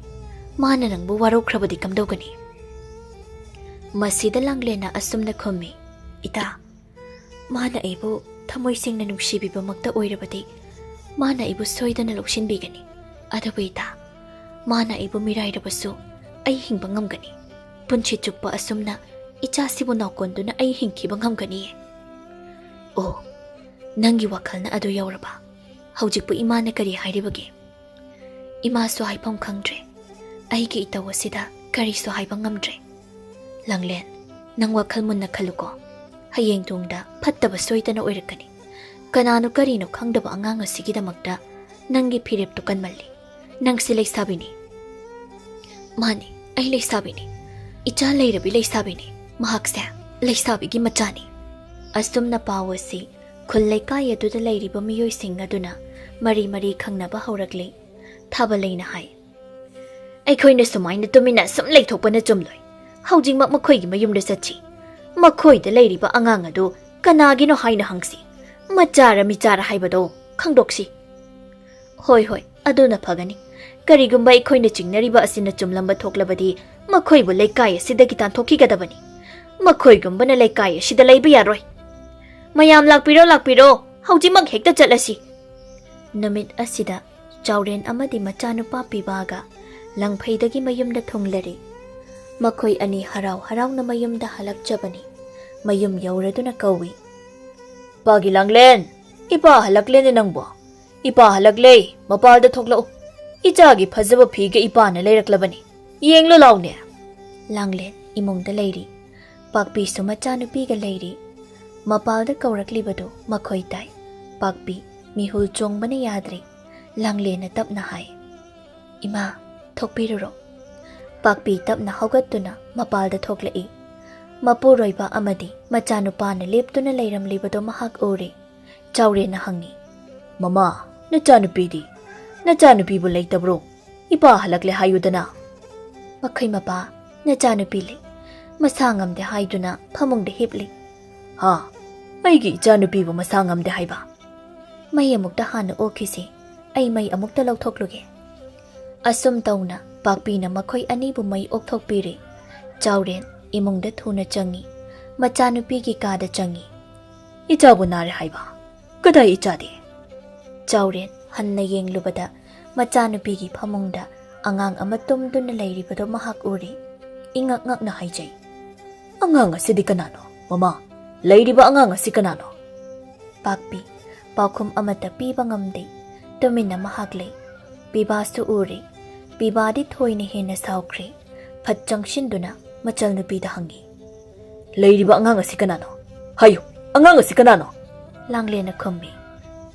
ꯃꯥꯅ ꯅꯪꯕꯨ ꯋꯥꯔꯧꯈ꯭ꯔꯕꯗꯤ ꯀꯝꯗꯧꯒꯅꯤ?" ꯃꯁꯤꯗ ꯂꯥꯡꯂꯦꯟꯅ ꯑꯁꯨꯝꯅ ꯈꯨꯝꯃꯤ, "ꯏꯇꯥ, ꯃꯥꯅ ꯑꯩꯕꯨ ꯊꯃꯣꯏ ꯁꯦꯡꯅ ꯅꯨꯡꯁꯤꯕꯤꯕꯃꯛꯇ ꯑꯣꯏꯔꯕꯗꯤ ꯃꯥꯅ ꯑꯩꯕꯨ ꯁꯣꯏꯗꯅ ꯂꯧꯁꯤꯟꯕꯤꯒꯅꯤ꯫ ꯑꯗꯨꯕꯨ ꯏꯇꯥ, ꯃꯥꯅ ꯑꯩꯕꯨ ꯃꯤꯔꯥꯏꯔꯕꯁꯨ ꯑꯩ ꯍꯤꯡꯕ ꯉꯝꯒꯅꯤ꯫ ꯄꯨꯟꯁꯤ ꯆꯨꯞꯄ ꯑꯁꯨꯝꯅ ꯏꯆꯥꯁꯤꯕꯨ ꯅꯥꯎꯀꯣꯟꯗꯨꯅ ꯑꯩ ꯍꯤꯡꯈꯤꯕ ꯉꯝꯒꯅꯤꯌꯦ꯫ ꯑꯣ, ꯅꯪꯒꯤ ꯋꯥꯈꯜꯅ ꯑꯗꯨ ꯌꯧꯔꯕ? ꯍꯧꯖꯤꯛꯄꯨ ꯏꯃꯥꯅ ꯀꯔꯤ ꯍꯥꯏꯔꯤꯕꯒꯦ? ꯏꯃꯥꯁꯨ ꯍꯥꯏꯐꯝ ꯈꯪꯗ꯭ꯔꯦ꯫ ꯑꯩꯒꯤ ꯏꯇꯧ ꯑꯁꯤꯗ ꯀꯔꯤꯁꯨ ꯍꯥꯏꯕ ꯉꯝꯗ꯭ꯔꯦ꯫ ꯂꯥꯡꯂꯦꯟ, ꯅꯪ ꯋꯥꯈꯜ ꯃꯨꯟꯅ ꯈꯜꯂꯨꯀꯣ꯫ ꯍꯌꯦꯡ ꯇꯨꯡꯗ ꯐꯠꯇꯕ ꯁꯣꯏꯗꯅ ꯑꯣꯏꯔꯛꯀꯅꯤ꯫ ꯀꯅꯥꯅꯣ ꯀꯔꯤꯅꯣ ꯈꯪꯗꯕ ꯑꯉꯥꯡ ꯑꯁꯤꯒꯤꯗꯃꯛꯇ ꯅꯪꯒꯤ ꯐꯤꯔꯦꯞꯇꯨ ꯀꯟꯃꯜꯂꯤ꯫ ꯅꯪꯁꯤ ꯂꯩꯁꯥꯕꯤꯅꯤ꯫ ꯃꯥꯅꯤ, ꯑꯩ ꯂꯩꯁꯥꯕꯤꯅꯤ꯫ ꯏꯆꯥ ꯂꯩꯔꯕꯤ ꯂꯩꯁꯥꯕꯤꯅꯤ꯫ ꯃꯍꯥꯛꯁꯦ ꯂꯩꯁꯥꯕꯤꯒꯤ ꯃꯆꯥꯅꯤ꯫ ꯑꯁꯨꯝꯅ ꯄꯥꯎ ꯑꯁꯤ ꯈꯨꯜ ꯂꯩꯀꯥꯏ ꯑꯗꯨꯗ ꯂꯩꯔꯤꯕ ꯃꯤꯑꯣꯏꯁꯤꯡ ꯑꯗꯨꯅ ꯃꯔꯤ ꯃꯔꯤ ꯈꯪꯅꯕ ꯍꯧꯔꯛꯂꯤ꯫ ꯊꯥꯕꯂꯩꯅ ꯍꯥꯏ, "ꯑꯩꯈꯣꯏꯅ ꯁꯨꯃꯥꯏꯅ ꯇꯨꯃꯤꯟꯅ ꯁꯨꯝ ꯂꯩꯊꯣꯛꯄꯅ ꯆꯨꯝꯂꯣꯏ꯫ ꯍꯧꯖꯤꯛꯃꯛ ꯃꯈꯣꯏꯒꯤ ꯃꯌꯨꯝꯗ ꯆꯠꯁꯤ꯫ ꯃꯈꯣꯏꯗ ꯂꯩꯔꯤꯕ ꯑꯉꯥꯡ ꯑꯗꯨ ꯀꯅꯥꯒꯤꯅꯣ ꯍꯥꯏꯅ ꯍꯪꯁꯤ꯫ ꯃꯆꯥꯔ ꯃꯤꯆꯥꯔ ꯍꯥꯏꯕꯗꯣ ꯈꯪꯗꯣꯛꯁꯤ꯫" "ꯍꯣꯏ, ꯍꯣꯏ, ꯑꯗꯨꯅ ꯐꯒꯅꯤ꯫ ꯀꯔꯤꯒꯨꯝꯕ ꯑꯩꯈꯣꯏꯅ ꯆꯤꯡꯅꯔꯤꯕ ꯑꯁꯤꯅ ꯆꯨꯝꯂꯝꯕ ꯊꯣꯛꯂꯕꯗꯤ ꯃꯈꯣꯏꯕꯨ ꯂꯩꯀꯥꯏ ꯑꯁꯤꯗꯒꯤ ꯇꯥꯟꯊꯣꯛꯈꯤꯒꯗꯕꯅꯤ꯫ ꯃꯈꯣꯏꯒꯨꯝꯕꯅ ꯂꯩꯀꯥꯏ ꯑꯁꯤꯗ ꯂꯩꯕ ꯌꯥꯔꯣꯏ꯫ ꯃꯌꯥꯝ ꯂꯥꯛꯄꯤꯔꯣ, ꯂꯥꯛꯄꯤꯔꯣ, ꯍꯧꯖꯤꯛꯃꯛ ꯍꯦꯛꯇ ꯆꯠꯂꯁꯤ꯫" ꯅꯨꯃꯤꯠ ꯑꯁꯤꯗ ꯆꯥꯎꯔꯦꯟ ꯑꯃꯗꯤ ꯃꯆꯥꯅꯨꯄꯥ ꯄꯤꯕꯥꯒ ꯂꯪꯐꯩꯗꯒꯤ ꯃꯌꯨꯝꯗ ꯊꯨꯡꯂꯔꯤ꯫ ꯃꯈꯣꯏ ꯑꯅꯤ ꯍꯔꯥꯎ ꯍꯔꯥꯎꯅ ꯃꯌꯨꯝꯗ ꯍꯜꯂꯛꯆꯕꯅꯤ꯫ ꯃꯌꯨꯝ ꯌꯧꯔꯗꯨꯅ ꯀꯧꯏ, "ꯄꯥꯒꯤ ꯂꯥꯡꯂꯦꯟ, ꯏꯄꯥ ꯍꯜꯂꯛꯂꯦꯅꯦ ꯅꯪꯕꯣ꯫ ꯏꯄꯥ ꯍꯜꯂꯛꯂꯦ, ꯃꯄꯥꯜꯗ ꯊꯣꯛꯂꯛꯎ꯫ ꯏꯆꯥꯒꯤ ꯐꯖꯕ ꯐꯤꯒ ꯏꯄꯥꯅ ꯂꯩꯔꯛꯂꯕꯅꯤ꯫ ꯌꯦꯡꯂꯨ ꯂꯥꯎꯅꯦ꯫" ꯂꯥꯡꯂꯦꯟ ꯏꯃꯨꯡꯗ ꯂꯩꯔꯤ꯫ ꯄꯥꯛꯄꯤꯁꯨ ꯃꯆꯥꯅꯨꯄꯤꯒ ꯂꯩꯔꯤ꯫ ꯃꯄꯥꯜꯗ ꯀꯧꯔꯛꯂꯤꯕꯗꯨ ꯃꯈꯣꯏ ꯇꯥꯏ꯫ ꯄꯥꯛꯄꯤ ꯃꯤꯍꯨꯜ ꯆꯣꯡꯕꯅ ꯌꯥꯗ꯭ꯔꯦ꯫ ꯂꯥꯡꯂꯦꯟꯅ ꯇꯞꯅ ꯍꯥꯏ, "ꯏꯃꯥ, ꯊꯣꯛꯄꯤꯔꯨꯔꯣ꯫" ꯄꯥꯛꯄꯤ ꯇꯞꯅ ꯍꯧꯒꯠꯇꯨꯅ ꯃꯄꯥꯜꯗ ꯊꯣꯛꯂꯛꯏ꯫ ꯃꯄꯨꯔꯣꯏꯕ ꯑꯃꯗꯤ ꯃꯆꯥꯅꯨꯄꯥꯅ ꯂꯦꯞꯇꯨꯅ ꯂꯩꯔꯝꯂꯤꯕꯗꯨ ꯃꯍꯥꯛ ꯎꯔꯦ꯫ ꯆꯥꯎꯔꯦꯟꯅ ꯍꯪꯉꯤ, "ꯃꯃꯥ, ꯅꯆꯥꯅꯨꯄꯤꯗꯤ? ꯅꯆꯥꯅꯨꯄꯤꯕꯨ ꯂꯩꯇꯕ꯭ꯔꯣ? ꯏꯄꯥ ꯍꯜꯂꯛꯂꯦ ꯍꯥꯏꯌꯨꯗꯅ꯫" "ꯃꯈꯣꯏ ꯃꯄꯥ, ꯅꯆꯥꯅꯨꯄꯤ ꯂꯩ꯫ ꯃꯁꯥ ꯉꯝꯗꯦ ꯍꯥꯏꯗꯨꯅ ꯐꯃꯨꯡꯗ ꯍꯤꯞꯂꯤ꯫" "ꯍꯥ? ꯑꯩꯒꯤ ꯏꯆꯥꯅꯨꯄꯤꯕꯨ ꯃꯁꯥ ꯉꯝꯗꯦ ꯍꯥꯏꯕ?" "ꯃꯩ ꯑꯃꯨꯛꯇ ꯍꯥꯟꯅ ꯑꯣꯛꯈꯤꯁꯤ꯫ ꯑꯩ ꯃꯩ ꯑꯃꯨꯛꯇ ꯂꯧꯊꯣꯛꯂꯨꯒꯦ꯫" ꯑꯁꯨꯝ ꯇꯧꯅ ꯄꯥꯛꯄꯤꯅ ꯃꯈꯣꯏ ꯑꯅꯤꯕꯨ ꯃꯩ ꯑꯣꯛꯊꯣꯛꯄꯤꯔꯦ꯫ ꯆꯥꯎꯔꯦꯟ ꯏꯃꯨꯡꯗ ꯊꯨꯅ ꯆꯪꯉꯤ꯫ ꯃꯆꯥꯅꯨꯄꯤꯒꯤ ꯀꯥꯗ ꯆꯪꯉꯤ꯫ "ꯏꯆꯥꯕꯨ ꯅꯥꯔꯦ ꯍꯥꯏꯕ? ꯀꯗꯥꯏ ꯏꯆꯥꯗꯤ?" ꯆꯥꯎꯔꯦꯟ ꯍꯟꯅ ꯌꯦꯡꯂꯨꯕꯗ ꯃꯆꯥꯅꯨꯄꯤꯒꯤ ꯐꯃꯨꯡꯗ ꯑꯉꯥꯡ ꯑꯃ ꯇꯨꯝꯗꯨꯅ ꯂꯩꯔꯤꯕꯗꯨ ꯃꯍꯥꯛ ꯎꯔꯦ꯫ ꯏꯉꯛ ꯉꯛꯅ ꯍꯥꯏꯖꯩ, "ꯑꯉꯥꯡ ꯑꯁꯤꯗꯤ ꯀꯅꯥꯅꯣ? ꯃꯃꯥ, ꯂꯩꯔꯤꯕ ꯑꯉꯥꯡ ꯑꯁꯤ ꯀꯅꯥꯅꯣ?" ꯄꯥꯛꯄꯤ ꯄꯥꯎꯈꯨꯝ ꯑꯃꯠꯇ ꯄꯤꯕ ꯉꯝꯗꯦ꯫ ꯇꯨꯃꯤꯟꯅ ꯃꯍꯥꯛ ꯂꯩ꯫ ꯄꯤꯕꯥꯁꯨ ꯎꯔꯦ꯫ ꯄꯤꯕꯥꯗꯤ ꯊꯣꯏꯅ ꯍꯦꯟꯅ ꯁꯥꯎꯈ꯭ꯔꯦ꯫ ꯐꯠ ꯆꯪꯁꯤꯟꯗꯨꯅ ꯃꯆꯜꯅꯨꯄꯤꯗ ꯍꯪꯉꯤ, "ꯂꯩꯔꯤꯕ ꯑꯉꯥꯡ ꯑꯁꯤ ꯀꯅꯥꯅꯣ? ꯍꯥꯏꯌꯨ, ꯑꯉꯥꯡ ꯑꯁꯤ ꯀꯅꯥꯅꯣ?" ꯂꯥꯡꯂꯦꯟꯅ ꯈꯨꯝꯃꯤ,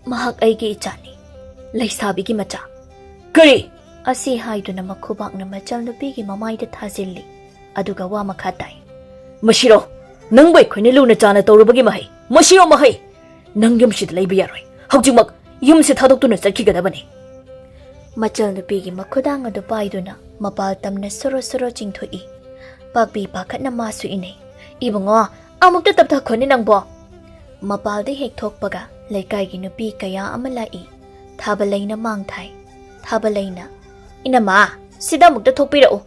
"ꯃꯍꯥꯛ ꯑꯩꯒꯤ ꯏꯆꯥꯅꯤ, ꯂꯩꯁꯥꯕꯤꯒꯤ ꯃꯆꯥ꯫" "ꯀꯔꯤ?" ꯑꯁꯤ ꯍꯥꯏꯗꯨꯅ ꯃꯈꯨꯕꯥꯛꯅ ꯃꯆꯜꯅꯨꯄꯤꯒꯤ ꯃꯃꯥꯏꯗ ꯊꯥꯖꯤꯜꯂꯤ꯫ ꯑꯗꯨꯒ ꯋꯥ ꯃꯈꯥ ꯇꯥꯏ, "ꯃꯁꯤꯔꯣ ꯅꯪꯕꯨ ꯑꯩꯈꯣꯏꯅ ꯂꯨꯅ ꯆꯥꯅ ꯇꯧꯔꯨꯕꯒꯤ ꯃꯍꯩ? ꯃꯁꯤꯔꯣ ꯃꯍꯩ? ꯅꯪ ꯌꯨꯝꯁꯤꯗ ꯂꯩꯕ ꯌꯥꯔꯣꯏ꯫ ꯍꯧꯖꯤꯛꯃꯛ ꯌꯨꯝꯁꯤ ꯊꯥꯗꯣꯛꯇꯨꯅ ꯆꯠꯈꯤꯒꯗꯕꯅꯤ꯫" ꯃꯆꯜꯅꯨꯄꯤꯒꯤ ꯃꯈꯨꯗꯥꯡ ꯑꯗꯨ ꯄꯥꯏꯗꯨꯅ ꯃꯄꯥꯜ ꯇꯝꯅ ꯁꯣꯔꯣ ꯁꯣꯔꯣ ꯆꯤꯡꯊꯣꯛꯏ꯫ ꯄꯥꯛꯄꯤ ꯄꯥꯈꯠꯅ ꯃꯥꯁꯨ ꯏꯅꯩ, "ꯏꯕꯨꯡꯉꯣ, ꯑꯃꯨꯛꯇ ꯇꯞꯊꯈꯣꯅꯦ ꯅꯪꯕꯣ!" ꯃꯄꯥꯜꯗ ꯍꯦꯛ ꯊꯣꯛꯄꯒ ꯂꯩꯀꯥꯏꯒꯤ ꯅꯨꯄꯤ ꯀꯌꯥ ꯑꯃ ꯂꯥꯛꯏ꯫ ꯊꯥꯕꯂꯩꯅ ꯃꯥꯡ ꯊꯥꯏ꯫ ꯊꯥꯕꯂꯩꯅ, "ꯏꯅꯝꯃ, ꯁꯤꯗ ꯑꯃꯨꯛꯇ ꯊꯣꯛꯄꯤꯔꯛꯎ꯫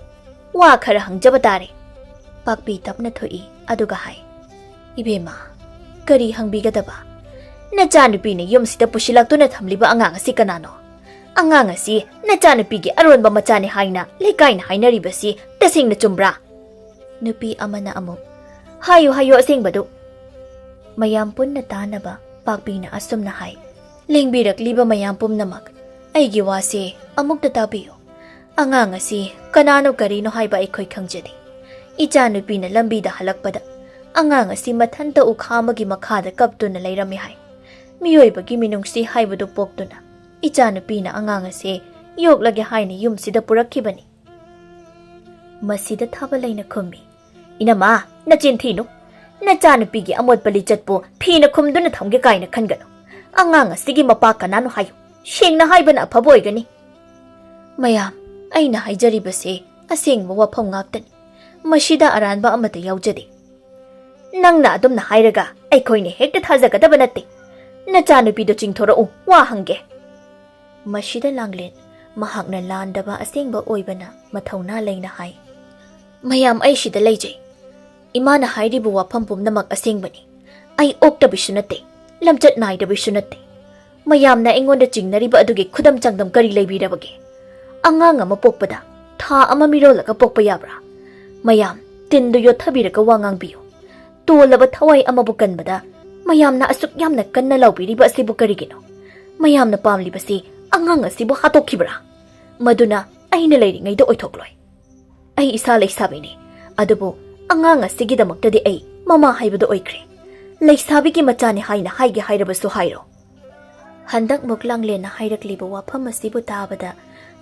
ꯋꯥ ꯈꯔ ꯍꯪꯖꯕ ꯇꯥꯔꯦ꯫" ꯄꯥꯛꯄꯤ ꯇꯞꯅ ꯊꯣꯛꯏ꯫ ꯑꯗꯨꯒ ꯍꯥꯏ, "ꯏꯕꯦꯝꯃ, ꯀꯔꯤ ꯍꯪꯕꯤꯒꯗꯕ? ꯅꯆꯥꯅꯨꯄꯤꯅ ꯌꯨꯝꯁꯤꯗ ꯄꯨꯁꯤꯜꯂꯛꯇꯨꯅ ꯊꯝꯂꯤꯕ ꯑꯉꯥꯡ ꯑꯁꯤ ꯀꯅꯥꯅꯣ? ꯑꯉꯥꯡ ꯑꯁꯤ ꯅꯆꯥꯅꯨꯄꯤꯒꯤ ꯑꯔꯣꯟꯕ ꯃꯆꯥꯅꯤ ꯍꯥꯏꯅ ꯂꯩꯀꯥꯏꯅ ꯍꯥꯏꯅꯔꯤꯕꯁꯤ ꯇꯁꯦꯡꯅ ꯆꯨꯝꯕ꯭ꯔꯥ?" ꯅꯨꯄꯤ ꯑꯃꯅ ꯑꯃꯨꯛ, "ꯍꯥꯏꯌꯨ, ꯍꯥꯏꯌꯨ ꯑꯁꯦꯡꯕꯗꯨ꯫" ꯃꯌꯥꯝ ꯄꯨꯟꯅ ꯇꯥꯅꯕ ꯄꯥꯛꯄꯤꯅ ꯑꯁꯨꯝꯅ ꯍꯥꯏ, "ꯂꯦꯡꯕꯤꯔꯛꯂꯤꯕ ꯃꯌꯥꯝ ꯄꯨꯝꯅꯃꯛ, ꯑꯩꯒꯤ ꯋꯥꯁꯦ ꯑꯃꯨꯛꯇ ꯇꯥꯕꯤꯌꯨ꯫ ꯑꯉꯥꯡ ꯑꯁꯤ ꯀꯅꯥꯅꯣ ꯀꯔꯤꯅꯣ ꯍꯥꯏꯕ ꯑꯩꯈꯣꯏ ꯈꯪꯖꯗꯦ꯫ ꯏꯆꯥꯅꯨꯄꯤꯅ ꯂꯝꯕꯤꯗ ꯍꯜꯂꯛꯄꯗ ꯑꯉꯥꯡ ꯑꯁꯤ ꯃꯊꯟꯇ ꯎꯈꯥ ꯑꯃꯒꯤ ꯃꯈꯥꯗ ꯀꯞꯇꯨꯅ ꯂꯩꯔꯝꯃꯤ ꯍꯥꯏ꯫ ꯃꯤꯑꯣꯏꯕꯒꯤ ꯃꯤꯅꯨꯡꯁꯤ ꯍꯥꯏꯕꯗꯨ ꯄꯣꯛꯇꯨꯅ ꯏꯆꯥꯅꯨꯄꯤꯅ ꯑꯉꯥꯡ ꯑꯁꯤ ꯌꯣꯛꯂꯒꯦ ꯍꯥꯏꯅ ꯌꯨꯝꯁꯤꯗ ꯄꯨꯔꯛꯈꯤꯕꯅꯤ꯫" ꯃꯁꯤꯗ ꯊꯥꯕꯂꯩꯅ ꯈꯨꯝꯃꯤ, "ꯏꯅꯝꯃ, ꯅꯆꯤꯟ ꯊꯤꯅꯨ꯫ ꯅꯆꯥꯅꯨꯄꯤꯒꯤ ꯑꯃꯣꯠꯄ ꯂꯤꯆꯠꯄꯨ ꯐꯤꯅ ꯈꯨꯝꯗꯨꯅ ꯊꯝꯒꯦ ꯀꯥꯏꯅ ꯈꯟꯒꯅꯨ꯫ ꯑꯉꯥꯡ ꯑꯁꯤꯒꯤ ꯃꯄꯥ ꯀꯅꯥꯅꯣ ꯍꯥꯏꯌꯨ꯫ ꯁꯦꯡꯅ ꯍꯥꯏꯕꯅ ꯑꯐꯕ ꯑꯣꯏꯒꯅꯤ꯫" ꯃꯌꯥꯝ, ꯑꯩꯅ ꯍꯥꯏꯖꯔꯤꯕꯁꯦ ꯑꯁꯦꯡꯕ ꯋꯥꯐꯝ ꯉꯥꯛꯇꯅꯤ꯫ ꯃꯁꯤꯗ ꯑꯔꯥꯟꯕ ꯑꯃꯠꯇ ꯌꯥꯎꯖꯗꯦ꯫ "ꯅꯪꯅ ꯑꯗꯨꯝꯅ ꯍꯥꯏꯔꯒ ꯑꯩꯈꯣꯏꯅ ꯍꯦꯛꯇ ꯊꯥꯖꯒꯗꯕ ꯅꯠꯇꯦ꯫ ꯅꯆꯥꯅꯨꯄꯤꯗꯣ ꯆꯤꯡꯊꯣꯔꯛꯎ, ꯋꯥ ꯍꯪꯒꯦ꯫" ꯃꯁꯤꯗ ꯂꯥꯡꯂꯦꯟ ꯃꯍꯥꯛꯅ ꯂꯥꯟꯗꯕ ꯑꯁꯦꯡꯕ ꯑꯣꯏꯕꯅ ꯃꯊꯧꯅꯥ ꯂꯩꯅ ꯍꯥꯏ, "ꯃꯌꯥꯝ, ꯑꯩ ꯁꯤꯗ ꯂꯩꯖꯩ꯫ ꯏꯃꯥꯅ ꯍꯥꯏꯔꯤꯕ ꯋꯥꯐꯝ ꯄꯨꯝꯅꯃꯛ ꯑꯁꯦꯡꯕꯅꯤ꯫ ꯑꯩ ꯑꯣꯛꯇꯕꯤꯁꯨ ꯅꯠꯇꯦ, ꯂꯝꯆꯠ ꯅꯥꯏꯗꯕꯤꯁꯨ ꯅꯠꯇꯦ꯫ ꯃꯌꯥꯝꯅ ꯑꯩꯉꯣꯟꯗ ꯆꯤꯡꯅꯔꯤꯕ ꯑꯗꯨꯒꯤ ꯈꯨꯗꯝ ꯆꯥꯡꯗꯝ ꯀꯔꯤ ꯂꯩꯕꯤꯔꯕꯒꯦ? ꯑꯉꯥꯡ ꯑꯃ ꯄꯣꯛꯄꯗ ꯊꯥ ꯑꯃ ꯃꯤꯔꯣꯜꯂꯒ ꯄꯣꯛꯄ ꯌꯥꯕ꯭ꯔꯥ? ꯃꯌꯥꯝ, ꯇꯤꯟꯗꯨ ꯌꯣꯠꯊꯕꯤꯔꯒ ꯋꯥ ꯉꯥꯡꯕꯤꯌꯨ꯫ ꯇꯣꯜꯂꯕ ꯊꯋꯥꯏ ꯑꯃꯕꯨ ꯀꯟꯕꯗ ꯃꯌꯥꯝꯅ ꯑꯁꯨꯛ ꯌꯥꯝꯅ ꯀꯟꯅ ꯂꯥꯎꯕꯤꯔꯤꯕ ꯑꯁꯤꯕꯨ ꯀꯔꯤꯒꯤꯅꯣ? ꯃꯌꯥꯝꯅ ꯄꯥꯝꯂꯤꯕꯁꯤ ꯑꯉꯥꯡ ꯑꯁꯤꯕꯨ ꯍꯥꯠꯇꯣꯛꯈꯤꯕ꯭ꯔꯥ? ꯃꯗꯨꯅ ꯑꯩꯅ ꯂꯩꯔꯤꯉꯩꯗ ꯑꯣꯏꯊꯣꯛꯂꯣꯏ꯫ ꯑꯩ ꯏꯁꯥ ꯂꯩꯁꯥꯕꯤꯅꯤ, ꯑꯗꯨꯕꯨ ꯑꯉꯥꯡ ꯑꯁꯤꯒꯤꯗꯃꯛꯇꯗꯤ ꯑꯩ ꯃꯃꯥ ꯍꯥꯏꯕꯗꯨ ꯑꯣꯏꯈ꯭ꯔꯦ꯫ ꯂꯩꯁꯥꯕꯤꯒꯤ ꯃꯆꯥꯅꯤ ꯍꯥꯏꯅ ꯍꯥꯏꯒꯦ ꯍꯥꯏꯔꯕꯁꯨ ꯍꯥꯏꯔꯣ꯫ ꯍꯟꯗꯛꯃꯨꯛ ꯂꯥꯡꯂꯦꯟꯅ ꯍꯥꯏꯔꯛꯂꯤꯕ ꯋꯥꯐꯝ ꯑꯁꯤꯕꯨ ꯇꯥꯕꯗ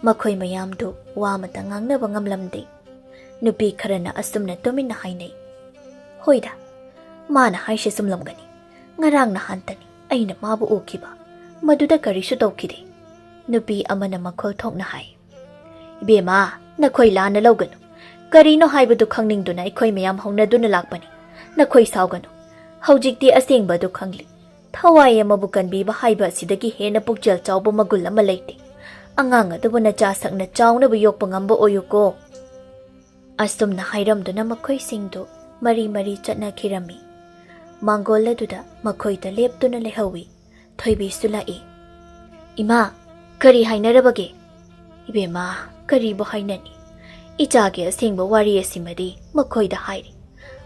ꯃꯈꯣꯏ ꯃꯌꯥꯝꯗꯨ ꯋꯥ ꯑꯃꯇ ꯉꯥꯡꯅꯕ ꯉꯝꯂꯝꯗꯦ꯫ ꯅꯨꯄꯤ ꯈꯔꯅ ꯑꯁꯨꯝꯅ ꯇꯨꯃꯤꯟꯅ ꯍꯥꯏꯅꯩ, "ꯍꯣꯏꯗ, ꯃꯥꯅ ꯍꯥꯏꯁꯦ ꯆꯨꯝꯂꯝꯒꯅꯤ꯫ ꯉꯔꯥꯡ ꯅꯍꯥꯟꯇꯅꯤ ꯑꯩꯅ ꯃꯥꯕꯨ ꯎꯈꯤꯕ, ꯃꯗꯨꯗ ꯀꯔꯤꯁꯨ ꯇꯧꯈꯤꯗꯦ"꯫ ꯅꯨꯄꯤ ꯑꯃꯅ ꯃꯈꯣꯜ ꯊꯣꯛꯅ ꯍꯥꯏ, "ꯏꯕꯦꯝꯃ, ꯅꯈꯣꯏ ꯂꯥꯟꯅ ꯂꯧꯒꯅꯨ꯫ ꯀꯔꯤꯅꯣ ꯍꯥꯏꯕꯗꯨ ꯈꯪꯅꯤꯡꯗꯨꯅ ꯑꯩꯈꯣꯏ ꯃꯌꯥꯝ ꯍꯧꯅꯗꯨꯅ ꯂꯥꯛꯄꯅꯤ꯫ ꯅꯈꯣꯏ ꯁꯥꯎꯒꯅꯨ꯫ ꯍꯧꯖꯤꯛꯇꯤ ꯑꯁꯦꯡꯕ ꯑꯗꯨ ꯈꯪꯂꯦ꯫ ꯊꯋꯥꯏ ꯑꯃꯕꯨ ꯀꯟꯕꯤꯕ ꯍꯥꯏꯕ ꯑꯁꯤꯗꯒꯤ ꯍꯦꯟꯅ ꯄꯨꯛꯆꯦꯜ ꯆꯥꯎꯕ ꯃꯒꯨꯟ ꯑꯃ ꯂꯩꯇꯦ꯫ ꯑꯉꯥꯡ ꯑꯗꯨꯕꯨ ꯅꯆꯥ ꯁꯛꯅ ꯆꯥꯎꯅꯕ ꯌꯣꯛꯄ ꯉꯝꯕ ꯑꯣꯏꯌꯨꯀꯣ"꯫ ꯑꯁꯨꯝꯅ ꯍꯥꯏꯔꯝꯗꯨꯅ ꯃꯈꯣꯏꯁꯤꯡꯗꯨ ꯃꯔꯤ ꯃꯔꯤ ꯆꯠꯅꯈꯤꯔꯝꯃꯤ꯫ ꯃꯥꯡꯒꯣꯜ ꯑꯗꯨꯗ ꯃꯈꯣꯏꯗ ꯂꯦꯞꯇꯨꯅ ꯂꯩꯍꯧꯏ꯫ ꯊꯣꯏꯕꯤꯁꯨ ꯂꯥꯛꯏ꯫ "ꯏꯃꯥ, ꯀꯔꯤ ꯍꯥꯏꯅꯔꯕꯒꯦ?" "ꯏꯕꯦꯝꯃ, ꯀꯔꯤꯕꯨ ꯍꯥꯏꯅꯅꯤ? ꯏꯆꯥꯒꯤ ꯑꯁꯦꯡꯕ ꯋꯥꯔꯤ ꯑꯁꯤꯃꯗꯤ ꯃꯈꯣꯏꯗ ꯍꯥꯏꯔꯤ꯫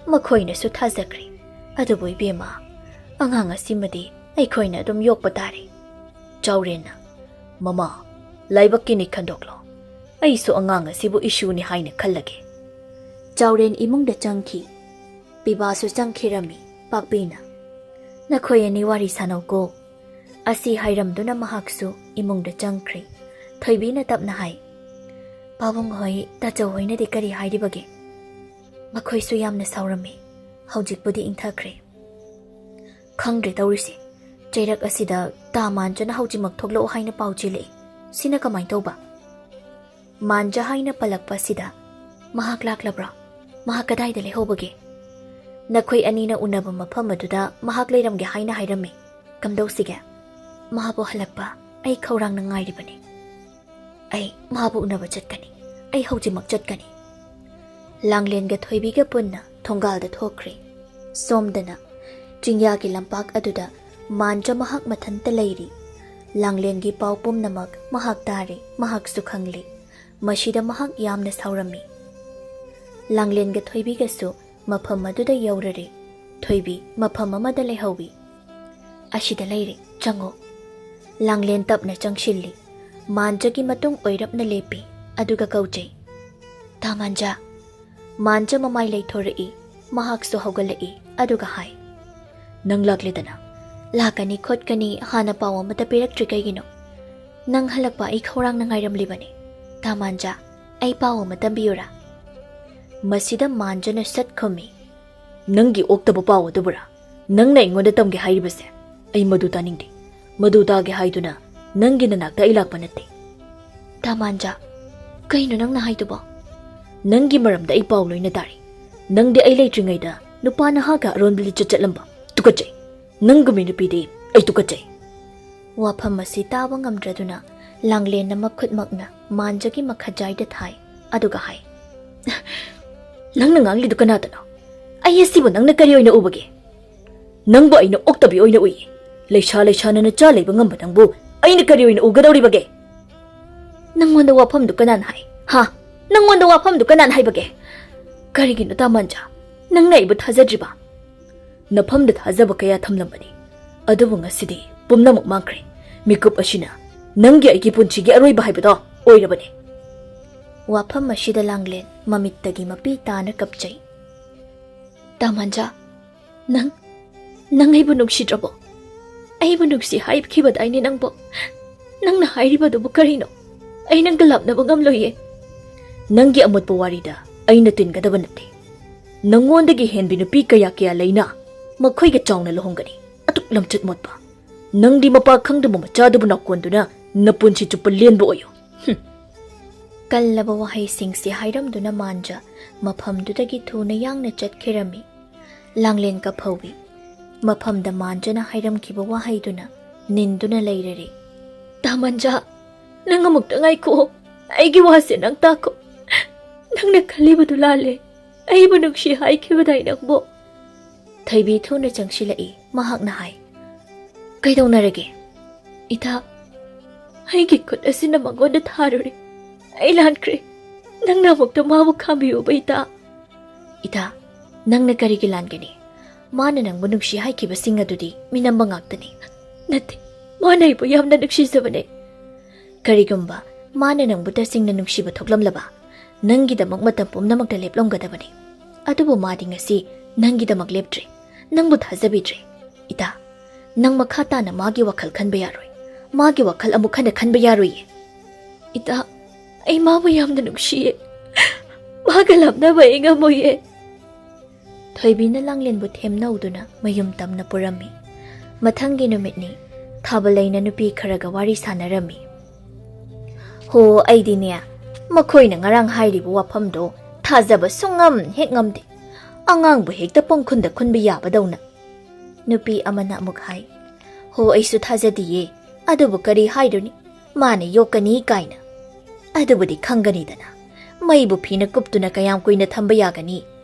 ꯃꯈꯣꯏꯅꯁꯨ ꯊꯥꯖꯈ꯭ꯔꯦ꯫ ꯑꯗꯨꯕꯨ ꯏꯕꯦꯝꯃ, ꯑꯉꯥꯡ ꯑꯁꯤꯃꯗꯤ ꯑꯩꯈꯣꯏꯅ ꯑꯗꯨꯝ ꯌꯣꯛꯄ ꯇꯥꯔꯦ"꯫ ꯆꯥꯎꯔꯦꯟꯅ, "ꯃꯃꯥ, ꯂꯥꯏꯕꯛꯀꯤꯅꯤ ꯈꯟꯗꯣꯛꯂꯣ꯫ ꯑꯩꯁꯨ ꯑꯉꯥꯡ ꯑꯁꯤꯕꯨ ꯏꯁꯨꯅꯤ ꯍꯥꯏꯅ ꯈꯜꯂꯒꯦ"꯫ ꯆꯥꯎꯔꯦꯟ ꯏꯃꯨꯡꯗ ꯆꯪꯈꯤ꯫ ꯄꯤꯕꯥꯁꯨ ꯆꯪꯈꯤꯔꯝꯃꯤ꯫ ꯄꯥꯛꯄꯤꯅ, "ꯅꯈꯣꯏ ꯑꯅꯤ ꯋꯥꯔꯤ ꯁꯥꯟꯅꯧꯀꯣ"꯫ ꯑꯁꯤ ꯍꯥꯏꯔꯝꯗꯨꯅ ꯃꯍꯥꯛꯁꯨ ꯏꯃꯨꯡꯗ ꯆꯪꯈ꯭ꯔꯦ꯫ ꯊꯣꯏꯕꯤꯅ ꯇꯞꯅ ꯍꯥꯏ, "ꯄꯥꯕꯨꯡ ꯍꯣꯏ, ꯇꯥꯆꯧ ꯍꯣꯏꯅꯗꯤ ꯀꯔꯤ ꯍꯥꯏꯔꯤꯕꯒꯦ?" "ꯃꯈꯣꯏꯁꯨ ꯌꯥꯝꯅ ꯁꯥꯎꯔꯝꯃꯤ꯫ ꯍꯧꯖꯤꯛꯄꯨꯗꯤ ꯏꯪꯊꯈ꯭ꯔꯦ"꯫ "ꯈꯪꯗ꯭ꯔꯦ ꯇꯧꯔꯤꯁꯦ꯫ ꯆꯩꯔꯛ ꯑꯁꯤꯗ ꯇꯥ ꯃꯥꯟꯖꯅ ꯍꯧꯖꯤꯛꯃꯛ ꯊꯣꯛꯂꯛꯑꯣ ꯍꯥꯏꯅ ꯄꯥꯎ ꯆꯦꯜꯂꯛꯏ꯫ ꯁꯤꯅ ꯀꯃꯥꯏꯅ ꯇꯧꯕ?" "ꯃꯥꯟꯖ ꯍꯥꯏꯅ ꯄꯜꯂꯛꯄ ꯑꯁꯤꯗ ꯃꯍꯥꯛ ꯂꯥꯛꯂꯕ꯭ꯔꯥ? ꯃꯍꯥꯛ ꯀꯗꯥꯏꯗ ꯂꯩꯍꯧꯕꯒꯦ?" "ꯅꯈꯣꯏ ꯑꯅꯤꯅ ꯎꯅꯕ ꯃꯐꯝ ꯑꯗꯨꯗ ꯃꯍꯥꯛ ꯂꯩꯔꯝꯒꯦ ꯍꯥꯏꯅ ꯍꯥꯏꯔꯝꯃꯤ"꯫ "ꯀꯝꯗꯧꯁꯤꯒꯦ?" "ꯃꯍꯥꯛꯄꯨ ꯍꯜꯂꯛꯄ ꯑꯩ ꯈꯧꯔꯥꯡꯅ ꯉꯥꯏꯔꯤꯕꯅꯤ"꯫ "ꯑꯩ ꯃꯥꯕꯨ ꯎꯅꯕ ꯆꯠꯀꯅꯤ꯫ ꯑꯩ ꯍꯧꯖꯤꯛꯃꯛ ꯆꯠꯀꯅꯤ"꯫ ꯂꯥꯡꯂꯦꯟꯒ ꯊꯣꯏꯕꯤꯒ ꯄꯨꯟꯅ ꯊꯣꯡꯒꯥꯜꯗ ꯊꯣꯛꯈ꯭ꯔꯦ꯫ ꯁꯣꯝꯗꯅ ꯆꯤꯡꯌꯥꯒꯤ ꯂꯝꯄꯥꯛ ꯑꯗꯨꯗ ꯃꯥꯟꯖ ꯃꯍꯥꯛ ꯃꯊꯟꯇ ꯂꯩꯔꯤ꯫ ꯂꯥꯡꯂꯦꯟꯒꯤ ꯄꯥꯎ ꯄꯨꯝꯅꯃꯛ ꯃꯍꯥꯛ ꯇꯥꯔꯦ, ꯃꯍꯥꯛꯁꯨ ꯈꯪꯂꯦ꯫ ꯃꯁꯤꯗ ꯃꯍꯥꯛ ꯌꯥꯝꯅ ꯁꯥꯎꯔꯝꯃꯤ꯫ ꯂꯥꯡꯂꯦꯟꯒ ꯊꯣꯏꯕꯤꯒꯁꯨ ꯃꯐꯝ ꯑꯗꯨꯗ ꯌꯧꯔꯔꯦ꯫ ꯊꯣꯏꯕꯤ ꯃꯐꯝ ꯑꯃꯗ ꯂꯩꯍꯧꯏ꯫ "ꯑꯁꯤꯗ ꯂꯩꯔꯦ, ꯆꯪꯉꯣ꯫" ꯂꯥꯡꯂꯦꯟ ꯇꯞꯅ ꯆꯪꯁꯤꯜꯂꯤ꯫ ꯃꯥꯟꯖꯒꯤ ꯃꯇꯨꯡ ꯑꯣꯏꯔꯞꯅ ꯂꯦꯞꯄꯤ, ꯑꯗꯨꯒ ꯀꯧꯖꯩ, "ꯇꯥ ꯃꯥꯟꯖ꯫" ꯃꯥꯟꯖ ꯃꯃꯥꯏ ꯂꯩꯊꯣꯔꯛꯏ꯫ ꯃꯍꯥꯛꯁꯨ ꯍꯧꯒꯠꯂꯛꯏ, ꯑꯗꯨꯒ ꯍꯥꯏ, "ꯅꯪ ꯂꯥꯛꯂꯦꯗꯅ꯫ ꯂꯥꯛꯀꯅꯤ ꯈꯣꯠꯀꯅꯤ ꯍꯥꯟꯅ ꯄꯥꯎ ꯑꯃꯠꯇ ꯄꯤꯔꯛꯇ꯭ꯔꯤ ꯀꯩꯒꯤꯅꯣ? ꯅꯪ ꯍꯜꯂꯛꯄ ꯑꯩ ꯈꯧꯔꯥꯡꯅ ꯉꯥꯏꯔꯝꯂꯤꯕꯅꯤ꯫ ꯇꯥ ꯃꯥꯟꯖ, ꯑꯩ ꯄꯥꯎ ꯑꯃ ꯇꯝꯕꯤꯌꯨꯔꯥ?" ꯃꯁꯤꯗ ꯃꯥꯟꯖꯅ ꯁꯠ ꯈꯨꯝꯃꯤ, "ꯅꯪꯒꯤ ꯑꯣꯛꯇꯕ ꯄꯥꯎ ꯑꯗꯨꯕꯨꯔꯥ ꯅꯪꯅ ꯑꯩꯉꯣꯟꯗ ꯇꯝꯒꯦ ꯍꯥꯏꯔꯤꯕꯁꯦ? ꯑꯩ ꯃꯗꯨ ꯇꯥꯅꯤꯡꯗꯦ꯫ ꯃꯗꯨ ꯇꯥꯒꯦ ꯍꯥꯏꯗꯨꯅ ꯅꯪꯒꯤ ꯅꯅꯥꯛꯇ ꯑꯩ ꯂꯥꯛꯄ ꯅꯠꯇꯦ꯫" "ꯇꯥ ꯃꯥꯟꯖ, ꯀꯩꯅꯣ ꯅꯪꯅ ꯍꯥꯏꯗꯨꯕꯣ?" "ꯅꯪꯒꯤ ꯃꯔꯝꯗ ꯑꯩ ꯄꯥꯎ ꯂꯣꯏꯅ ꯇꯥꯔꯤ꯫ ꯅꯪꯗꯤ ꯑꯩ ꯂꯩꯇ꯭ꯔꯤꯉꯩꯗ ꯅꯨꯄꯥ ꯅꯍꯥꯒ ꯑꯔꯣꯟꯕ ꯂꯤꯆꯠ ꯆꯠꯂꯝꯕ꯫ ꯇꯨꯀꯠꯆꯩ꯫ ꯅꯪꯒꯨꯝꯕꯤ ꯅꯨꯄꯤꯗꯤ ꯑꯩ ꯇꯨꯀꯠꯆꯩ꯫" ꯋꯥꯐꯝ ꯑꯁꯤ ꯇꯥꯕ ꯉꯝꯗ꯭ꯔꯗꯨꯅ ꯂꯥꯡꯂꯦꯟꯅ ꯃꯈꯨꯠꯃꯛꯅ ꯃꯥꯟꯖꯒꯤ ꯃꯈꯖꯥꯏꯗ ꯊꯥꯏ, ꯑꯗꯨꯒ ꯍꯥꯏ, "ꯅꯪꯅ ꯉꯥꯡꯂꯤꯗꯨ ꯀꯅꯥꯗꯅꯣ? ꯑꯩ ꯑꯁꯤꯕꯨ ꯅꯪꯅ ꯀꯔꯤ ꯑꯣꯏꯅ ꯎꯕꯒꯦ? ꯅꯪꯕꯨ ꯑꯩꯅ ꯑꯣꯛꯇꯕꯤ ꯑꯣꯏꯅ ꯎꯏ꯫ ꯂꯩꯁꯥ ꯂꯩꯁꯥꯅ ꯅꯆꯥ ꯂꯩꯕ ꯉꯝꯕ ꯅꯪꯕꯨ ꯑꯩꯅ ꯀꯔꯤ ꯑꯣꯏꯅ ꯎꯒꯗꯧꯔꯤꯕꯒꯦ?" "ꯅꯪꯉꯣꯟꯗ ꯋꯥꯐꯝꯗꯨ ꯀꯅꯥꯅ ꯍꯥꯏ? ꯍꯥ? ꯅꯪꯉꯣꯟꯗ ꯋꯥꯐꯝꯗꯨ ꯀꯅꯥꯅ ꯍꯥꯏꯕꯒꯦ? ꯀꯔꯤꯒꯤꯅꯣ ꯇꯥ ꯃꯥꯟꯖ, ꯅꯪꯅ ꯑꯩꯕꯨ ꯊꯥꯖꯗ꯭ꯔꯤꯕ? ꯅꯐꯝꯗ ꯊꯥꯖꯕ ꯀꯌꯥ ꯊꯝꯂꯝꯕꯅꯤ, ꯑꯗꯨꯕꯨ ꯉꯁꯤꯗꯤ ꯄꯨꯝꯅꯃꯛ ꯃꯥꯡꯈ꯭ꯔꯦ꯫ ꯃꯤꯀꯨꯞ ꯑꯁꯤꯅ ꯅꯪꯒꯤ ꯑꯩꯒꯤ ꯄꯨꯟꯁꯤꯒꯤ ꯑꯔꯣꯏꯕ ꯍꯥꯏꯕꯗꯣ ꯑꯣꯏꯔꯕꯅꯤ꯫" ꯋꯥꯐꯝ ꯑꯁꯤꯗ ꯂꯥꯡꯂꯦꯟ ꯃꯃꯤꯠꯇꯒꯤ ꯃꯄꯤ ꯇꯥꯅ ꯀꯞꯆꯩ꯫ "ꯇꯥ ꯃꯥꯟꯖ, ꯅꯪ, ꯅꯪ ꯑꯩꯕꯨ ꯅꯨꯡꯁꯤꯗ꯭ꯔꯕꯣ? ꯑꯩꯕꯨ ꯅꯨꯡꯁꯤ ꯍꯥꯏꯈꯤꯕꯗꯥꯏꯅꯦ ꯅꯪꯕꯣ? ꯅꯪꯅ ꯍꯥꯏꯔꯤꯕꯗꯨꯕꯨ ꯀꯔꯤꯅꯣ? ꯑꯩ ꯅꯪꯒ ꯂꯥꯞꯅꯕ ꯉꯝꯂꯣꯏꯌꯦ꯫" "ꯅꯪꯒꯤ ꯑꯃꯣꯠꯄ ꯋꯥꯔꯤꯗ ꯑꯩꯅ ꯇꯤꯟꯒꯗꯕ ꯅꯠꯇꯦ꯫ ꯅꯪꯉꯣꯟꯗꯒꯤ ꯍꯦꯟꯕꯤ ꯅꯨꯄꯤ ꯀꯌꯥ ꯀꯌꯥ ꯂꯩꯅ, ꯃꯈꯣꯏꯒ ꯆꯥꯎꯅ ꯂꯨꯍꯣꯡꯒꯅꯤ꯫ ꯑꯗꯨꯛ ꯂꯝꯆꯠ ꯃꯣꯠꯄ꯫ ꯅꯪꯗꯤ ꯃꯄꯥ ꯈꯪꯗꯕ ꯃꯆꯥꯗꯨꯕꯨ ꯅꯥꯎꯀꯣꯟꯗꯨꯅ ꯅꯄꯨꯟꯁꯤ ꯆꯨꯞꯄ ꯂꯦꯟꯕ ꯑꯣꯏꯌꯨ꯫" ꯍꯨꯝ꯫ ꯀꯜꯂꯕ ꯋꯥꯍꯩꯁꯤꯡꯁꯤ ꯍꯥꯏꯔꯝꯗꯨꯅ ꯃꯥꯟꯖ ꯃꯐꯝꯗꯨꯗꯒꯤ ꯊꯨꯅ ꯌꯥꯡꯅ ꯆꯠꯈꯤꯔꯝꯃꯤ꯫ ꯂꯥꯡꯂꯦꯟ ꯀꯞꯍꯧꯏ꯫ ꯃꯐꯝꯗ ꯃꯥꯟꯖꯅ ꯍꯥꯏꯔꯝꯈꯤꯕ ꯋꯥꯍꯩꯗꯨꯅ ꯅꯤꯟꯗꯨꯅ ꯂꯩꯔꯔꯦ꯫ "ꯇꯥ ꯃꯥꯟꯖ, ꯅꯪ ꯑꯃꯨꯛꯇ ꯉꯥꯏꯈꯣ꯫ ꯑꯩꯒꯤ ꯋꯥꯁꯦ ꯅꯪ ꯇꯥꯈꯣ꯫ ꯅꯪꯅ ꯈꯜꯂꯤꯕꯗꯨ ꯂꯥꯜꯂꯦ꯫ ꯑꯩꯕꯨ ꯅꯨꯡꯁꯤ ꯍꯥꯏꯈꯤꯕꯗꯥꯏ ꯅꯪꯕꯨ?" ꯊꯣꯏꯕꯤ ꯊꯨꯅ ꯆꯪꯁꯤꯜꯂꯛꯏ꯫ ꯃꯍꯥꯛꯅ ꯍꯥꯏ, "ꯀꯩꯗꯧꯅꯔꯒꯦ?" "ꯏꯇꯥ, ꯑꯩꯒꯤ ꯈꯨꯠ ꯑꯁꯤꯅ ꯃꯉꯣꯟꯗ ꯊꯥꯔꯨꯔꯦ꯫ ꯑꯩ ꯂꯥꯟꯈ꯭ꯔꯦ꯫ ꯅꯪꯅ ꯑꯃꯨꯛꯇ ꯃꯥꯕꯨ ꯈꯥꯝꯕꯤꯌꯨꯕ, ꯏꯇꯥ꯫ "ꯏꯇꯥ, ꯅꯪꯅ ꯀꯔꯤꯒꯤ ꯂꯥꯟꯒꯅꯤ? ꯃꯥꯅ ꯅꯪꯕꯨ ꯅꯨꯡꯁꯤ ꯍꯥꯏꯈꯤꯕꯁꯤꯡ ꯑꯗꯨꯗꯤ ꯃꯤꯅꯝꯕ ꯉꯥꯛꯇꯅꯤ꯫" "ꯅꯠꯇꯦ, ꯃꯥꯅ ꯑꯩꯕꯨ ꯌꯥꯝꯅ ꯅꯨꯡꯁꯤꯖꯕꯅꯦ꯫" "ꯀꯔꯤꯒꯨꯝꯕ ꯃꯥꯅ ꯅꯪꯕꯨ ꯇꯁꯦꯡꯅ ꯅꯨꯡꯁꯤꯕ ꯊꯣꯛꯂꯝꯂꯕ, ꯅꯪꯒꯤꯗꯃꯛ ꯃꯇꯝ ꯄꯨꯝꯅꯃꯛꯇ ꯂꯦꯞꯂꯝꯒꯗꯕꯅꯤ꯫ ꯑꯗꯨꯕꯨ ꯃꯥꯗꯤ ꯉꯁꯤ ꯅꯪꯒꯤꯗꯃꯛ ꯂꯦꯞꯇ꯭ꯔꯦ, ꯅꯪꯕꯨ ꯊꯥꯖꯕꯤꯗ꯭ꯔꯦ꯫ ꯏꯇꯥ, ꯅꯪ ꯃꯈꯥ ꯇꯥꯅ ꯃꯥꯒꯤ ꯋꯥꯈꯜ ꯈꯟꯕ ꯌꯥꯔꯣꯏ꯫ ꯃꯥꯒꯤ ꯋꯥꯈꯜ ꯑꯃꯨꯛ ꯍꯟꯅ ꯈꯟꯕ ꯌꯥꯔꯣꯏꯌꯦ꯫" "ꯏꯇꯥ, ꯑꯩ ꯃꯥꯕꯨ ꯌꯥꯝꯅ ꯅꯨꯡꯁꯤꯌꯦ꯫ ꯃꯥꯒ ꯂꯥꯞꯅꯕ ꯑꯩ ꯉꯝꯃꯣꯏꯌꯦ꯫" ꯊꯣꯏꯕꯤꯅ ꯂꯥꯡꯂꯦꯟꯕꯨ ꯊꯦꯝꯅꯧꯗꯨꯅ ꯃꯌꯨꯝ ꯇꯝꯅ ꯄꯨꯔꯝꯃꯤ꯫ ꯃꯊꯪꯒꯤ ꯅꯨꯃꯤꯠꯅꯤ꯫ ꯊꯥꯕꯂꯩꯅ ꯅꯨꯄꯤ ꯈꯔꯒ ꯋꯥꯔꯤ ꯁꯥꯟꯅꯔꯝꯃꯤ꯫ "ꯍꯣ, ꯑꯩꯗꯤꯅꯦ, ꯃꯈꯣꯏꯅ ꯉꯔꯥꯡ ꯍꯥꯏꯔꯤꯕ ꯋꯥꯐꯝꯗꯣ ꯊꯥꯖꯕ ꯁꯨꯡꯉꯝ ꯍꯦꯛ ꯉꯝꯗꯦ꯫ ꯑꯉꯥꯡꯕꯨ ꯍꯦꯛꯇ ꯄꯪꯈꯨꯟꯗ ꯈꯨꯟꯕ ꯌꯥꯕꯗꯧꯅ꯫" ꯅꯨꯄꯤ ꯑꯃꯅ ꯑꯃꯨꯛ ꯍꯥꯏ, "ꯍꯣ, ꯑꯩꯁꯨ ꯊꯥꯖꯗꯤꯌꯦ꯫ ꯑꯗꯨꯕꯨ ꯀꯔꯤ ꯍꯥꯏꯔꯨꯅꯤ? ꯃꯥꯅ ꯌꯣꯛꯀꯅꯤ ꯀꯥꯏꯅ꯫ ꯑꯗꯨꯕꯨꯗꯤ ꯈꯪꯒꯅꯤꯗꯅ꯫ ꯃꯩꯕꯨ ꯐꯤꯅ ꯀꯨꯞꯇꯨꯅ ꯀꯌꯥꯝ ꯀꯨꯏꯅ ꯊꯝꯕ ꯌꯥꯒꯅꯤ?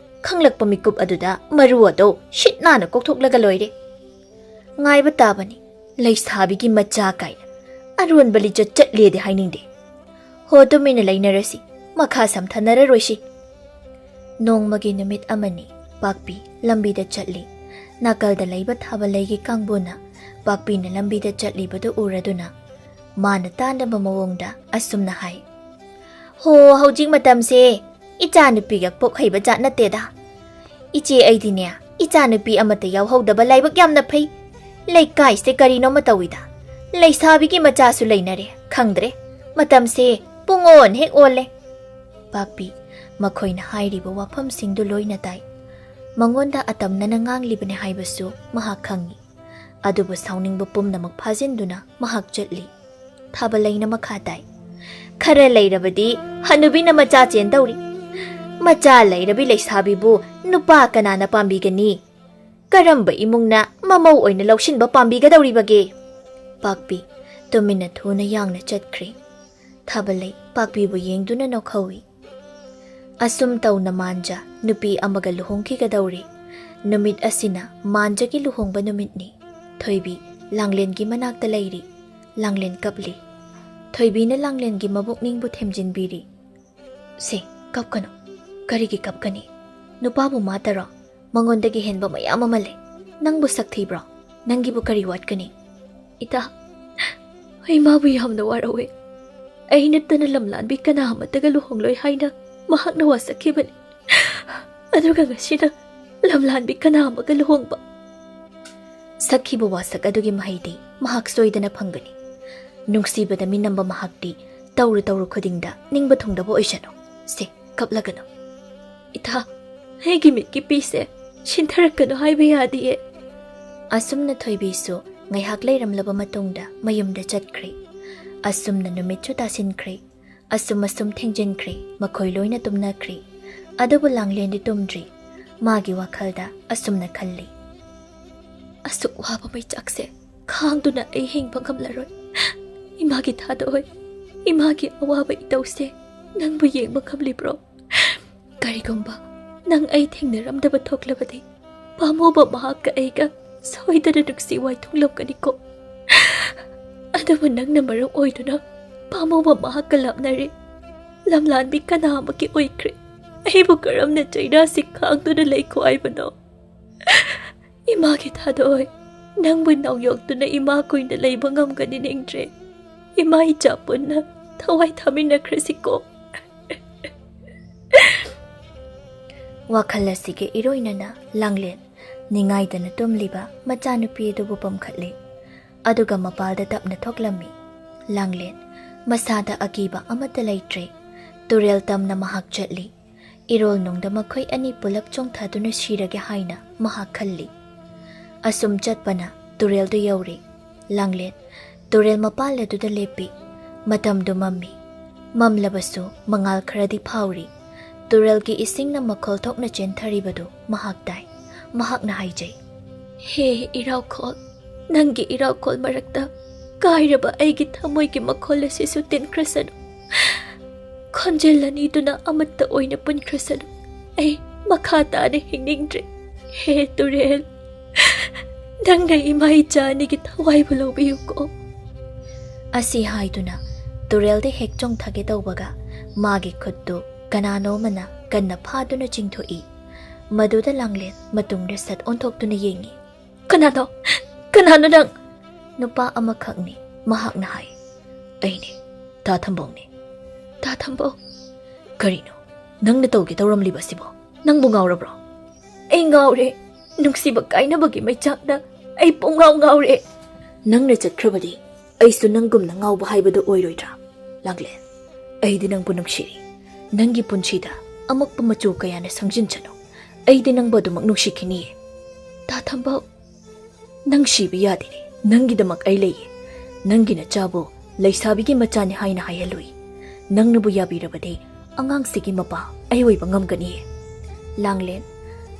ꯈꯪꯂꯛꯄ ꯃꯤꯀꯨꯞ ꯑꯗꯨꯗ ꯃꯔꯨ ꯑꯗꯣ ꯁꯤꯠ ꯅꯥꯟꯅ ꯀꯣꯛꯊꯣꯛꯂꯒ ꯂꯣꯏꯔꯦ꯫ ꯉꯥꯏꯕ ꯇꯥꯕꯅꯤ꯫ ꯂꯩꯁꯥꯕꯤꯒꯤ ꯃꯆꯥ ꯀꯥꯏꯅ ꯑꯔꯣꯟꯕ ꯂꯤꯆꯠ ꯆꯠꯂꯦꯗꯤ ꯍꯥꯏꯅꯤꯡꯗꯦ꯫ ꯍꯣ, ꯇꯨꯃꯤꯟꯅ ꯂꯩꯅꯔꯁꯤ꯫ ꯃꯈꯥ ꯁꯝꯊꯅꯔꯔꯣꯏꯁꯤ꯫" ꯅꯣꯡꯃꯒꯤ ꯅꯨꯃꯤꯠ ꯑꯃꯅꯤ꯫ ꯄꯥꯛꯄꯤ ꯂꯝꯕꯤꯗ ꯆꯠꯂꯤ꯫ ꯅꯥꯀꯜꯗ ꯂꯩꯕ ꯊꯥꯕꯂꯩꯒꯤ ꯀꯥꯡꯕꯨꯅ ꯄꯥꯛꯄꯤꯅ ꯂꯝꯕꯤꯗ ꯆꯠꯂꯤꯕꯗꯨ ꯎꯔꯗꯨꯅ ꯃꯥꯅ ꯇꯥꯅꯕ ꯃꯑꯣꯡꯗ ꯑꯁꯨꯝꯅ ꯍꯥꯏ, "ꯍꯣ, ꯍꯧꯖꯤꯛ ꯃꯇꯝꯁꯦ ꯏꯆꯥꯅꯨꯄꯤꯒ ꯄꯣꯛ ꯍꯩꯕ ꯖꯥꯠ ꯅꯠꯇꯦꯗ꯫ ꯏꯆꯦ, ꯑꯩꯗꯤꯅꯦ, ꯏꯆꯥꯅꯨꯄꯤ ꯑꯃꯠꯇ ꯌꯥꯎꯍꯧꯗꯕ ꯂꯥꯏꯕꯛ ꯌꯥꯝꯅ ꯐꯩ꯫ ꯂꯩꯀꯥꯏꯁꯦ ꯀꯔꯤꯅꯣꯃ ꯇꯧꯏꯗ꯫ ꯂꯩꯁꯥꯕꯤꯒꯤ ꯃꯆꯥꯁꯨ ꯂꯩꯅꯔꯦ꯫ ꯈꯪꯗ꯭ꯔꯦ, ꯃꯇꯝꯁꯦ ꯄꯨꯡꯑꯣꯟ ꯍꯦꯛ ꯑꯣꯜꯂꯦ꯫" ꯄꯥꯛꯄꯤ ꯃꯈꯣꯏꯅ ꯍꯥꯏꯔꯤꯕ ꯋꯥꯐꯝꯁꯤꯡꯗꯨ ꯂꯣꯏꯅ ꯇꯥꯏ꯫ ꯃꯉꯣꯟꯗ ꯑꯇꯝꯅꯅ ꯉꯥꯡꯂꯤꯕꯅꯤ ꯍꯥꯏꯕꯁꯨ ꯃꯍꯥꯛ ꯈꯪꯏ꯫ ꯑꯗꯨꯕꯨ ꯁꯥꯎꯅꯤꯡꯕ ꯄꯨꯝꯅꯃꯛ ꯐꯥꯖꯤꯟꯗꯨꯅ ꯃꯍꯥꯛ ꯆꯠꯂꯤ꯫ ꯊꯥꯕꯂꯩꯅ ꯃꯈꯥ ꯇꯥꯏ, "ꯈꯔ ꯂꯩꯔꯕꯗꯤ ꯍꯅꯨꯕꯤꯅ ꯃꯆꯥ ꯆꯦꯟꯗꯧꯔꯤ꯫ ꯃꯆꯥ ꯂꯩꯔꯕꯤ ꯂꯩꯁꯥꯕꯤꯕꯨ ꯅꯨꯄꯥ ꯀꯅꯥꯅ ꯄꯥꯝꯕꯤꯒꯅꯤ? ꯀꯔꯝꯕ ꯏꯃꯨꯡꯅ ꯃꯃꯧ ꯑꯣꯏꯅ ꯂꯧꯁꯤꯟꯕ ꯄꯥꯝꯕꯤꯒꯗꯧꯔꯤꯕꯒꯦ?" ꯄꯥꯛꯄꯤ ꯇꯨꯃꯤꯟꯅ ꯊꯨꯅ ꯌꯥꯡꯅ ꯆꯠꯈ꯭ꯔꯦ꯫ ꯊꯥꯕꯂꯩ ꯄꯥꯛꯄꯤꯕꯨ ꯌꯦꯡꯗꯨꯅ ꯅꯣꯛꯍꯧꯏ꯫ ꯑꯁꯨꯝ ꯇꯧꯅ ꯃꯥꯟꯖ ꯅꯨꯄꯤ ꯑꯃꯒ ꯂꯨꯍꯣꯡꯈꯤꯒꯗꯧꯔꯤ꯫ ꯅꯨꯃꯤꯠ ꯑꯁꯤꯅ ꯃꯥꯟꯖꯒꯤ ꯂꯨꯍꯣꯡꯕ ꯅꯨꯃꯤꯠꯅꯤ꯫ ꯊꯣꯏꯕꯤ ꯂꯥꯡꯂꯦꯟꯒꯤ ꯃꯅꯥꯛꯇ ꯂꯩꯔꯤ꯫ ꯂꯥꯡꯂꯦꯟ ꯀꯞꯂꯤ꯫ ꯊꯣꯏꯕꯤꯅ ꯂꯥꯡꯂꯦꯟꯒꯤ ꯃꯕꯨꯛꯅꯤꯡꯕꯨ ꯊꯦꯝꯖꯤꯟꯕꯤꯔꯤ꯫ "ꯁꯦ, ꯀꯞꯀꯅꯨ꯫ ꯀꯔꯤꯒꯤ ꯀꯞꯀꯅꯤ? ꯅꯨꯄꯥꯕꯨ ꯃꯥꯇꯔꯣ? ꯃꯉꯣꯟꯗꯒꯤ ꯍꯦꯟꯕ ꯃꯌꯥꯝ ꯑꯃ ꯂꯩ꯫ ꯅꯪꯕꯨ ꯁꯛ ꯊꯤꯕ꯭ꯔꯣ? ꯅꯪꯒꯤꯕꯨ ꯀꯔꯤ ꯋꯥꯠꯀꯅꯤ? ꯏꯇꯥ, ꯑꯩ ꯃꯥꯕꯨ ꯌꯥꯝꯅ ꯋꯥꯔꯧꯋꯦ꯫ ꯑꯩ ꯅꯠꯇꯅ ꯂꯝꯂꯥꯟꯕꯤ ꯀꯅꯥ ꯑꯃꯠꯇꯒ ꯂꯨꯍꯣꯡꯂꯣꯏ ꯍꯥꯏꯅ ꯃꯍꯥꯛꯅ ꯋꯥꯁꯛꯈꯤꯕꯅꯤ꯫ ꯑꯗꯨꯒ ꯉꯁꯤꯅ ꯂꯝꯂꯥꯟꯕꯤ ꯀꯅꯥ ꯑꯃꯒ ꯂꯨꯍꯣꯡꯕ꯫ ꯁꯛꯈꯤꯕ ꯋꯥꯁꯛ ꯑꯗꯨꯒꯤ ꯃꯍꯩꯗꯤ ꯃꯍꯥꯛ ꯁꯣꯏꯗꯅ ꯐꯪꯒꯅꯤ꯫ ꯅꯨꯡꯁꯤꯕꯗ ꯃꯤꯅꯝꯕ ꯃꯍꯥꯛꯇꯤ ꯇꯧꯔꯨ ꯇꯧꯔꯨ ꯈꯨꯗꯤꯡꯗ ꯅꯤꯡꯕ ꯊꯨꯡꯗꯕ ꯑꯣꯏꯁꯅꯨ꯫ ꯁꯦ, ꯀꯞꯂꯒꯅꯨ꯫ ꯏꯇꯥ, ꯑꯩꯒꯤ ꯃꯤꯠꯀꯤ ꯄꯤꯁꯦ ꯁꯤꯟꯊꯔꯛꯀꯅꯨ ꯍꯥꯏꯕ ꯌꯥꯗꯤꯌꯦ꯫ ꯑꯁꯨꯝꯅ ꯊꯣꯏꯕꯤꯁꯨ ꯉꯥꯏꯍꯥꯛ ꯂꯩꯔꯝꯂꯕ ꯃꯇꯨꯡꯗ ꯃꯌꯨꯝꯗ ꯆꯠꯈ꯭ꯔꯦ꯫ ꯑꯁꯨꯝꯅ ꯅꯨꯃꯤꯠꯁꯨ ꯇꯥꯁꯤꯟꯈ꯭ꯔꯦ꯫ ꯑꯁꯨꯝ ꯑꯁꯨꯝ ꯊꯦꯡꯖꯤꯟꯈ꯭ꯔꯦ, ꯃꯈꯣꯏ ꯂꯣꯏꯅ ꯇꯨꯝꯅꯈ꯭ꯔꯦ꯫ ꯑꯗꯨꯕꯨ ꯂꯥꯡꯂꯦꯟꯗꯤ ꯇꯨꯝꯗ꯭ꯔꯤ꯫ ꯃꯥꯒꯤ ꯋꯥꯈꯜꯗ ꯑꯁꯨꯝꯅ ꯈꯜꯂꯤ, "ꯑꯁꯨꯛ ꯋꯥꯕ ꯃꯩꯆꯥꯛꯁꯦ ꯈꯥꯡꯗꯨꯅ ꯑꯩ ꯍꯤꯡꯕ ꯉꯝꯂꯔꯣꯏ꯫ ꯏꯃꯥꯒꯤ ꯊꯥꯗꯣꯏ, ꯏꯃꯥꯒꯤ ꯑꯋꯥꯕ ꯏꯇꯧꯁꯦ ꯅꯪꯕꯨ ꯌꯦꯡꯕ ꯉꯝꯂꯤꯕ꯭ꯔꯣ? ꯀꯔꯤꯒꯨꯝꯕ ꯅꯪ ꯑꯩ ꯊꯦꯡꯅꯔꯝꯗꯕ ꯊꯣꯛꯂꯕꯗꯤ, ꯄꯥꯝꯃꯨꯕ ꯃꯍꯥꯛꯀ ꯑꯩꯒ ꯁꯣꯏꯗꯅ ꯅꯨꯡꯁꯤ ꯋꯥꯏꯊꯨꯡꯂꯝꯒꯅꯤꯀꯣ꯫ ꯑꯗꯨꯕꯨ ꯅꯪꯅ ꯃꯔꯝ ꯑꯣꯏꯗꯨꯅ ꯄꯥꯝꯃꯨꯕ ꯃꯍꯥꯛꯀ ꯂꯥꯞꯅꯔꯦ꯫ ꯂꯝꯂꯥꯟꯕꯤ ꯀꯅꯥ ꯑꯃꯒꯤ ꯑꯣꯏꯈ꯭ꯔꯦ꯫ ꯑꯩꯕꯨ ꯀꯔꯝꯅ ꯆꯩꯅꯥꯁꯤ ꯈꯥꯡꯗꯨꯅ ꯂꯩꯈꯣ ꯍꯥꯏꯕꯅꯣ? ꯏꯃꯥꯒꯤ ꯊꯥꯗꯣꯏ, ꯅꯪꯕꯨ ꯅꯧꯌꯣꯛꯇꯨꯅ ꯏꯃꯥ ꯀꯨꯏꯅ ꯂꯩꯕ ꯉꯝꯒꯅꯤ ꯅꯤꯡꯗ꯭ꯔꯦ꯫ ꯏꯃꯥ ꯏꯆꯥ ꯄꯨꯟꯅ ꯊꯋꯥꯏ ꯊꯥꯃꯤꯟꯅꯈ꯭ꯔꯁꯤꯀꯣ꯫" ꯋꯥꯈꯜ ꯑꯁꯤꯒꯤ ꯏꯔꯣꯏꯅꯅ ꯂꯥꯡꯂꯦꯟ ꯅꯤꯡꯉꯥꯏꯗꯅ ꯇꯨꯝꯂꯤꯕ ꯃꯆꯥꯅꯨꯄꯤ ꯑꯗꯨꯕꯨ ꯄꯝꯈꯠꯂꯦ꯫ ꯑꯗꯨꯒ ꯃꯄꯥꯜꯗ ꯇꯞꯅ ꯊꯣꯛꯂꯝꯃꯤ꯫ ꯂꯥꯡꯂꯦꯟ ꯃꯁꯥꯗ ꯑꯀꯤꯕ ꯑꯃꯠꯇ ꯂꯩꯇ꯭ꯔꯦ꯫ ꯇꯨꯔꯦꯜ ꯇꯝꯅ ꯃꯍꯥꯛ ꯆꯠꯂꯤ꯫ ꯏꯔꯣꯜ ꯅꯨꯡꯗ ꯃꯈꯣꯏ ꯑꯅꯤ ꯄꯨꯂꯞ ꯆꯣꯡꯊꯗꯨꯅ ꯁꯤꯔꯒꯦ ꯍꯥꯏꯅ ꯃꯍꯥꯛ ꯈꯜꯂꯤ꯫ ꯑꯁꯨꯝ ꯆꯠꯄꯅ ꯇꯨꯔꯦꯜꯗꯨ ꯌꯧꯔꯦ꯫ ꯂꯥꯡꯂꯦꯟ ꯇꯨꯔꯦꯜ ꯃꯄꯥꯜ ꯑꯗꯨꯗ ꯂꯦꯞꯄꯤ꯫ ꯃꯇꯝꯗꯨ ꯃꯝꯃꯤ꯫ ꯃꯝꯂꯕꯁꯨ ꯃꯉꯥꯜ ꯈꯔꯗꯤ ꯐꯥꯎꯔꯤ꯫ ꯇꯨꯔꯦꯜꯒꯤ ꯏꯁꯤꯡꯅ ꯃꯈꯣꯜ ꯊꯣꯛꯅ ꯆꯦꯟꯊꯔꯤꯕꯗꯨ ꯃꯍꯥꯛ ꯇꯥꯏ꯫ ꯃꯍꯥꯛꯅ ꯍꯥꯏꯖꯩ, "ꯍꯦ ꯏꯔꯥꯎꯈꯣꯜ, ꯅꯪꯒꯤ ꯏꯔꯥꯎꯈꯣꯜ ꯃꯔꯛꯇ ꯀꯥꯏꯔꯕ ꯑꯩꯒꯤ ꯊꯃꯣꯏꯒꯤ ꯃꯈꯣꯜ ꯑꯁꯤꯁꯨ ꯇꯤꯟꯈ꯭ꯔꯁꯅꯨ꯫ ꯈꯣꯟꯖꯦꯜ ꯑꯅꯤꯗꯨꯅ ꯑꯃꯠꯇ ꯑꯣꯏꯅ ꯄꯨꯟꯈ꯭ꯔꯁꯅꯨ꯫ ꯑꯩ ꯃꯈꯥ ꯇꯥꯅ ꯍꯤꯡꯅꯤꯡꯗ꯭ꯔꯦ꯫ ꯍꯦ ꯇꯨꯔꯦꯜ, ꯅꯪꯅ ꯏꯃꯥ ꯏꯆꯥ ꯑꯅꯤꯒꯤ ꯊꯋꯥꯏꯕꯨ ꯂꯧꯕꯤꯌꯨꯀꯣ꯫" ꯑꯁꯤ ꯍꯥꯏꯗꯨꯅ ꯇꯨꯔꯦꯜꯗ ꯍꯦꯛ ꯆꯣꯡꯊꯒꯦ ꯇꯧꯕꯒ ꯃꯥꯒꯤ ꯈꯨꯠꯇꯨ ꯀꯅꯥꯅꯣ ꯑꯃꯅ ꯀꯟꯅ ꯐꯥꯗꯨꯅ ꯆꯤꯡꯊꯣꯛꯏ꯫ ꯃꯗꯨꯗ ꯂꯥꯡꯂꯦꯟ ꯃꯇꯨꯡꯗ ꯁꯠ ꯑꯣꯟꯊꯣꯛꯇꯨꯅ ꯌꯦꯡꯉꯤ꯫ "ꯀꯅꯥꯅꯣ? ꯀꯅꯥꯅꯣ ꯅꯪ?" "ꯅꯨꯄꯥ ꯑꯃꯈꯛꯅꯤ," ꯃꯍꯥꯛꯅ ꯍꯥꯏ꯫ "ꯑꯩꯅꯦ, ꯇꯥ ꯊꯝꯕꯧꯅꯦ꯫" "ꯇꯥ ꯊꯝꯕꯧ?" "ꯀꯔꯤꯅꯣ ꯅꯪꯅ ꯇꯧꯒꯦ ꯇꯧꯔꯝꯂꯤꯕꯁꯤꯕꯣ? ꯅꯪꯕꯨ ꯉꯥꯎꯔꯕ꯭ꯔꯣ?" "ꯑꯩ ꯉꯥꯎꯔꯦ꯫ ꯅꯨꯡꯁꯤꯕ ꯀꯥꯏꯅꯕꯒꯤ ꯃꯩꯆꯥꯛꯅ ꯑꯩ ꯄꯨꯡꯉꯥꯎ ꯉꯥꯎꯔꯦ꯫" "ꯅꯪꯅ ꯆꯠꯈ꯭ꯔꯕꯗꯤ ꯑꯩꯁꯨ ꯅꯪꯒꯨꯝꯅ ꯉꯥꯎꯕ ꯍꯥꯏꯕꯗꯨ ꯑꯣꯏꯔꯣꯏꯗ꯭ꯔꯥ? ꯂꯥꯡꯂꯦꯟ, ꯑꯩꯗꯤ ꯅꯪꯕꯨ ꯅꯨꯡꯁꯤꯔꯤ꯫ ꯅꯪꯒꯤ ꯄꯨꯟꯁꯤꯗ ꯑꯃꯛꯄ ꯃꯆꯨ ꯀꯌꯥꯅ ꯁꯪꯖꯤꯟꯁꯅꯨ꯫ ꯑꯩꯗꯤ ꯅꯪꯕꯨ ꯑꯗꯨꯃꯛ ꯅꯨꯡꯁꯤꯈꯤꯅꯤꯌꯦ꯫" "ꯇꯥ ꯊꯝꯕꯧ?" "ꯅꯪ ꯁꯤꯕ ꯌꯥꯗꯦꯅꯦ꯫ ꯅꯪꯒꯤꯗꯃꯛ ꯑꯩ ꯂꯩꯌꯦ꯫ ꯅꯪꯒꯤ ꯅꯆꯥꯕꯨ ꯂꯩꯁꯥꯕꯤꯒꯤ ꯃꯆꯥꯅꯤ ꯍꯥꯏꯅ ꯍꯥꯏꯍꯜꯂꯨꯏ꯫ ꯅꯪꯅꯕꯨ ꯌꯥꯕꯤꯔꯕꯗꯤ ꯑꯉꯥꯡꯁꯤꯒꯤ ꯃꯄꯥ ꯑꯩ ꯑꯣꯏꯕ ꯉꯝꯒꯅꯤꯌꯦ꯫" ꯂꯥꯡꯂꯦꯟ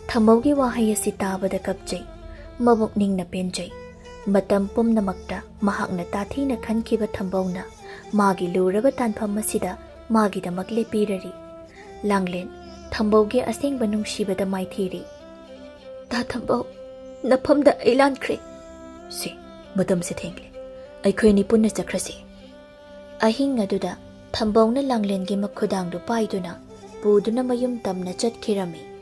ꯊꯝꯕꯧꯒꯤ ꯋꯥꯍꯩ ꯑꯁꯤ ꯇꯥꯕꯗ ꯀꯞꯆꯩ꯫ ꯃꯕꯨꯛꯅꯤꯡꯅ ꯄꯦꯟꯖꯩ꯫ ꯃꯇꯝ ꯄꯨꯝꯅꯃꯛꯇ ꯃꯍꯥꯛꯅ ꯇꯥꯊꯤꯅ ꯈꯟꯈꯤꯕ ꯊꯝꯕꯧꯅ ꯃꯥꯒꯤ ꯂꯨꯔꯕ ꯇꯥꯟꯐꯝ ꯑꯁꯤꯗ ꯃꯥꯒꯤꯗꯃꯛ ꯂꯦꯞꯄꯤꯔꯔꯤ꯫ ꯂꯥꯡꯂꯦꯟ ꯊꯝꯕꯧꯒꯤ ꯑꯁꯦꯡꯕ ꯅꯨꯡꯁꯤꯕꯗ ꯃꯥꯏꯊꯤꯔꯤ꯫ "ꯇꯥ ꯊꯝꯕꯧ, ꯅꯐꯝꯗ ꯑꯩ ꯂꯥꯟꯈ꯭ꯔꯦ꯫" "ꯁꯤ, ꯃꯇꯝꯁꯦ ꯊꯦꯡꯂꯦ꯫ ꯑꯩꯈꯣꯏ ꯑꯅꯤ ꯄꯨꯟꯅ ꯆꯠꯈ꯭ꯔꯁꯤ꯫" ꯑꯍꯤꯡ ꯑꯗꯨꯗ ꯊꯝꯕꯧꯅ ꯂꯥꯡꯂꯦꯟꯒꯤ ꯃꯈꯨꯗꯥꯡꯗꯨ ꯄꯥꯏꯗꯨꯅ ꯄꯨꯗꯨꯅ ꯃꯌꯨꯝ ꯇꯝꯅ ꯆꯠꯈꯤꯔꯝꯃꯤ꯫